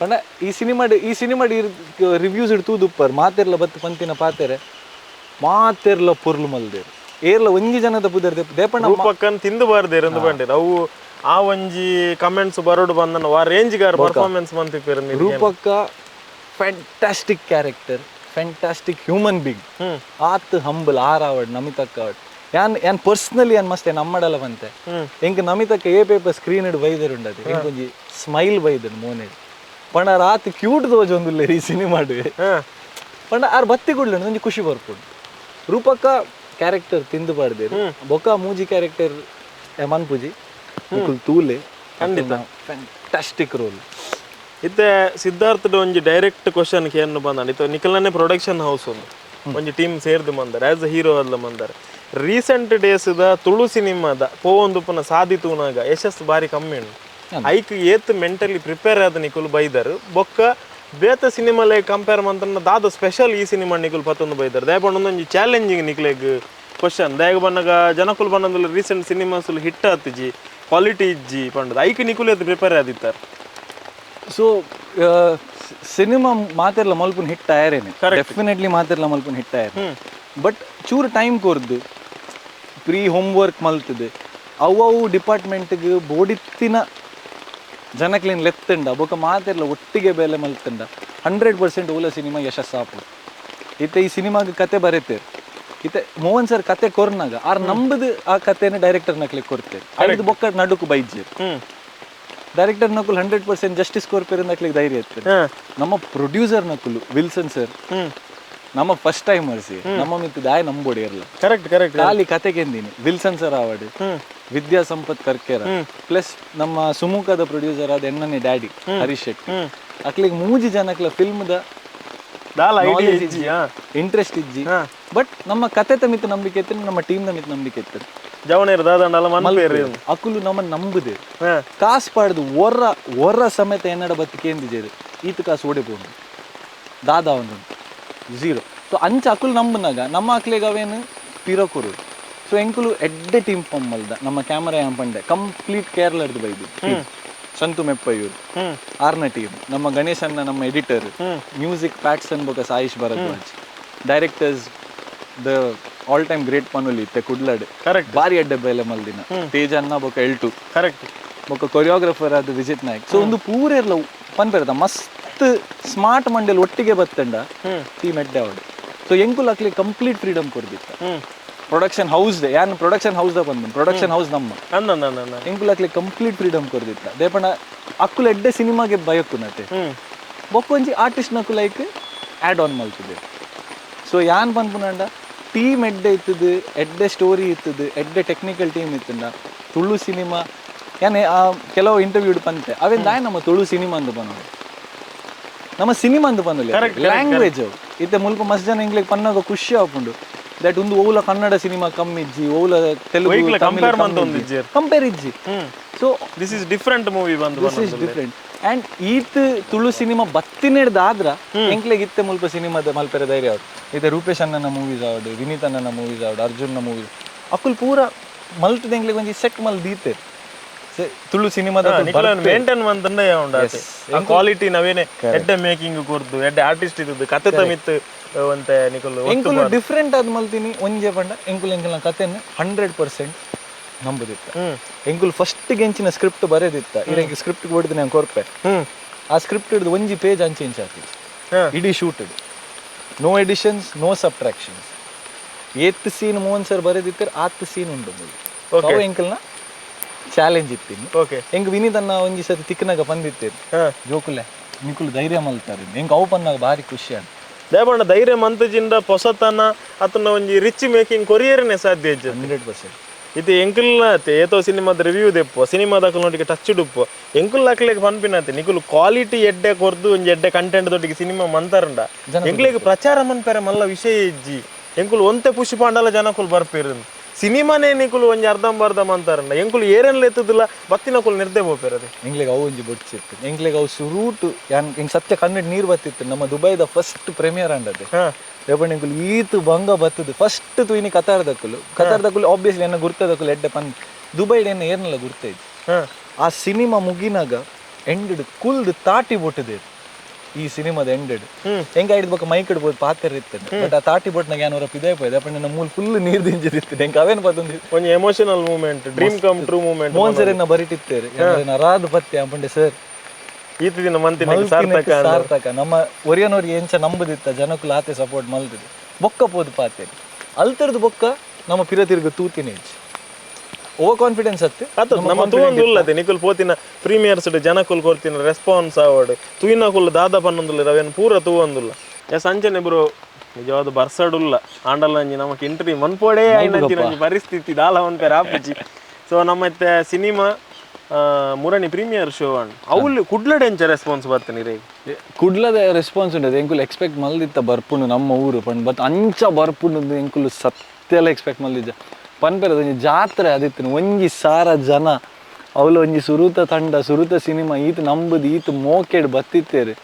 ಪಂಡ ಈ ಸಿನಿಮಾಡ್ ಈ ಸಿನಿಮಾಡ್ ರಿವ್ಯೂಸ್ ಇಡ್ ತೂದುಪ್ಪರ್ ಮಾತೆರ್ಲ ಬತ್ತು ಪಂತಿನ ಪಾತೆರೆ ಮಾತೆರ್ಲ ಪೊರ್ಲು ಮಲ್ದೇರು ಏರ್ಲ ಒಂಜಿ ಜನದ ಪುದರ್ ದೇಪಣ್ಣ. ರೂಪಕ್ಕನ್ ತಿಂದು ಬಾರ್ದೇರ್ ಅಂದ್ ಪಂಡೇರ್. ಅವು ಆ ಒಂಜಿ ಕಮೆಂಟ್ಸ್ ಬರೋಡು ಬಂದನ ವಾ ರೇಂಜ್ ಗಾರ್ ಪರ್ಫಾರ್ಮೆನ್ಸ್ ಮಂತಿಪ್ಪೆರ್. ರೂಪಕ್ಕ fantastic character, fantastic human being. ಆತ್ ಹಂಬಲ್ ಆರ್ ಆವಡ್ ನಮಿತಕ್ಕ ಆವಡ್. ಯಾನ್ ಯಾನ್ ಪರ್ಸನಲಿ ಯಾನ್ ಮಸ್ತ್ ನಮ್ಮಡಲ ಬಂತೆ. ಎಂಕ್ ನಮಿತಕ್ಕ ಏ ಪೇಪರ್ ಸ್ಕ್ರೀನ್ ಇಡ್ ಬೈದೆರುಂಡದು ಎಂಕ್ ಒಂಜಿ ಸ್ಮೈಲ್ ಬೈದನು ಮೋನೆಡ್. ಪಂಡ ಆರ್ ಆತ್ ಕ್ಯೂಟ್ ತೋಜೊಂದುಲ್ಲೇರ್ ಈ ಸಿನಿಮಾಡ್. ಪಂಡ ಆರ್ ಬತ್ತಿ ಕುಡ್ಲುಂಡು ಒಂಜಿ ಖುಷಿ ಬರ್ಪುಂಡು. ರೂಪಕ್ಕ ಕ್ಯಾರೆಕ್ಟರ್ ತಿಂದು ಪಾಡ್ದೇರು. ಬೊಕ್ಕ ಮೂಜಿ ಕ್ಯಾರೆಕ್ಟರ್ ಮನ್ಪುಜಿ ನಿಕುಲ್ ತೂಲೆ, ಖಂಡಿತ ಫ್ಯಾಂಟಾಸ್ಟಿಕ್ ರೋಲ್. ಇತ್ತೆ ಸಿದ್ಧಾರ್ಥದ ಒಂಜಿ ಡೈರೆಕ್ಟ್ ಕ್ವಶನ್ ಕೇನು ಬಂದಾಂಡ್. ಇತ್ತೆ ನಿಕಲ್ನೇ ಪ್ರೊಡಕ್ಷನ್ ಹೌಸ್ ಒಂದು ಒಂಜಿ ಟೀಮ್ ಸೇರ್ದು ಮಂದಾರ, as a hero ಅಲ್ಲ ಮಂದಾರ. ರೀಸೆಂಟ್ ಡೇಸ್ ದ ತುಳು ಸಿನಿಮಾದ ಪೋವೊಂದುಪ್ಪುನ ಸಾದಿ ತೂನಾಗ ಯಶಸ್ ಬಾರಿ ಕಮ್ಮಿ ಉಂಡು. ಐಕ್ ಏತ್ ಮೆಂಟಲಿ ಪ್ರಿಪೇರ್ ಆದ್ ನಿಕುಲು ಬೈದರ್? ಬೊಕ್ಕ ಬೇತ ಸಿನಿಮಾಲೆ ಕಂಪೇರ್ ಮಂತಂಡ ದಾದ ಸ್ಪೆಷಲ್ ಈ ಸಿನಿಮಾ ನಿಕುಲು ಪತ್ತೊಂದು ಬೈದರ್? ದಯಪಂಡ ಒಂದೊಂಜಿ ಚಾಲೆಂಜಿಂಗ್ ನಿಕ್ಲೆಗ್ ಕ್ವಶನ್. ದಯಗ ಬನ್ನಗ ಜನಕುಲು ಬನ್ನಂದುಲ್ಲ recent cinemas hit ಆತಿಜಿ, quality ಇಜ್ಜಿ ಪಂಡದು. ಐಕ್ ನಿಕುಲು ಏತ್ ಪ್ರಿಪೇರ್ ಆದಿತ್ತಾರೆ? ಸೊ ಸಿನಿಮಾ ಮಾತೆರ್ಲ ಮಲ್ಪುನ ಹಿಟ್ ಆಯರೇನೆ, ಡೆಫಿನೆಟ್ಲಿ ಮಾತೆರ್ಲ ಮಲ್ಪುನ ಹಿಟ್ ಆಯರೆ. ಬಟ್ ಚೂರು ಟೈಮ್ ಕೊರ್ದು pre home work ಮಲ್ತದೆ ಅವು ಅವು ಡಿಪಾರ್ಟ್ಮೆಂಟ್ಗೆ ಬೋಡಿತ್ತಿನ ಜನಕ್ಲೆನ್ ಲೆತ್ತಂಡ ಬೊಕ ಮಾತೆರ್ಲ ಒಟ್ಟಿಗೆ ಬೇಲೆ ಮಲ್ತಂಡ 100% ಓಲ ಸಿನಿಮಾ ಯಶಸ್ಸಾಪು. ಇತ್ತೆ ಈ ಸಿನಿಮಾಗ್ ಕತೆ ಬರೆತೇರು. ಇತ್ತೆ ಮೋಹನ್ ಸರ್ ಕತೆ ಕೊರ್ನಾಗ ಆರ್ ನಂಬುದು ಆ ಕತೆನ ಡೈರೆಕ್ಟರ್ ನಕ್ಲೆಗ್ ಕೊರ್ತೇರು. ಐದು ಬೊಕ್ಕ ನಡುಕು ಬೈಜೇರು. ಡೈರೆಕ್ಟರ್ ನಕುಲು 100% ಜಸ್ಟಿಸ್ ಕೊರ್ಪೇರು ನಕ್ಲೆಗ್ ಧೈರ್ಯ ಇತ್ತು. ನಮ್ಮ ಪ್ರೊಡ್ಯೂಸರ್ ನಕುಲು ವಿಲ್ಸನ್ ಸರ್ ನಮ್ಮ ಫಸ್ಟ್ ಟೈಮರ್ಸ್, ನಮ್ಮ ಮಿತ್ತು ದಾಯ ನಂಬೋಡಿ ಇರಲ್ಲ. ಕರೆಕ್ಟ್ ಕರೆಕ್ಟ್ ಖಾಲಿ ಕತೆ ಕೆಂದಿನಿ. ವಿಲ್ಸನ್ ಸರ್ ಆವಡ್, ವಿದ್ಯಾ ಸಂಪತ್ ಕರ್ಕೇರ, ಪ್ಲಸ್ ನಮ್ಮ ಸುಮುಖದ ಪ್ರೊಡ್ಯೂಸರ್ ಆದ ಎನ್ನನೆ ಡ್ಯಾಡಿ ಹರೀಶ್ ಶೆಟ್ಟಿ, ಅಕ್ಲಿಗೆ ಮೂಜಿ ಜನಕ್ಲ ಫಿಲ್ಮ್ ದ ದಾಲ ಐಡಿಯಾ ಇಜ್ಜಿ, ಇಂಟ್ರೆಸ್ಟ್ ಇಜ್ಜಿ. ಬಟ್ ನಮ್ಮ ಕತೆತ ಮಿತ್ತು ನಂಬಿಕೆ ಇತ್ತು, ನಮ್ಮ ಟೀಮ್ ದ ಮಿತ್ತು ನಂಬಿಕೆ ಇತ್ತು. ಜವನೇರು ದಾದಂಡಲ ಮನ್ಪೇರು ಅಕುಲು ನಮ್ಮ ನಂಬುದೆ. ಕಾಸು ಪಾಡ್ದು ಒರ್ರ ಒರ್ರ ಸಮೇತ ಎನ್ನಡ ಬತ್ತಿ ಕೇಂದಿಜೇರು ಈತ ಕಾಸು ಓಡಿ ಪೋಂಡು ದಾದಾ ಒಂದು ಝೀರೋ. ಸೊ ಅಂಚ ಅಕುಲು ನಂಬುನಾಗ ನಮ್ಮ ಅಕ್ಲೆಗ್ ಅವೇನು ಪಿರಕೊರು. ಸೊ ಎಂಕುಲು ಎಡ್ಡೆ ಟೀಮ್ ಫಾರ್ಮ್ ಮಲ್ದ. ನಮ್ಮ ಕ್ಯಾಮರಾ ಯಾನ್ ಪಂಡೆ ಕಂಪ್ಲೀಟ್ ಕೇರಳರ್ದು ಬೈದು ಸಂತು ಮೆಪ್ಪಯ್ಯೂರು ಆರ್ನ ಟೀಮ್, ನಮ್ಮ ಗಣೇಶನ್ನ ನಮ್ಮ ಎಡಿಟರ್, ಮ್ಯೂಸಿಕ್ ಪ್ಯಾಟ್ಸನ್ ಬೊಕ Saish Bharadwaj, directors the all time great ಪನುಲಿ ಇತ್ತೆ ಕುಡ್ಲಡ್ ಕರೆಕ್ಟ್ ಬಾರಿ ಅಡ್ಡೆ ಬೇಲೆ ಮಲ್ದಿನ ತೇಜನ್ನ ಬೊಕ ಎಲ್ಟು ಕರೆಕ್ಟ್ ಬೊಕ ಕೊರಿಯೋಗ್ರಫರ್ ಆದ ವಿಜಿತ್ ನಾಯ್ಕ್. ಸೊ ಒಂದು ಪೂರೆರ್ಲ ಪನ್ಪೆರ್ದ ಮಸ್ತ್ ಸ್ಮಾರ್ಟ್ ಮಂಡೇಲಿ ಒಟ್ಟಿಗೆ ಬತ್ತಂಡ ಟೀಮ್ ಎಡ್ಡೆ ಅವಡು. ಸೊ ಎಂಕುಲು ಅಕ್ಲಿ ಕಂಪ್ಲೀಟ್ ಫ್ರೀಡಮ್ ಕೊರ್ದಿತ್ತ. ಪ್ರೊಡಕ್ಷನ್ ಹೌಸ್ ಯಾನ್ production house the ಬಂದು ಪ್ರೊಡಕ್ಷನ್ ಹೌಸ್ ನಮ್ಮ ಎಂಕುಲು ಅಕ್ಲಿ ಕಂಪ್ಲೀಟ್ ಫ್ರೀಡಮ್ ಕೊರ್ದಿತ್ತ. ದೇಪಂಡ ಅಕ್ಕುಲು ಎಡ್ಡೆ ಸಿನಿಮಾಗೆ ಬಯಕ್ಕುನತೆ ಬೊಕ್ಕೊಂಜಿ ಆರ್ಟಿಸ್ಟ್ ನಕುಲು like add on ಮಲ್ತದೆ. ಸೊ ಯಾನ್ ಪನ್ಪುನಂಡ ಟೀಮ್ ಎಡ್ಡೆ ಇತ್ತದು, ಎಡ್ಡೆ ಸ್ಟೋರಿ ಇತ್ತದು, ಎಡ್ಡೆ ಟೆಕ್ನಿಕಲ್ ಟೀಮ್ ಇತ್ತಂಡ ತುಳು ಸಿನಿಮಾ ಯಾನೆ ಆ ಕೆಲವು ಇಂಟರ್ವ್ಯೂ ಪಂತೆ ಅವೇನ್ ದಾಯ ನಮ್ಮ ತುಳು ಸಿನಿಮಾ ಅಂದ್ ಪನ್ನೋಡು, ನಮ್ಮ ಸಿನಿಮಾ ಅಂದ್ ಪನ್ನೊಲಿ ಲ್ಯಾಂಗ್ವೇಜ್ ಅವು. ಇತ್ತೆ ಮುಲ್ಪ ಮಸ್ತ್ ಜನ ಇಂಗ್ಲಿಕ್ ಪನ್ನಾಗ ಖುಷಿ ಆಪುಂಡು that ಒಂದು ಓಲ ಕನ್ನಡ ಸಿನಿಮಾ ಕಮ್ಮಿ ಇಜ್ಜಿ, ಓಲ ತೆಲುಗು ಕಂಪೇರ್ ಇಜ್ಜಿ. So this is different movie ಬಂದು this is different. And ಈತ್ ತುಳು cinema ಬತ್ತಿನೆಡ್ದು ಆದ್ರ ಎಂಕ್ಲೆಗ್ ಇತ್ತೆ ಮುಲ್ಪ ಸಿನಿಮಾದ ಮಲ್ಪೆರೆ ಧೈರ್ಯ ಆವಡ್. ಇತ್ತೆ ರೂಪೇಶ್ ಅಣ್ಣನ ಮೂವೀಸ್ ಆವಡ್, ವಿನೀತ್ ಅಣ್ಣನ ಮೂವೀಸ್ ಆವಡ್, ಅರ್ಜುನ್ನ ಮೂವೀಸ್ ಅಕುಲು ಪೂರ ಮಲ್ತದ ಎಂಕ್ಲೆಗ್ ಒಂಜಿ ಸೆಟ್ ಮಲ್ ದೀತೆರ್ ತುಳು ಸಿನಿಮಾದ ಮೇಂಟೈನ್ ಮಂತಂಡ ಕ್ವಾಲಿಟಿ ನವೇನೆ ಎಡ್ಡೆ ಮೇಕಿಂಗ್ ಕೊರ್ದು ಎಡ್ಡೆ ಆರ್ಟಿಸ್ಟ್ ಇದ್ದದ್ದು ಕತೆ ತಮಿತ್ ಒಂತೆ ನಿಕುಲು ಎಂಕುಲು ಡಿಫ್ರೆಂಟ್ ಆದ್ ಮಲ್ತಿನಿ ಒಂಜೆ ಪಂಡ ಎಂಕುಲು ಎಂಕಲ್ನ ಕತೆನ್ 100% ನಂಬುದಿತ್ತ. ಎಂಕುಲು ಫಸ್ಟ್ ಗೆಂಚಿನ ಸ್ಕ್ರಿಪ್ಟ್ ಬರೆದಿತ್ತ. ಇರೆಂಕ್ ಸ್ಕ್ರಿಪ್ಟ್ ಕೊಡ್ದು ನಾನು ಕೊರ್ಪೆ. ಆ ಸ್ಕ್ರಿಪ್ಟ್ ಹಿಡಿದು ಒಂಜಿ ಪೇಜ್ ಅಂಚೆ ಆತಿತ್ತು ಇಡೀ shoot. No additions, no subtractions. ಏತ್ ಸೀನ್ ಮೋಹನ್ ಸರ್ ಬರೆದಿತ್ತಾರೆ ಆತ್ ಸೀನ್ ಉಂಡು. ಅವು ಎಂಕಲ್ನ ಚಾಲೆಂಜ್ ಇತ್ತೀನಿ. ಎಂಕ್ ವಿನೀತ್ ಅನ್ನ ಒಂಜಿ ಸತಿ ತಿಕ್ಕನಾಗ ಬಂದಿತ್ತೇರು ಜೋಕುಲೆ ನಿಕುಲು ಧೈರ್ಯ ಮಲ್ತಾರೆ ಎಂಕ್ ಅವು ಪನ್ನಾಗ ಭಾರಿ ಖುಷಿ ಆಂಡ್. ದೇವಣ್ಣ ಧೈರ್ಯ ಮಂತಜಿಂದ ಪೊಸತನ ಅತನ ಒಂಜಿ ರಿಚ್ ಮೇಕಿಂಗ್ ಕೊರಿಯರ್ನೆ ಸಾಧ್ಯ ಇಜ್ಜಿ 100%. ಇದು ಎಂಕುಲ್ನ ಏತೋ ಸಿನಿಮಾದ ರಿವ್ಯೂ ದೆಪ್ಪು ಸಿನಿಮಾದ ನೋಟಿಗೆ ಟಚ್ ಡುಪ್ಪು ಎಂಕುಲ್ ಅಕ್ಲೆಗ್ ಪನ್ಪಿನತೆ ನಿಕುಲು ಕ್ವಾಲಿಟಿ ಎಡ್ಡೆ ಕೊರ್ದು ಒಂಜಿ ಎಡ್ಡೆ ಕಂಟೆಂಟ್ ದೊಟ್ಟಿಗೆ ಸಿನಿಮಾ ಮಂತಾರಂಡ ಎಂಕ್ಲೆಗ್ ಪ್ರಚಾರ ಮನ್ಪೆರೆ ಮಲ್ಲ ವಿಷಯ ಇಜ್ಜಿ. ಎಂಕುಲು ಒಂತೆ ಪುಷಿ ಪಾಂಡಲ ಜನಕುಲು ಬರ್ಪೇರು ಸಿನಿಮಾನೇ ನಿಕುಲು ಒಂಜಿ ಅರ್ಧಂಬರ್ಧ ಮಂತಾರಂಡ ಎಂಕುಲು ಏರೆನ್ಲ ಎತ್ತದಿಲ್ಲ ಬತ್ತಿನಕುಲು ನಿರ್ದೆ ಪೋಪೇರದೆ. ಎಂಕ್ಲೆಗ್ ಅವು ಒಂಜಿ ಬೊಡ್ಚಿತ್ತು ಎಂಕ್ಲೆಗ್ ಅವು ಸುರೂಟು ಯಾನ್ ಎಂಕ್ ಸತ್ಯ ಕಣ್ಣು ನೀರು ಬತ್ತಿತ್ತು. ನಮ್ಮ ದುಬೈದ ಫಸ್ಟ್ ಪ್ರೀಮಿಯರ್ ಅಂಡದೆ ರೇಪಣ್ಣ ಎಂಕುಲು ಈತ್ ಬಂಗ ಬತ್ತದು ಫಸ್ಟ್ ತೂಯಿನಿ ಕತಾರ್ದಕ್ಕುಲು ಕತಾರ್ದಕ್ಕುಲು ಆಬ್ವಿಯಸ್ಲಿ ಎನ್ನ ಗುರ್ತದಕ್ಕುಲು ಎಡ್ಡೆ ಪನ್ ದುಬೈಡ್ ಎನ್ನ ಏರ್ನೆಲ್ಲ ಗುರ್ತ ಇಜ್ಜಿ. ಆ ಸಿನಿಮಾ ಮುಗಿನಾಗ Ended ಕುಲ್ದು ತಾಟಿ ಬೊಟ್ಟುದೇರು ಈ ಸಿನಿಮಾದ ಎಂಡೆಡ್ ಹೆಂಗ ಐಡ್ ಬೊಕ್ಕ ಮೈಕ್ ಇಡ್ಬೋದು ಪಾತ್ರ ಇತ್ತು ಬಟ್ ಆ ತಾಟಿ ಬೊಟ್ಟನಾಗ ಏನೋ ಪಿದೇ ಪೋಯ್ದೆ ಅಪ್ಪ ನಮ್ಮ ಮೂಲ ಫುಲ್ ನೀರು ದಿಂಜಿದಿತ್ತು ಹೆಂಗೆ ಅವೇನು ಪತ್ತೊಂದು ಒಂಜಿ emotional moment, dream come true moment. Mohan sir ಎನ್ನ ಬರಿಟಿತ್ತೇರು ಅರಾದ ಪತ್ತೆ ಅಪ್ಪಂಡೆ ಸರ್ ಈತ ದಿನ ಮಂತಿನ ಸಾರ್ಥಕ. ಸಾರ್ಥಕ ನಮ್ಮ ಒರಿಯನೋರಿಗೆ ಎಂಚ ನಂಬುದಿತ್ತ ಜನಕುಲು ಆತೆ ಸಪೋರ್ಟ್ ಮಲ್ತಿದ್ದು ಬೊಕ್ಕ ಪೋದು ಪಾತೆ ಅಲ್ತರ್ದು ಬೊಕ್ಕ ನಮ್ಮ ಪಿರ ತಿರುಗು ತೂತಿನ ಓವರ್ ಕಾನ್ಫಿಡೆನ್ಸ್ ಅತ್ತೆ ಅತ್ತ ನಮ್ಮ ತೂವೊಂದುಲ್ಲದೆ ನಿಕುಲ್ ಪೋತಿನ ಪ್ರೀಮಿಯರ್ಸ್ ಜನಕುಲ್ ಕೊರ್ತಿನ ರೆಸ್ಪಾನ್ಸ್ ಆವಡ್ ತೂಯಿನ ಕುಲ್ ದಾದ ಪನ್ನೊಂದುಲ್ಲ ಅವೇನು ಪೂರ ತೂವೊಂದುಲ್ಲ. ಎಸ್ ಅಂಚನೆ ಬ್ರೋ ನಿಜವಾದ ಬರ್ಸಡುಲ್ಲ ಆಂಡಲಂಜಿ ನಮಕ್ ಇಂಟ್ರಿ ಮನ್ಪೋಡೇ ಆಯ್ನಂಚಿನ ಒಂಜಿ ಪರಿಸ್ಥಿತಿ ದಾಲ ಮನ್ಪೇರ್ ಆಪುಜಿ. ಸೊ ನಮ್ಮ ಸಿನಿಮಾ ಮುರಣಿ ಪ್ರೀಮಿಯರ್ ಶೋ ಅಣ್ಣ ಅವ್ಲು ಕುಡ್ಲಡೆ ಎಂಚ ರೆಸ್ಪಾನ್ಸ್ ಬರ್ತೀನಿ ರೇ? ಕುಡ್ಲದ ರೆಸ್ಪಾನ್ಸ್ ಉಂಟು ಎಂಕುಲು ಎಕ್ಸ್ಪೆಕ್ಟ್ ಮಲ್ದಿತ್ತ ಬರ್ಪುಂಡು ನಮ್ಮ ಊರು ಪಂಡ್ ಬಟ್ ಅಂಚ ಬರ್ಪುಂಡು ಎಂಕುಲು ಸತ್ಯಲ ಎಕ್ಸ್ಪೆಕ್ಟ್ ಮಲ್ದಿಜ್ಜ ಪನ್ಪೆರದ ಒಂಜಿ ಜಾತ್ರೆ ಅದಿತ್ತು ಒಂಜಿ ಸಾರ ಜನ ಅವಳು ಒಂಜಿ ಸುರುತ ತಂಡ ಸುರುತ ಸಿನಿಮಾ ಈತ ನಂಬುದು ಈತ ಮೋಕೆಡ್ ಬತ್ತಿತ್ತೇರು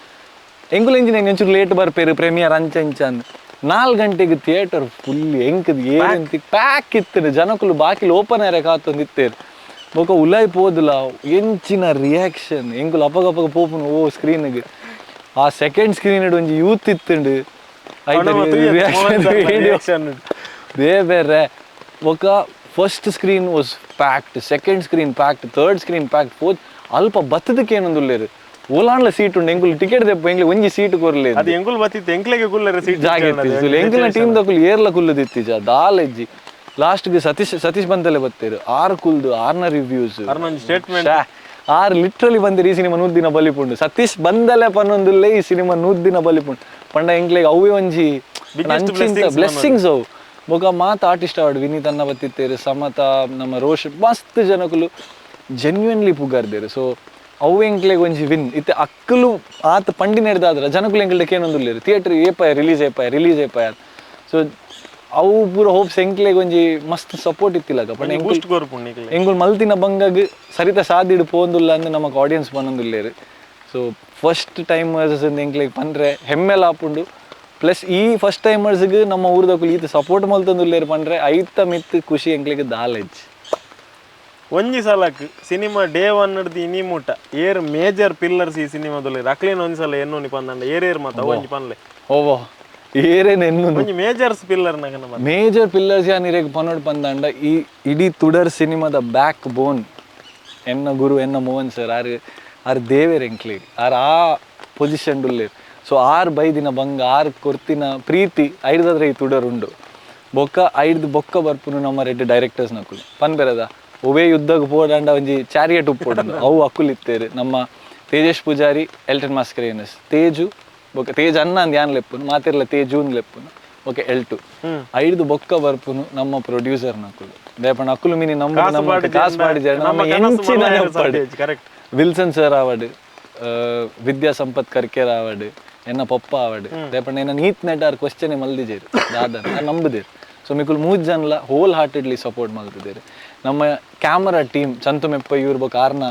ಎಂಕುಲು ಎಂಜಿನ ಒಂಚೂರು ಲೇಟ್ ಬರ್ಪೇರು ಪ್ರೀಮಿಯರ್ ಅಂಚ ಅಂಚ ಅಂದ್ 4 ಗಂಟೆಗೆ ಥಿಯೇಟರ್ ಫುಲ್ ಎಂಕದ್ ಏರಂತಿ ಪ್ಯಾಕ್ ಇತ್ತು ಜನಕುಲು ಬಾಕಿಲು ಓಪನ್ ಏರೆ ಕಾತೊಂದು ಇತ್ತೇರು ಬೊಕ ಉಲಾಯ್ ಪೋದುಲ ಎಂಚಿನ ರಿಯಾಕ್ಷನ್ ಎಂಕುಲು ಅಪಗಪಗ ಪೋಪುನು ಓ ಸ್ಕ್ರೀನ್ಗೆ ಆ ಸೆಕೆಂಡ್ ಸ್ಕ್ರೀನ್ ಒಂಜಿ ಯೂತ್ ಇತ್ತುಂಡು ರಿಯಾಕ್ಷನ್ ಬೇರೆ ಬೇರೆ ಬೊಕ first screen was packed, second screen packed, third screen packed, fourth ಅಲ್ಪ ಬತ್ತದಕ್ಕೆ ಏನೊಂದುಲ್ಲೇರು ಓಲಾನ್ಲ ಸೀಟ್ ಉಂಡು ಎಂಕುಲು ಟಿಕೆಟ್ ದೆಪ್ಪ ಎಂಗ್ಲೆ ಒಂಜಿ ಸೀಟ್ ಕೊರ್ಲೆ ಅದು ಎಂಕುಲು ಬತ್ತಿತ್ತು ಎಂಕ್ಲೆಗೆ ಕುಲ್ಲರೆ ಸೀಟ್ ಜಾಗ ಇತ್ತು ಎಂಕುಲ್ನ ಟೀಮ್ ದಕುಲು ಏರ್ಲ ಕುಲ್ಲುದಿತ್ತಿಜ ದಾಲೆಜ್ಜಿ ಲಾಸ್ಟ್ಗೆ ಸತೀಶ್ ಸತೀಶ್ ಬಂತಲೆ ಬತ್ತೇರು ಆರು ಕುಲ್ದು ಆರ್ನ reviews statement ಆರು ಲಿಟ್ರಲಿ ಬಂದಿರಿ ಈ ಸಿನಿಮಾ 100 ದಿನ ಬಲಿಪುಂಡು ಸತೀಶ್ ಬಂದಲೆ ಪನ್ನೊಂದುಲ್ಲೆ ಈ ಸಿನಿಮಾ 100 ದಿನ ಬಲಿಪುಂಡು ಪಂಡ ಎಂಕ್ಲೆಗ್ ಅವೇ ಒಂಜಿ ಬ್ಲೆಸ್ಸಿಂಗ್ಸ್ ಅವು. ಬೊಕ ಮಾತ ಆರ್ಟಿಸ್ಟ್ ಅವಾರ್ಡ್ ವಿನೀತ್ ಅನ್ನ ಬತ್ತಿತ್ತೇರು ಸಮತ ನಮ್ಮ ರೋಷ್ ಮಸ್ತ್ ಜನಕುಲು ಜೆನ್ಯೂನ್ಲಿ ಪುಗಾರ್ದೇರು. ಸೊ ಅವು ಎಂಕ್ಲೆಗ್ ಒಂಜಿ ವಿನ್ ಇತ್ತೆ ಅಕ್ಕಲು ಆತ ಪಂಡಿನ ಹಿಡ್ದಾದ್ರ ಜನಕುಲು ಎಂಕ್ಲೆಗ್ ಏನೊಂದುಲ್ಲೇರು ಥಿಯೇಟರ್ ಏಪಾಯ ರಿಲೀಸ್ ಏಪಾಯ ರಿಲೀಸ್ ಏಪಾಯ. ಸೊ ಅವು ಪೂರ ಹೋಪ್ಸ್ ಎಂಕ್ಲೆಗ್ ಒಂಜಿ ಮಸ್ತ್ ಸಪೋರ್ಟ್ ಇತ್ತಿಲ್ಲಕ ಪಂಡ ಎಂಕುಲು ಮಲ್ತಿನ ಬಂಗಾಗ ಸರಿತ ಸಾದಿಡು ಪೋಂದುಲ್ಲ ಅಂದ್ ನಮಕ್ ಆಡಿಯನ್ಸ್ ಪನ್ನೊಂದುಲ್ಲೇರು. So first timers ಎಂಕ್ಲೆಗ್ ಪಂಡ್ರೆ ಹೆಮ್ಮೆಲ ಆಪುಂಡು ಪ್ಲಸ್ ಈ ಫಸ್ಟ್ ಟೈಮರ್ಸ್ಗೆ ನಮ್ಮ ಊರ್ದಕುಲು ಈತ ಸಪೋರ್ಟ್ ಮಲ್ತೊಂದುಲ್ಲೇರು ಪಂಡ್ರೆ ಐತ ಮಿತ್ ಖುಷಿ ಎಂಕ್ಲೆಗ್ ದಾಲೆಜ್. ಒಂಜಿ ಸಲಕ್ ಸಿನಿಮಾ ಡೇ 1 ಹಿಡ್ದು ಇನಿ ಮುಟ್ಟ ಏರ್ ಮೇಜರ್ ಪಿಲ್ಲರ್ಸ್ ಈ ಸಿನಿಮಾದಲ್ಲಿ ಅಕ್ಲೇನ್ ಒಂಜಿ ಸಲ ಎನ್ನೋನಿ ಪಂದಂಡ ಏರೇರ್ ಮಾತ ಒಂಜಿ ಪನ್ಲೆ ಓವೋ ಏರೇನು ಎನ್ನು ಒಂಜಿ ಮೇಜರ್ಸ್ ಪಿಲ್ಲರ್ ನಗನ ಮೇಜರ್ ಪಿಲ್ಲರ್ಸ್ ಯಾನ್ ಇರೆಗ್ ಪನೋಡ್ ಪಂದಂಡ ಈ ಇಡೀ ತುಡರ್ ಸಿನಿಮಾದ ಬ್ಯಾಕ್ ಬೋನ್ ಎನ್ನ ಗುರು ಎನ್ನ ಮೋಹನ್ sir R R ದೇವೇರ್ ಎಂಕ್ಲೆಗ್ ಆರ್ ಆ ಪೊಸಿಷನ್ ಉಲ್ಲೇರ್. ಸೊ ಆರ್ ಬೈದಿನ ಬಂಗ ಆರ್ ಕೊರ್ತಿನ ಪ್ರೀತಿ ಐಡ್ದಾದ್ರೆ ಈ ತುಡರ್ ಉಂಡು ಬೊಕ್ಕ ಐಡ್ದು ಬೊಕ್ಕ ಬರ್ಪುನು ನಮ್ಮ ರೆಡ್ಡಿ ಡೈರೆಕ್ಟರ್ಸ್ ನಕುಲು ಪನ್ಪೆರದ ಒವೇ ಯುದ್ಧಕ್ಕೆ ಪೋಡಂಡ ಒಂಜಿ ಚಾರಿಯಟ್ ಉಪ್ಪೋಡು ಅವು ಅಕ್ಕುಲು ಇತ್ತೇರು ನಮ್ಮ ತೇಜೇಶ್ ಪೂಜಾರಿ ಎಲ್ಟನ್ ಮಾಸ್ಕರೇನಸ್ ತೇಜು ಬೊಕ್ಕ ತೇಜ್ ಅನ್ನ ಅಂದ್ ಯಾನ್ ಲೆಪ್ಪುನು ಮಾತಿರ್ಲ ತೇಜು ಅಂದ್ ಲೆಪ್ಪುನು ಬೊಕ್ಕ ಎಲ್ಟು ಐಡ್ದು ಬೊಕ್ಕ ಬರ್ಪುನು ನಮ್ಮ ಪ್ರೊಡ್ಯೂಸರ್ ನಕುಲು ದೇಪಣ್ಣ ಅಕ್ಕುಲು ಮಿನಿ ನಮ್ಮ ಕಾಸು ಮಾಡಿಜ ನಮ್ಮ correct Wilson sir ಆವಡ್ ವಿದ್ಯಾ ಸಂಪತ್ ಕರ್ಕೇರ್ ಆವಡ್ ಎನ್ನ ಪಪ್ಪ ಆವಡ್ ದೇಪಣ್ಣ ಎನ್ನ ನೀತ್ ನೆಟ್ ಆರ್ ಕ್ವಶನ್ ಮಲ್ದಿಜೇರು ದಾದ ನಂಬುದೇರು. ಸೊ ಮಿಕುಲ್ 3 ಜನಲ hole heartedly support ಮಲ್ತಿದ್ದೇರು. ನಮ್ಮ ಕ್ಯಾಮರಾ ಟೀಮ್ ಚಂತು ಮೆಪ್ಪ ಇವ್ರ ಬೊಕ್ಕ ಆರ್ನ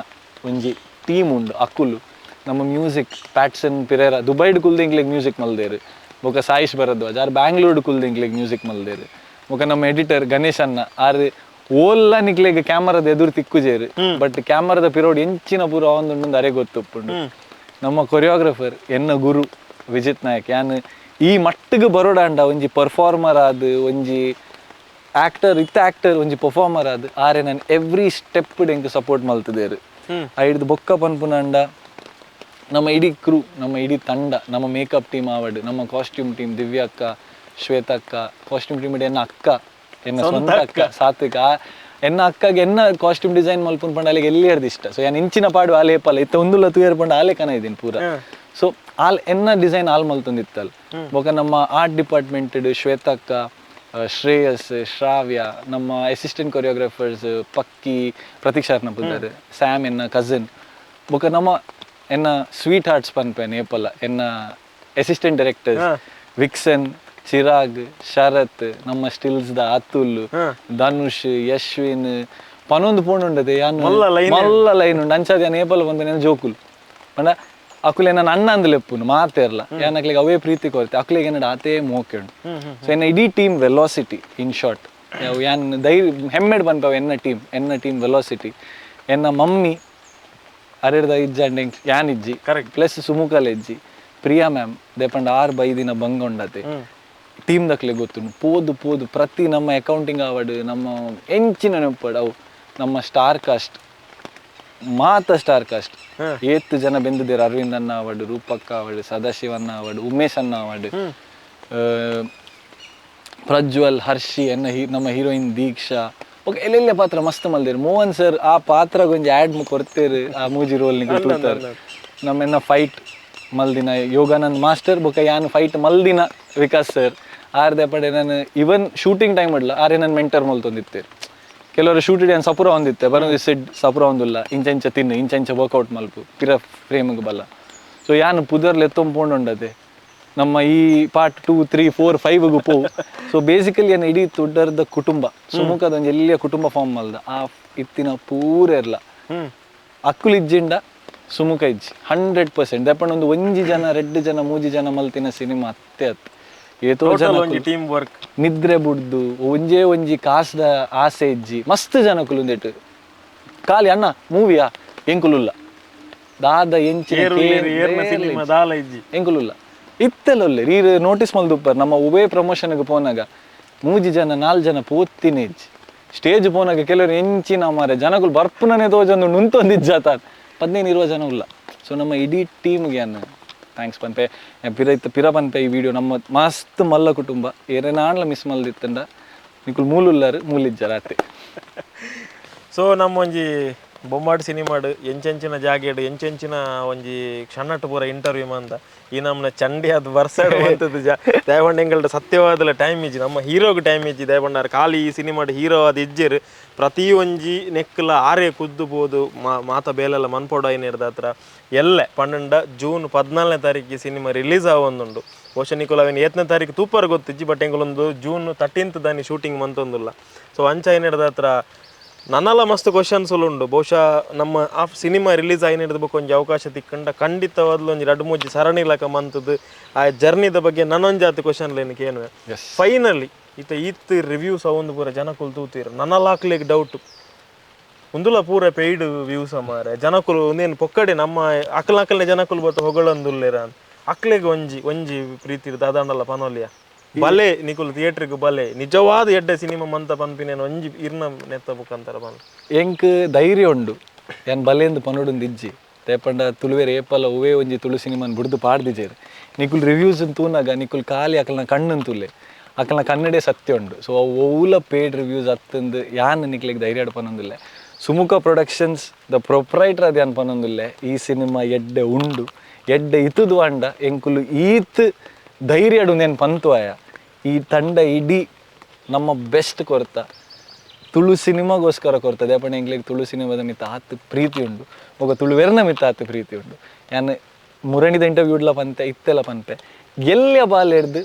ಒಂಜಿ ಟೀಮ್ ಉಂಡು ಅಕ್ಕುಲು ನಮ್ಮ ಮ್ಯೂಸಿಕ್ ಪ್ಯಾಟ್ಸನ್ ಪಿರೇರಾ ದುಬೈಡ್ ಕುಲ್ದಿಂಗ್ಲಿಗ್ ಮ್ಯೂಸಿಕ್ ಮಲ್ದೇರು ಬೊಕ್ಕ ಸಾಯಿಶ್ ಭರದ್ವಾಜ್ ಆರ್ ಬ್ಯಾಂಗ್ಳೂರ್ಡ್ ಕುಲ್ದಿಂಗ್ಲಿಗ್ ಮ್ಯೂಸಿಕ್ ಮಲ್ದೇರು ಬೊಕ್ಕ ನಮ್ಮ ಎಡಿಟರ್ ಗಣೇಶ್ ಅನ್ನ ಆರ್ ಓಲ್ಲ ನಿಕ್ಲೆಗ್ ಕ್ಯಾಮರಾದ ಎದುರು ತಿಕ್ಕುಜೇರು ಬಟ್ ಕ್ಯಾಮರಾದ ಪಿರೋಡ್ ಎಂಚಿನ ಪೂರ ಅವಂದುಂಡು ಅರೆ ಗೊತ್ತುಪ್ಪುಂಡು. ನಮ್ಮ ಕೊರಿಯೋಗ್ರಫರ್ ಎನ್ನ ಗುರು ವಿಜಿತ್ ನಾಯಕ್ ಯಾನ್ ಈ ಮಟ್ಟಿಗೆ ಬರೋಡಾಂಡ ಒಂಜಿ ಪರ್ಫಾರ್ಮರ್ ಆದ್ ಒಂಜಿ ಆಕ್ಟರ್ ಇತ್ತ ಆಕ್ಟರ್ ಒಂಜಿ ಪರ್ಫಾರ್ಮರ್ ಆದ್ ಆರೆ ನಾನು ಎವ್ರಿ ಸ್ಟೆಪ್ ಎಂಕ್ ಸಪೋರ್ಟ್ ಮಲ್ತಿದ್ದೇರು. ಐಡ್ದು ಬೊಕ್ಕ ಪನ್ಪುನಂಡ ನಮ್ಮ ಇಡೀ ಕ್ರೂ ನಮ್ಮ ಇಡೀ ತಂಡ ನಮ್ಮ ಮೇಕಪ್ ಟೀಮ್ ಆವಡ್ ನಮ್ಮ ಕಾಸ್ಟ್ಯೂಮ್ ಟೀಮ್ ದಿವ್ಯಕ್ಕ ಶ್ವೇತಕ್ಕ ಕಾಸ್ಟ್ಯೂಮ್ ಟೀಮ್ ಎನ್ನ ಅಕ್ಕ ಎನ್ನ ಸ್ವಂತ ಅಕ್ಕ ಸಾತ್ವಿಕ ಎನ್ನ ಅಕ್ಕಗೆ ಎನ್ನ ಕಾಸ್ಟ್ಯೂಮ್ ಡಿಸೈನ್ ಮಲ್ಪುನ್ ಪಂಡ ಅಲ್ಲಿಗೆ ಎಲ್ಲಿ ಇಷ್ಟ ಸೊ ಯಾನ್ ಇಂಚಿನ ಪಾಡು ಆಲೆ ಏಪಲ್ಲ ಇತ್ತ ಒಂದುಲ್ಲ ತೂಯರ್ ಪಂಡ ಆಲೆ ಕನ ಇದೀನಿ ಪೂರ. ಸೊ ಆಲ್ ಎನ್ನ ಡಿಸೈನ್ ಆಲ್ ಮಲ್ತೊಂದಿತ್ತಲ್ ಬೊಕ ನಮ್ಮ ಆರ್ಟ್ ಡಿಪಾರ್ಟ್ಮೆಂಟ್ ಶ್ವೇತಕ್ಕ ಶ್ರೇಯಸ್ ಶ್ರಾವ್ಯ ನಮ್ಮ ಅಸಿಸ್ಟೆಂಟ್ ಕೊರಿಯೋಗ್ರಾಫರ್ಸ್ ಪಕ್ಕಿ ಪ್ರತೀಕ್ಷಾರ್ನ ಪುದ್ದಾರೆ ಸ್ಯಾಮ್ ಎನ್ನ ಕಸಿನ್ ಬೊಕ ನಮ್ಮ ಎನ್ನ ಸ್ವೀಟ್ ಹಾರ್ಟ್ಸ್ ಪನ್ಪೆ ಏಪಲ್ಲ ಎನ್ನ assistant directors Vixen Chirag Sharath ನಮ್ಮ stills the Atul Dhanush Yashwin ಪನೊಂದು ಪೋಂಡು ಉಂಡದೆ ಯಾನ್ ಮಲ್ಲ ಲೈನ್ ಉಂಡು ಅಂಚಾದ ಯಾನ್ ಏಪಲ್ಲ ಬಂದ ಜೋಕುಲು ಪಂಡ ಅಕುಲೆ ನನ್ನ ಅಣ್ಣ ಅಂದ್ ಲೆಪ್ಪುನು ಮಾತೇರ್ಲ ಯಾನ್ ಅಕ್ಲೆಗ್ ಅವೇ ಪ್ರೀತಿ ಕೊರತೆ ಅಕ್ಲೆಗ್ ಏನಡ ಆತೇ ಮೋಕೆ ಉಂಡು. ಸೊ ಎನ್ನ ಇಡೀ team velocity in short ಯಾನ್ ಧೈರ್ಯ ಹೆಮ್ಮೆಡ್ ಪನ್ಪವ ಎನ್ನ ಟೀಮ್ ವೆಲಾಸಿಟಿ ಎನ್ನ ಮಮ್ಮಿ ಅರೆಡ್ದ ಇಜ್ಜಂಡ್ ಯಾನ್ ಇಜ್ಜಿ ಕರೆಕ್ಟ್. ಪ್ಲಸ್ ಸುಮುಖಲ ಇಜ್ಜಿ ಪ್ರಿಯಾ ಮ್ಯಾಮ್ ದೇಪಂಡ ಆರ್ ಬೈದಿನ ಬಂಗ ಉಂಡತೆ ಟೀಮ್ ದಕ್ಲೆ ಗೊತ್ತುಂಡು ಪೋದು ಪೋದು ಪ್ರತಿ ನಮ್ಮ ಅಕೌಂಟಿಂಗ್ ಆವಡ್ ನಮ್ಮ ಎಂಚಿನ ನೆಪ್ಪಡ್ ಅವು ನಮ್ಮ ಸ್ಟಾರ್ ಕಾಸ್ಟ್ ಮಾತ ಸ್ಟಾರ್ ಕಾಸ್ಟ್ ಏತ್ ಜನ ಬೆಂದಿದ್ದೇರು ಅರವಿಂದ್ ಅಣ್ಣ ಆವಡ್ ರೂಪಕ್ಕ ಆವಡ್ ಸದಾಶಿವಣ್ಣ ಆವಡ್ ಉಮೇಶ್ ಅಣ್ಣ ಆವಡ್ ಪ್ರಜ್ವಲ್ ಹರ್ಷಿ ಎನ್ನ ನಮ್ಮ ಹೀರೋಯಿನ್ ದೀಕ್ಷಾ ಓಕೆ ಎಲ್ಲೆಲ್ಲ ಪಾತ್ರ ಮಸ್ತ್ ಮಲ್ದೇರು ಮೋಹನ್ ಸರ್ ಆ ಪಾತ್ರ ಒಂಜಿ ಆ್ಯಡ್ ಕೊರ್ತೇರು ಆ ಮೂಜಿ ರೋಲ್ ತೂತಾರೆ ನಮ್ಮೆನ್ನ ಫೈಟ್ ಮಲ್ದಿನ ಯೋಗಾನಂದ್ ಮಾಸ್ಟರ್ ಬೊಕ ಯಾನ್ ಫೈಟ್ ಮಲ್ದಿನ ವಿಕಾಸ್ ಸರ್ ಆರ್ದೆ ಪಡೆ ನಾನು ಇವನ್ ಶೂಟಿಂಗ್ ಟೈಮ್ ಅಡ್ಲ ಆರೆ ನನ್ನ ಮೆಂಟರ್ ಮಲ್ತೊಂದಿತ್ತೇರು ಕೆಲವರು ಶೂಟ್ ಏನು ಸಪುರ ಹೊಂದಿತ್ತೆ ಬರೋದು ಸೆಡ್ ಸಪುರ ಹೊಂದಿಲ್ಲ ಇಂಚ ಇಂಚ ತಿನ್ನು ಇಂಚ ಇಂಚ ವರ್ಕೌಟ್ ಮಲ್ಪು ಪಿರ ಫ್ರೇಮಿಗೆ ಬಲ್ಲ ಸೊ ಯಾನ್ ಪುದರ್ಲೆ ಎತ್ತೊಂಪೊಂಡುಂಡತೆ ನಮ್ಮ ಈ ಪಾರ್ಟ್ 2 3 4 5 ಪೋ ಸೊ ಬೇಸಿಕಲಿ ಏನು ಇಡೀ ತುಡರ್ದ ಕುಟುಂಬ ಸುಮುಖದ ಒಂಜಿ ಎಲ್ಲಿಯ ಕುಟುಂಬ ಫಾರ್ಮ್ ಮಲ್ದ ಆ ಇತ್ತಿನ ಪೂರ ಇರ್ಲ ಅಕ್ಕುಲು ಇಜ್ಜಿಂಡ ಸುಮುಖ ಇಜ್ಜಿ 100% ದಪ್ಪಂಡ ಒಂದು ಒಂಜಿ ಜನ ರೆಡ್ ಜನ ಮೂಜಿ ಜನ ಮಲ್ತಿನ ಸಿನಿಮಾ ಅತ್ತೆ ಅತ್ ಏತೋ ಜನ ಒಂಜಿ ಟೀಮ್ ವರ್ಕ್ ನಿದ್ರೆ ಬುಡ್ದು ಒಂಜೇ ಒಂಜಿ ಕಾಸ್ದ ಆಸೆ ಇಜ್ಜಿ ಮಸ್ತ್ ಜನ ಕುಲುಂದೆಟ್ಟು ಖಾಲಿ ಅಣ್ಣ ಮೂವಿಯಾ ಎಂಕುಲುಲ್ಲ ದಾದ ಎಂಚಿನ ಸಿನಿಮಾ ದಾಲ ಇಜ್ಜಿ ಎಂಕುಲುಲ್ಲ ಇತ್ತೆಲೊಲ್ಲೆ ರೀ ನೋಟಿಸ್ ಮಲ್ದುಪ್ಪರ್ ನಮ್ಮ ಉಬೇ ಪ್ರಮೋಷನ್ಗೆ ಪೋನಾಗ ಮೂಜಿ ಜನ ನಾಲ್ ಜನ ಪೋತಿನೇ ಇಜ್ಜಿ ಸ್ಟೇಜ್ ಪೋನಾಗ ಕೆಲವರು ಎಂಚಿನ ಮಾರೆ ಜನಗಳು ಬರ್ಪುನನೇ ತೋಜೊಂದು ನುಂತೊಂದಿಜ್ಜಾತ 15 20 ಜನ ಉಲ್ಲ ಸೊ ನಮ್ಮ ಇಡೀ ಟೀಮ್ಗೆ ಅನ್ನ thanks ಪನ್ಪೆ ಪಿರ ಇತ್ತ ಪಿರ ಪನ್ಪೆ ಈ ವಿಡಿಯೋ ನಮ್ಮ ಮಸ್ತ್ ಮಲ್ಲ ಕುಟುಂಬ ಏರೇನಾಂಡ್ಲ ಮಿಸ್ ಮಲ್ದಿತ್ತಂಡ ನಿಕುಲ್ ಮೂಲುಲ್ಲಾರು ಮೂಲಿಜ್ಜಾರ ಅತ್ತೆ. ಸೊ ನಮ್ಮ ಒಂಜಿ ಬೊಂಬಾಟ್ ಸಿನಿಮಾಡ್ ಎಂಚೆಂಚಿನ ಜಾಗೆಡ್ ಎಂಚೆಂಚಿನ ಒಂಜಿ ಕ್ಷಣಟ್ ಪೂರ ಇಂಟರ್ವ್ಯೂ ಮಂದ ಈ ನಮ್ಮನ ಚಂಡಿ ಅದು ಬರ್ಸಡ್ ಬಂತದ್ದು ದಯವಂಡ ಎಂಗಲ್ಡ ಸತ್ಯವಾದಲ ಟೈಮ್ ಇಜ್ಜಿ ನಮ್ಮ ಹೀರೋಗ್ ಟೈಮ್ ಇಜ್ಜಿ ದಯವಂಡಾರ್ ಖಾಲಿ ಈ ಸಿನಿಮಾಡ್ ಹೀರೋ ಅದು ಇಜ್ಜೆರ್ ಪ್ರತಿ ಒಂಜಿ ನೆಕ್ಕಲ ಆರೆ ಕುದ್ದು ಬೋದು ಮಾತ ಬೇಲೆಲ್ಲ ಮನ್ಪೊಡ ಐನಿರ್ದ ಹತ್ರ ಎಲ್ಲೆ 12 ಜೂನ್ 14ನೇ ತಾರೀಕು ಸಿನಿಮಾ ರಿಲೀಸ್ ಆವೊಂದುಂಡು ಬಹುಶಃ ನಿಕುಲ್ ಅವೇನು 8ನೇ ತಾರೀಕು ತೂಪರ್ ಗೊತ್ತಿಜ್ಜಿ ಬಟ್ ಎಂಗುಲೊಂದು ಜೂನ್ 13 ದಾನಿ ಶೂಟಿಂಗ್ ಮಂತೊಂದುಲ್ಲ ಸೊ ಅಂಚ ಐನಿರ್ದ ಹತ್ರ ನನ್ನಲ್ಲ ಮಸ್ತ್ ಕ್ವಶನ್ಸ್ ಉಂಡು ಬಹುಶಃ ನಮ್ಮ ಆ ಸಿನಿಮಾ ರಿಲೀಸ್ ಆಯ್ನಿಡ್ದು ಒಂಜಿ ಅವಕಾಶ ತಿಕ್ಕಂಡ ಖಂಡಿತವಾದ್ಲು ಒಂಜಿ ರಡ್ಡು ಮೂಜಿ ಸರಣಿ ಲಕ ಮಂತದ್ದು ಆ ಜರ್ನಿದ ಬಗ್ಗೆ ನನ್ನೊಂದು ಜಾತಿ ಕ್ವಶನ್ ಏನಕ್ಕೆ ಏನು ಫೈನಲಿ ಈತ ಈತ್ ರಿವ್ಯೂಸ್ ಅವೊಂದು ಪೂರ ಜನಕುಲು ತೂತೀರ್ ನನ್ನಲ್ಲ ಹಾಕ್ಲಿಕ್ಕೆ ಡೌಟ್ ಉಂದುಲ ಪೂರ ಪೇಯ್ಡ್ ವ್ಯೂಸ್ ಮಾರೆ ಜನಕುಲು ಒಂದೇನು ಪೊಕ್ಕಡೆ ನಮ್ಮ ಅಕಲ ಜನಕುಲು ಬತ್ತ ಹೊಗಳೊಂದುಲ್ಲೇರ ಅಕ್ಲೆಗ್ ಒಂಜಿ ಒಂಜಿ ಪ್ರೀತಿ ದಾದಾಂಡಲ್ಲ ಪನೋಲಿಯ ಬಲೆ ನಿಕುಲು ಥಿಯೇಟ್ರಿಗೆ ಬಲೆ ನಿಜವಾದ ಎಡ್ಡೆ ಸಿನಿಮಾ ಮಂತ ಪನ್ಪಿನೇನು ಒಂಜಿ ಇರ್ನ ನೆತ್ತ ಬುಕ್ಕಂತಾರ ಬನ್ ಎಂಕ್ ಧೈರ್ಯ ಉಂಡು ಏನ್ ಬಲೆಂದು ಪನೊಡುಂದು ಇಜ್ಜಿ ತೇಪಂಡ ತುಳುವೇರು ಏಪಲ ಒವೇ ಒಂಜಿ ತುಳು ಸಿನಿಮಾನ್ ಬುಡ್ದು ಪಾಡ್ದಿಜೇರು ನಿಕುಲ್ ರಿವ್ಯೂಸ್ ತೂನಾಗ ನಿಕುಲ್ ಖಾಲಿ ಅಕಲ್ನ ಕಣ್ಣನ್ ತುಲೆ ಅಕಲ್ನ ಕನ್ನಡೆ ಸತ್ಯ ಉಂಡು ಸೊ ಅವು ಓಲ ಪೇಡ್ ರಿವ್ಯೂಸ್ ಅತ್ತಂದು ಯಾನ್ ನಿಕ್ಲೆಗ್ ಧೈರ್ಯ ಪನೊಂದಿಲ್ಲ ಸುಮುಖ productions the proprietor ಅದು ಯಾನ್ ಪನೊಂದಿಲ್ಲ ಈ ಸಿನಿಮಾ ಎಡ್ಡೆ ಉಂಡು ಎಡ್ಡೆ ಇತುದು ಅಂಡ ಎಂಕುಲು ಈತ್ ಧೈರ್ಯ ನೇನು ಪಂತುವಾಯ ಈ ತಂಡ ಇಡೀ ನಮ್ಮ ಬೆಸ್ಟ್ ಕೊರ್ತ ತುಳು ಸಿನಿಮಾಗೋಸ್ಕರ ಕೊರ್ತದೆ ಅಪ್ಪಣೆ ಎಂಗ್ಲಿಗೆ ತುಳು ಸಿನಿಮಾದ ಮಿತ್ತ ಆತ್ ಪ್ರೀತಿ ಉಂಡು ಒಗ ತುಳುವೆರ್ನ ಮಿತ್ತ ಆತ್ ಪ್ರೀತಿ ಉಂಡು ಯಾನ್ ಮುರಣಿದ ಇಂಟರ್ವ್ಯೂ ಇಡ್ಲ ಪಂತೆ ಇತ್ತೆಲ್ಲ ಪಂತೆ ಎಲ್ಲ ಬಾಲ್ ಹಿಡ್ದು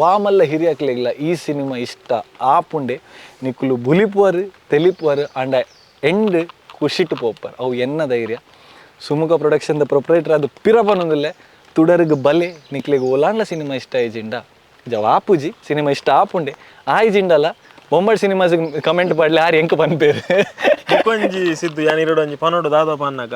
ವಾಮಲ್ಲ ಹಿರಿಯಕ್ಲಿಲ್ಲ ಈ ಸಿನಿಮಾ ಇಷ್ಟ ಆಪುಂಡೆ ನಿಕುಲು ಬುಲಿಪುವರು ತೆಲಿಪುವರು ಅಂಡ ಎಂಡ್ ಖುಷಿಟ್ಟು ಪೋಪರ್ ಅವು ಎನ್ನ ಧೈರ್ಯ ಸುಮುಖ ಪ್ರೊಡಕ್ಷನ್ ದ ಪ್ರೊಪ್ರೈಟರ್ ಅದು ಪಿರಪನೊಂದಿಲ್ಲ ತುಡರ್ಗ್ ಬಲೆ ನಿಕ್ಲೆಗ್ ಓಲಾಂಡ್ಲ ಸಿನಿಮಾ ಇಷ್ಟ ಆಯ್ಜಿಂಡ ಜವಾಪುಜಿ ಸಿನಿಮಾ ಇಷ್ಟ ಆಪುಂಡೆ ಆಯ್ಜಿಂಡಲ್ಲ ಬೊಂಬಾಟ್ ಸಿನಿಮಾಸ್ ಕಮೆಂಟ್ ಪಾಡ್ಲೆ ಆರ್ ಎಂಕ್ ಪನ್ಪೇರು ಬುಕ್ಕೊಂಜಿ ಸಿದ್ದು ಯಾನ್ ಇರಡೊಂಜಿ ಪನೊಡು ದಾದ ಪನ್ನಾಗ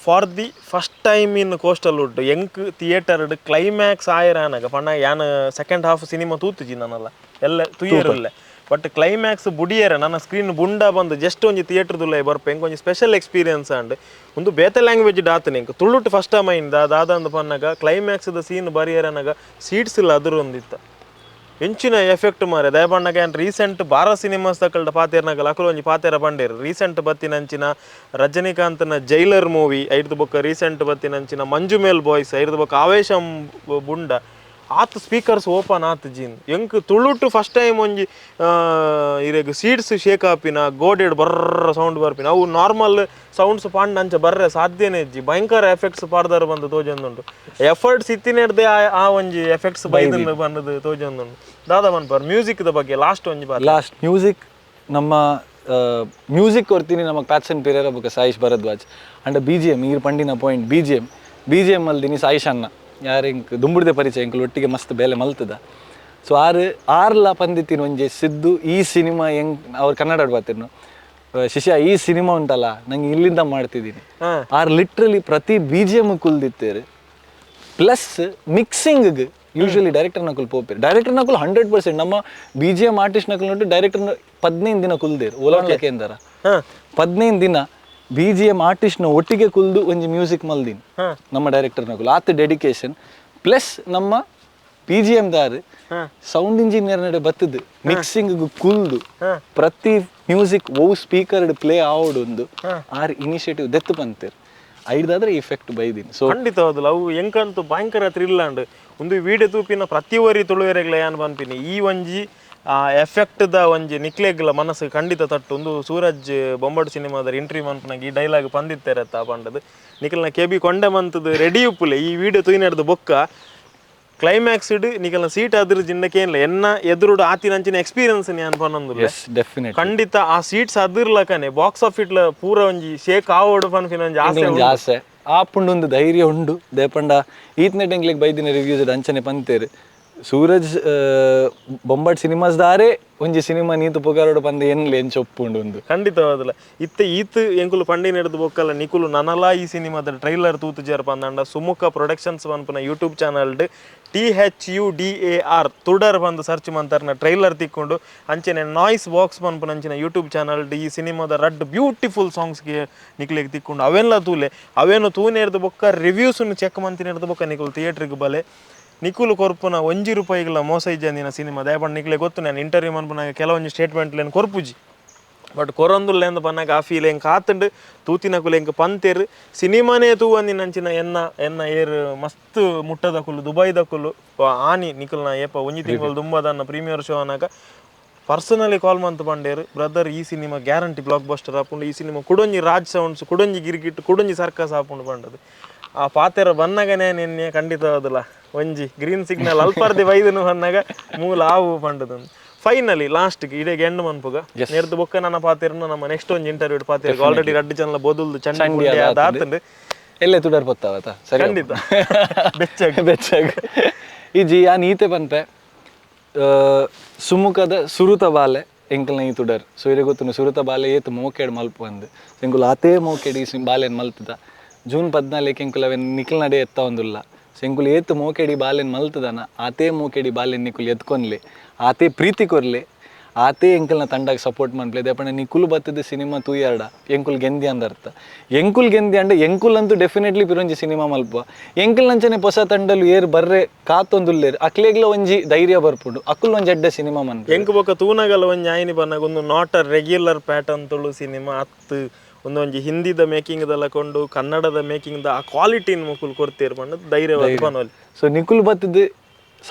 for the first time in coastal wood ಎಂಕ್ ಥಿಯೇಟರ್ ಕ್ಲೈಮ್ಯಾಕ್ಸ್ ಆಯರಾನಾಗ ಪಣ್ಣ ಯಾನ್ second half cinema ತೂತುಜಿ ನಾನಲ್ಲ ಎಲ್ಲ ತುಯ್ಯರಲ್ಲ ಬಟ್ ಕ್ಲೈಮ್ಯಾಕ್ಸ್ ಬುಡಿಯರ ನನ್ನ ಸ್ಕ್ರೀನ್ ಬುಂಡ ಬಂದು ಜಸ್ಟ್ ಒಂಜಿ ಥಿಯೇಟರ್ದುಲ್ಲ ಬರ್ಪ ಎಂಕ್ ಒಂಜಿ special experience and ಒಂದು ಬೇತೆ ಲ್ಯಾಂಗ್ವೇಜ್ ಡಾತನೆ ಎಂಕ್ ತುಳುಟ್ ಫಸ್ಟ್ ಟೈಮ್ ಐನ್ ದಾದ ಅಂದ್ ಪನ್ನಾಗ ಕ್ಲೈಮ್ಯಾಕ್ಸ್ ದ ಸೀನ್ ಬರಿಯರನಾಗ ಸೀಟ್ಸ್ ಇಲ್ಲ ಅದ್ರ ಒಂದಿತ್ತ ಎಂಚಿನ ಎಫೆಕ್ಟ್ ಮಾರೆ ದಯಪಣ್ಣಗ ಏನ್ ರೀಸೆಂಟ್ ಭಾರತ್ ಸಿನಿಮಾಸ್ ತಕಲ್ಡ ಪಾತೇರ್ನಾಗಲ ಅಕುಲು ಒಂಜಿ ಪಾತೇರ ಬಂಡೇರು ರೀಸೆಂಟ್ ಬತ್ತಿನಂಚಿನ ರಜನಿಕಾಂತ್ನ ಜೈಲರ್ ಮೂವಿ ಐರ್ದು ಬೊಕ್ಕ ರೀಸೆಂಟ್ ಬತ್ತಿನಂಚಿನ ಮಂಜುಮೇಲ್ ಬಾಯ್ಸ್ ಐರ್ದು ಬೊಕ್ಕ ಆವೇಶಂ ಬುಂಡ ಆತ್ ಸ್ಪೀಕರ್ಸ್ ಓಪನ್ ಆತ್ ಜೀನ್ ಎಂಕ್ ತುಳುಟು ಫಸ್ಟ್ ಟೈಮ್ ಒಂಜಿ ಇರೆಗ್ ಸೀಟ್ಸ್ ಶೇಕ್ ಆಪಿನ ಗೋಡೆಡ್ ಬರ್ರ ಸೌಂಡ್ ಬರ್ಪಿನ ಅವು ನಾರ್ಮಲ್ ಸೌಂಡ್ಸ್ ಪಾಂಡ್ ಅಂಚ ಬರ್ರೆ ಸಾಧ್ಯನೇ ಇಜ್ಜಿ ಭಯಂಕರ ಎಫೆಕ್ಟ್ಸ್ ಪಾಡ್ದಾರ ಬಂದು ತೋಜೊಂದುಂಡು ಎಫರ್ಟ್ಸ್ ಇತ್ತಿನೆಡ್ದೆ ಆ ಒಂಜಿ ಎಫೆಕ್ಟ್ಸ್ ಬೈದನ್ನು ಬಂದದ್ದು ತೋಜೊಂದುಂಡು ದಾದಾ ಪನ್ಪರ್ ಮ್ಯೂಸಿಕ್ ದ ಬಗ್ಗೆ ಲಾಸ್ಟ್ ಒಂಜಿ ಬಾರಿ ಲಾಸ್ಟ್ ಮ್ಯೂಸಿಕ್ ನಮ್ಮ ಮ್ಯೂಸಿಕ್ ಕೊರ್ತೀನಿ ನಮಗೆ ಪ್ಯಾಟ್ಸನ್ ಪೆರೇರ ಬೊಕ್ಕ Saish Bharadwaj and B G M ಈರ್ ಪಂಡಿನ point B G M B G M ಅಲ್ದಿನಿ Saish ಅಣ್ಣ ಯಾರು ಇಂಕ್ ದುಂಬುಡ್ದೆ ಪರಿಚಯ ಎಂಕುಲು ಒಟ್ಟಿಗೆ ಮಸ್ತ್ ಬೇಲೆ ಮಲ್ತದ ಸೊ ಆರು ಆರ್ಲ ಪಂದಿತ್ತಿನ ಒಂಜಿ ಸಿದ್ದು ಈ ಸಿನಿಮಾ ಹೆಂಗ್ ಅವ್ರು ಕನ್ನಡ ಬಾತಿರ್ನು ಶಿಷ್ಯ ಈ ಸಿನಿಮಾ ಉಂಟಲ್ಲ ನಂಗೆ ಇಲ್ಲಿಂದ ಮಾಡ್ತಿದ್ದೀನಿ. ಆರ್ ಲಿಟ್ರಲಿ ಪ್ರತಿ ಬಿಜಿಎಂ ಕುಲ್ದಿತ್ತೇರು. Plus mixing usually director Nakul ಪೋಪೇರು, director ನಕುಲ್ 100% ನಮ್ಮ ಬಿಜಿಎಂ ಆರ್ಟಿಸ್ಟ್ ನಕುಲ್ ನೋಟು ಡೈರೆಕ್ಟರ್ 15 ದಿನ ಕುಲ್ದೇರು ಓಲಾನ್ಲಕ್ಕೆ ಎಂದಾರ. 15 ದಿನ ಬಿಜಿಎಂ ಆರ್ಟಿಸ್ಟ್ನ ಒಟ್ಟಿಗೆ ಕುಲ್ದು ಒಂಜಿ ಮ್ಯೂಸಿಕ್ ಮಲ್ದಿನಿ ನಮ್ಮ ಡೈರೆಕ್ಟರ್ ನಕುಲ್ ಆತ ಡೆಡಿಕೇಶನ್. ಪ್ಲಸ್ ನಮ್ಮ ಬಿಜಿಎಂ ದಾರ್ ಸೌಂಡ್ ಇಂಜಿನಿಯರ್ ನಡೆ ಬತ್ತದು ಮಿಕ್ಸಿಂಗ್ ಕುಲ್ದು ಪ್ರತಿ ಮ್ಯೂಸಿಕ್ ಓ ಸ್ಪೀಕರ್ ಪ್ಲೇ ಆವಡು ಒಂದು ಆರ್ ಇನಿಷಿಯೇಟಿವ್ ದೆತ್ತು ಪಂತೇರ್ ಐದಾದ್ರೆ ಇಫೆಕ್ಟ್ ಬೈದಿನಿ. ಸೊ ಖಂಡಿತ ಹೌದಲ್ಲ, ಅವು ಎಂಕಂತೂ ಭಯಂಕರ ಥ್ರಿಲ್ ಅಂಡ್ ಒಂದು ವಿಡಿಯೋ ತೂಪಿನ ಪ್ರತಿ ಒರಿ ತುಳುವೆರೆಗ್ಲ ಯಾನ್ ಪನ್ಪಿನಿ ಈ ಒಂಜಿ ಎಫೆಕ್ಟ್ the ಒಂಜಿ ನಿಕ್ಲೆಗ್ಲ ಮನಸ್ಸು ಖಂಡಿತ ತಟ್ಟು. ಒಂದು ಸೂರಜ್ ಬೊಂಬಾಟ್ ಸಿನಿಮಾದ ಎಂಟ್ರಿ ಮನ್ಪುನಾಗ ಈ ಡೈಲಾಗ್ ಪಂದಿತ್ತೇರತ್ತ ಪಂಡದು ನಿಕಲ್ನ ಕೆಬಿ ಕೊಂಡೆ ಮಂತದ್ದು ರೆಡಿ ಉಪ್ಪುಲೆ. ಈ ವಿಡಿಯೋ ತೂಯಿನಡ್ದು ಬೊಕ್ಕ ಕ್ಲೈಮ್ಯಾಕ್ಸ್ ಇಡ್ ನಿಕಲ್ನ ಸೀಟ್ ಅದ್ರ ಜಿಂಡಕೇನ್ಲ ಎನ್ನ ಎದುರುಡು ಆತಿನಂಚಿನ ಎಕ್ಸ್ಪೀರಿಯನ್ಸ್ ಯಾನ್ ಪನ್ನೊಂದುಲ್ಲೆ. ಎಸ್ ಡೆಫಿನೆಟ್ ಖಂಡಿತ ಆ ಸೀಟ್ಸ್ ಅದಿರ್ಲಕನೆ ಬಾಕ್ಸ್ ಆಫ್ ಇಟ್ಲ ಪೂರ ಒಂಜಿ ಶೇಕ್ ಆವೋಡು ಪನ್ಪಿನ ಒಂಜಿ ಆಸೆ. ಒಂಜಿ ಆಸೆ ಆಪುಂಡು ಒಂದು ಧೈರ್ಯ ಉಂಡು. ದೇಪಂಡ ಈತ್ನೆಟ್ ಎಂಕ್ಲೆಗ್ ಬೈದಿನ ರಿವ್ಯೂಸ್ ಅಂಚನೆ ಪಂತೇರು ಸೂರಜ್ ಬೊಂಬಾಟ್ ಸಿನಿಮಾಸ್ ದಾರೆ ಒಂಜಿ ಸಿನಿಮಾ ನೀತು ಪುಗಾರೋಡು ಪಂದ ಎನ್ಲೆ ಎಂಚ ಒಪ್ಪುಂಡು ಒಂದು. ಖಂಡಿತವಾದಲ್ಲ ಇತ್ತೆ ಈತ್ ಎಂಕುಲು ಪಂಡಿ ನಡೆದು ಬೊಕ್ಕಲ್ಲ ನಿಕುಲು ನನಲಾ ಈ ಸಿನಿಮಾದ ಟ್ರೈಲರ್ ತೂತು ಪಂದಂಡ ಸುಮುಖ ಪ್ರೊಡಕ್ಷನ್ಸ್ ಪನ್ಪುನ YouTube channel THUDAR ತುಡರ್ ಬಂದು ಸರ್ಚ್ ಮಂತರ್ನ ಟ್ರೈಲರ್ ತಿಕ್ಕೊಂಡು ಅಂಚನೆ ನಾಯ್ಸ್ ಬಾಕ್ಸ್ ಪನ್ಪುನ ಅಂಚಿನ ಯೂಟ್ಯೂಬ್ ಚಾನಲ್ ಈ ಸಿನಿಮಾದ ರಡ್ಡ್ ಬ್ಯೂಟಿಫುಲ್ ಸಾಂಗ್ಸ್ಗೆ ನಿಕ್ಲೆಗ್ ತಿಕ್ಕೊಂಡು ಅವೆಲ್ಲ ತೂಲೆ ಅವೇನು ತೂನೇರ್ದು ಬೊಕ್ಕ ರಿವ್ಯೂಸ್ ಚೆಕ್ ಮಂತಿನೇರ್ದು ಬೊಕ್ಕ ನಿಕುಲು ಥಿಯೇಟ್ರಿಗೆ ಬಲೆ. ನಿಕುಲು ಕೊರ್ಪುನ 1 ರೂಪಾಯಿಗಳ ಮೋಸ ಇಜ್ಜಂದಿನ ಸಿನಿಮಾ ದಯಪಂಡ ನಿಕ್ಲೆ ಗೊತ್ತು ನಾನು ಇಂಟರ್ವ್ಯೂ ಮನ್ಪುನಾಗ ಕೆಲವೊಂಜಿ ಸ್ಟೇಟ್ಮೆಂಟ್ಲೇನು ಕೊರ್ಪುಜಿ ಬಟ್ ಕೊರೊಂದುಲ್ಲೆ ಅಂದ್ ಪನ್ನಾಗ ಆ ಫೀಲ್ ಎಂಕ್ ಆತುಂಡು ತೂತಿನಕುಲು ಎಂಕ್ ಪಂತೇರು ಸಿನಿಮಾನೇ ತೂವಂದಿನಂಚಿನ ಎನ್ನ ಎನ್ನ ಏರ್ ಮಸ್ತ್ ಮುಟ್ಟದಕುಲು ದುಬೈದಕುಲು ಆನಿ ನಿಕುಲ್ನ ಏಪ ಒಂಜಿ ತಿಂಗಳು ದುಂಬದನ್ನ ಪ್ರೀಮಿಯರ್ ಶೋ ಅನ್ನಾಗ ಪರ್ಸನಲಿ ಕಾಲ್ ಮಂತ್ ಪಂಡೇರು ಬ್ರದರ್ ಈ cinema guarantee block buster ಆಪುಂಡು, ಈ ಸಿನಿಮಾ ಕುಡೊಂಜಿ ರಾಜ್ ಸೌಂಡ್ಸ್ ಕುಡೊಂಜಿ ಗಿರ್ಗಿಟ್ ಕುಡೊಂಜಿ ಸರ್ಕಸ್ ಆಪುಂಡು ಪಂಡದು. ಆ ಪಾತೆರ ಬನ್ನಗನೇ ನಿನ್ನೆ ಖಂಡಿತ ಹೌದಲ್ಲ ಒಂಜಿ ಗ್ರೀನ್ ಸಿಗ್ನಲ್ ಅಲ್ಪರ್ದಿ ಬೈದನು ಬನ್ನಾಗ ಮೂಲ ಆವು ಪಂಡದು. ಫೈನಲಿ ಲಾಸ್ಟ್ ಇಡೀ ಎಂಡ್ ಮನ್ಪುಗ ನೇರ್ದು ಬೊಕ್ಕ ನನ್ನ ಪಾತೆರನು ನಮ್ಮ ನೆಕ್ಸ್ಟ್ ಒಂಜಿ ಇಂಟರ್ವ್ಯೂ ಪಾತೆರ ಆಲ್ರೆಡಿ ರಡ್ಡು ಜನ ಬೋದುಲ್ದು ಚಂಡಿ ಅದಾತುಂಡು ಎಲ್ಲೇ ತುಡರ್ ಪೊತ್ತಾವತ ಸರಿ ಖಂಡಿತ ಬೆಚ್ಚಾಗ ಬೆಚ್ಚಾಗ ಈ ಜಿ ಯಾನ್ ಈತೆ ಪನ್ಪೆ ಸುಮುಖದ ಸುರುತ ಬಾಲೆ ಎಂಕಲ್ನ ಈ ತುಡರ್. ಸೊ ಇರೆ ಗೊತ್ತುಂಡು ಸುರುತ ಬಾಲೆ ಏತ್ ಮೋಕೆಡ್ ಮಲ್ಪು ಅಂದ್ ಎಂಕುಲು ಆತೇ ಮೋಕೆಡ್ ಈ ಬಾಲೆನ್ ಮಲ್ತದ ಜೂನ್ 14 ಎಂಕುಲು ಅವೆನ್ ನಿಕಲ್ ನಡೆ ಎತ್ತ ಒಂದುಲ್ಲ. ಸೊ ಎಂಕುಲು ಏತ್ ಮೋಕೆಡಿ ಬಾಲೆನ್ ಮಲ್ತದನ ಆತೇ ಮೋಕೆಡಿ ಬಾಲೆನ್ ನಿಕುಲು ಎತ್ಕೊನ್ಲೆ ಆತೇ ಪ್ರೀತಿ ಕೊರ್ಲೆ ಆತೇ ಎಂಕಲ್ನ ತಂಡಾಗ ಸಪೋರ್ಟ್ ಮನ್ಪ್ಲೆ. ದೇಪಂಡ ನಿಕುಲು ಬತ್ತದ ಸಿನಿಮಾ ತೂಯಾರ್ಡ ಎಂಕುಲು ಗೆಂದಿ ಅಂದರ್ಥ ಎಂಕುಲು ಗೆಂದಿ ಅಂಡ ಎಂಕುಲ್ ಅಂತೂ ಡೆಫಿನೆಟ್ಲಿ ಪಿರೊಂಜಿ ಸಿನಿಮಾ ಮಲ್ಪ ಎಂಕುಲ್ ನಂಚನೆ ಹೊಸ ತಂಡಲು ಏರ್ ಬರ್ರೆ ಕಾತೊಂದುಲ್ಲೇರು ಅಕ್ಲೆಗ್ಲ ಒಂಜಿ ಧೈರ್ಯ ಬರ್ಪುಂಡು ಅಕುಲ್ ಒಂಜಿ ಅಡ್ಡ ಸಿನಿಮಾ ಮನ್ಪ ಎಂಕು ಬೊಕ್ಕ ತೂನಗಲ ಒಂಜಿ ಆಯ್ನಿ ಪನ್ನಾಗ ಒಂದು not a regular pattern Tulu cinema ಅತ್ತು ಒಂದೊಂಜಿ ಹಿಂದಿದ ಮೇಕಿಂಗ್ ದಲ್ಲ ಕೊಂಡು ಕನ್ನಡದ ಮೇಕಿಂಗ್ the ಆ ಕ್ವಾಲಿಟಿನ ಮುಕುಲ್ ಕೊಡ್ತೀರ್ ಪಂಡ ಧೈರ್ಯ ಪನೋಲಿ. ಸೊ ನಿಕುಲ್ ಬತ್ತದ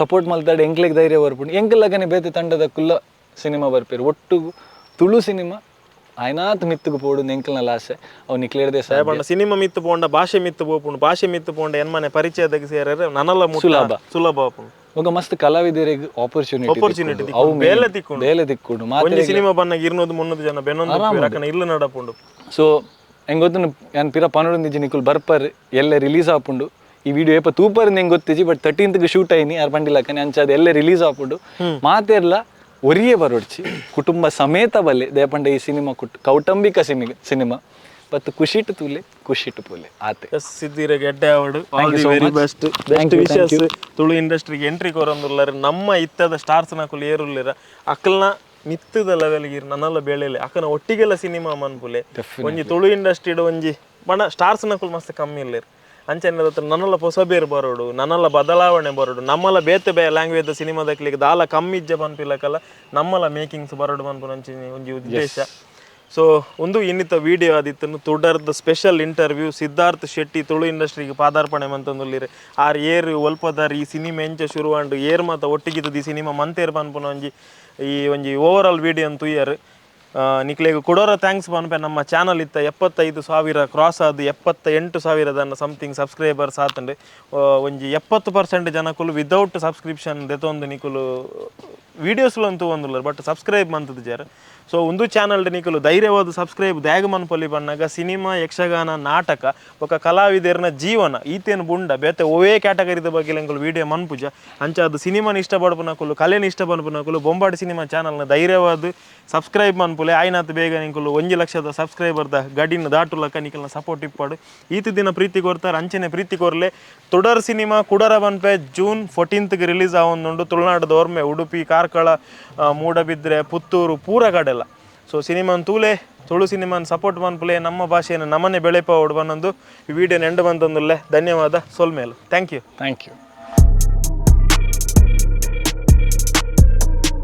ಸಪೋರ್ಟ್ ಮಲ್ತಾಡ ಎಂಕ್ಲೆಗ್ ಧೈರ್ಯ ಬರ್ಪುಂಡು ಎಂಕುಲಗನೆ ಬೇತೆ ತಂಡದ ಕುಲ್ಲ ಸಿನಿಮಾ ಬರ್ಪೇರು ಒಟ್ಟು ತುಳು ಸಿನಿಮಾ ಆಯ್ನಾತ್ ಮಿತ್ತುಗು ಪೋಡು ಎಂಕಲ್ನ ಆಸೆ ಅವು ನಿಕ್ಲೇರ್ದೆ ಸಾಧ್ಯ. ಪಂಡ ಸಿನಿಮಾ ಮಿತ್ತು ಪೋಂಡ ಭಾಷೆ ಮಿತ್ತು ಪೋಪುಂಡು ಭಾಷೆ ಮಿತ್ತು ಪೋಂಡ ಎನ್ಮನೆ ಪರಿಚಯದಾಗ ಸೇರರೆ ನನಲ ಸುಲಭ ಸುಲಭ ಆಪುಂಡು. ఒక ಮಸ್ತ್ ಕಲಾವಿದರಿಗೆ ಆಪರ್ಚುನಿಟಿ ಅವು ಬೇಲೆ ತಿಕ್ಕೊಂಡು ಬೇಲೆ ತಿಕ್ಕೊಂಡು ಒಂಜಿ ಸಿನಿಮಾ ಬನ್ನಾಗ 200 300 ಜನ ಬೆನೊಂದು ರಕನ ಇಲ್ಲ ನಡಪುಂಡು. ಸೊ ಹೆಂಗ್ ಗೊತ್ತು ಯಾನ್ ಪಿರ ಪನೊಡೊಂದಿಜ್ಜಿ ನಿಕುಲ್ ಬರ್ಪರ್ ಎಲ್ಲ ರಿಲೀಸ್ ಆಪುಂಡು ಈ ವಿಡಿಯೋ ಏಪ ತೂಪರ್ ಹೆಂಗ್ ಗೊತ್ತಿಜ್ಜಿ ಬಟ್ 13th shoot ಆಯ್ನಿ ಯಾರು ಪಂಡಿಲಕ್ಕನೆ ಅಂಚಾದ ಎಲ್ಲ ರಿಲೀಸ್ ಆಪುಂಡು ಮಾತೆರ್ಲ ಒರಿಯೇ ಬರೋಡ್ಚಿ ಕುಟುಂಬ ಸಮೇತ ಬಲ್ಲೆ ದೇಪಂಡ ಈ ಸಿನಿಮಾ ಕೌಟುಂಬಿಕ ಸಿನಿಮಾ ಬತ್ ಖುಷಿಟ್ಟು ತೂಲೆ ಖುಷಿಟ್ಟು ಪೋಲೆ ಆತೆ. ಎಸ್ ಸಿದ್ದಿರ ಗೆಡ್ಡೆ award all the very best best wishes. Tulu ಇಂಡಸ್ಟ್ರಿಗೆ ಎಂಟ್ರಿ ಕೊರೊಂದುಲ್ಲರ್ ನಮ್ಮ ಇತ್ತದ ಸ್ಟಾರ್ಸ್ ನಕುಲು ಏರುಲ್ಲೆರ ಅಕಲ್ನ ಮಿತ್ತದ ಲೆವೆಲ್ಗೆ ನನ್ನಲ್ಲ ಬೆಳೆಲೆ ಅಕ್ಕನ ಒಟ್ಟಿಗೆಲ್ಲ ಸಿನಿಮಾ ಮನ್ಪುಲೆ ಒಂಜಿ ತುಳು ಇಂಡಸ್ಟ್ರಿಡ್ ಒಂಜಿ ಬಣ ಸ್ಟಾರ್ಸ್ ನಕುಲು ಮಸ್ತ್ ಕಮ್ಮಿ ಇಲ್ಲೇರ್ ಅಂಚನೆ ಹತ್ರ ನನ್ನಲ್ಲ ಪೊಸಬೇರು ಬರೋಡು ನನ್ನಲ್ಲ ಬದಲಾವಣೆ ಬರೋಡು ನಮ್ಮಲ್ಲ ಬೇತೆ ಬೇ ಲ್ಯಾಂಗ್ವೇಜ್ ಸಿನಿಮಾದಕ್ಲಿಗೆ ದಾಲ ಕಮ್ಮಿ ಇಜ್ಜ ಪನ್ಪಿಲಕಲ್ಲ ನಮ್ಮಲ್ಲ ಮೇಕಿಂಗ್ಸ್ ಬರೋಡು ಪನ್ಪುನ ಒಂಜಿ ಉದ್ದೇಶ. ಸೊ ಒಂದು ಇನ್ನಿತ ವಿಡಿಯೋ ಆದಿತ್ತನ್ನು ತುಡರ್ದ ಸ್ಪೆಷಲ್ ಇಂಟರ್ವ್ಯೂ ಸಿದ್ಧಾರ್ಥ್ ಶೆಟ್ಟಿ ತುಳು ಇಂಡಸ್ಟ್ರಿಗೆ ಪಾದಾರ್ಪಣೆ ಮಂತಂದುಲ್ಲಿರು ಆರ್ ಏರ್ ಒಲ್ಪದಾರ್ ಈ ಸಿನಿಮಾ ಎಂಚ ಶುರುವಾಂಡು ಏರ್ ಮಾತ ಒಟ್ಟಿಗಿತ್ತದ ಈ ಸಿನಿಮಾ ಮಂತೇರ್ ಪನ್ಪುನ ಒಂಜಿ ಈ ಒಂಜಿ over all video ಅಂತ ತೂಯರ್. ನಿಕ್ಲೆಗ್ ಕುಡೋರ thanks ಪನ್ಪೆ. ನಮ್ಮ ಚಾನಲ್ ಇತ್ತ 75,000 ಕ್ರಾಸ್ ಆದ್ 78,000 ಸಮಥಿಂಗ್ ಸಬ್ಸ್ಕ್ರೈಬರ್ಸ್ ಆತಂಡು. ಒಂಜಿ 70% ಜನಕುಲು ವಿದೌಟ್ ಸಬ್ಸ್ಕ್ರಿಪ್ಷನ್ ದೆತೊಂದು ನಿಕುಲು ವೀಡಿಯೋಸ್ಲನ್ ತೂವೊಂದುಲ್ಲೆರ್, ಬಟ್ ಸಬ್ಸ್ಕ್ರೈಬ್ ಮಂತುಜಾರ್. ಸೊ ಉಂದು ಚಾನಲ್ ನಿಕುಲು ಧೈರ್ಯವಾದ ಸಬ್ಸ್ಕ್ರೈಬ್ ದಾಯೆಗ್ ಮನ್ಪೊಲಿ ಪನ್ನಗ, ಸಿನಿಮಾ, ಯಕ್ಷಗಾನ, ನಾಟಕ ಬೊಕ್ಕ ಕಲಾವಿದೆರ್ನ ಜೀವನ ಈತೇನು ಬುಂಡ ಬೇತೆ ಒವೇ ಕ್ಯಾಟಗರಿದ ಬಗ್ಗೆ ಎಂಕುಲು ವೀಡಿಯೋ ಮನ್ಪುಜ. ಅಂಚಾದ್ ಸಿನಿಮಾನ ಇಷ್ಟಪಡ್ಪುನಕುಲು, ಕಲೆನ್ ಇಷ್ಟಪಡ್ಪುನಕುಲು ಬೊಂಬಾಟ್ ಸಿನಿಮಾ ಚಾನಲ್ನ ಧೈರ್ಯವಾದ ಸಬ್ಸ್ಕ್ರೈಬ್ ಮನ್ಪುಲೆ. ಆಯ್ನಾತ್ ಬೇಗ ನಿಕುಲು 1 ಲಕ್ಷದ ಸಬ್ಸ್ಕ್ರೈಬರ್ದ ಗಡಿನ ದಾಟುಲಕ್ಕ ನಿಕಲ್ನ ಸಪೋರ್ಟ್ ಇಪ್ಪಡು. ಈತ ದಿನ ಪ್ರೀತಿ ಕೊರ್ತಾರೆ, ಅಂಚನೆ ಪ್ರೀತಿ ಕೊರ್ಲೆ. ತುಡರ್ ಸಿನಿಮಾ ಕುಡರ ಪನ್ಪೆ ಜೂನ್ 14ಗೆ ರಿಲೀಸ್ ಆವೊಂದುಂಡು. ತುಳುನಾಡು ಒರ್ಮೆ ಉಡುಪಿ, ಕಾರ್ಕಳ, ಮೂಡಬಿದ್ರೆ, ಪುತ್ತೂರು ಪೂರ ಕಡೆಲ. ಸೊ ಸಿನಿಮಾನ್ ತೂಲೆ, ತುಳು ಸಿನಿಮಾನ್ ಸಪೋರ್ಟ್ ಮನ್ಪುಲೆ, ನಮ್ಮ ಭಾಷೆಯನ್ನು ನಮನೆ ಬೆಳೆಪಾವೋಡು ಬನ್ನೊಂದು ಈ ವಿಡಿಯೋ ಎಂಡ್ ಬಂತಂದುಲ್ಲೆ. ಧನ್ಯವಾದ, ಸೊಲ್ಮೇಲು. Thank you. Thank you.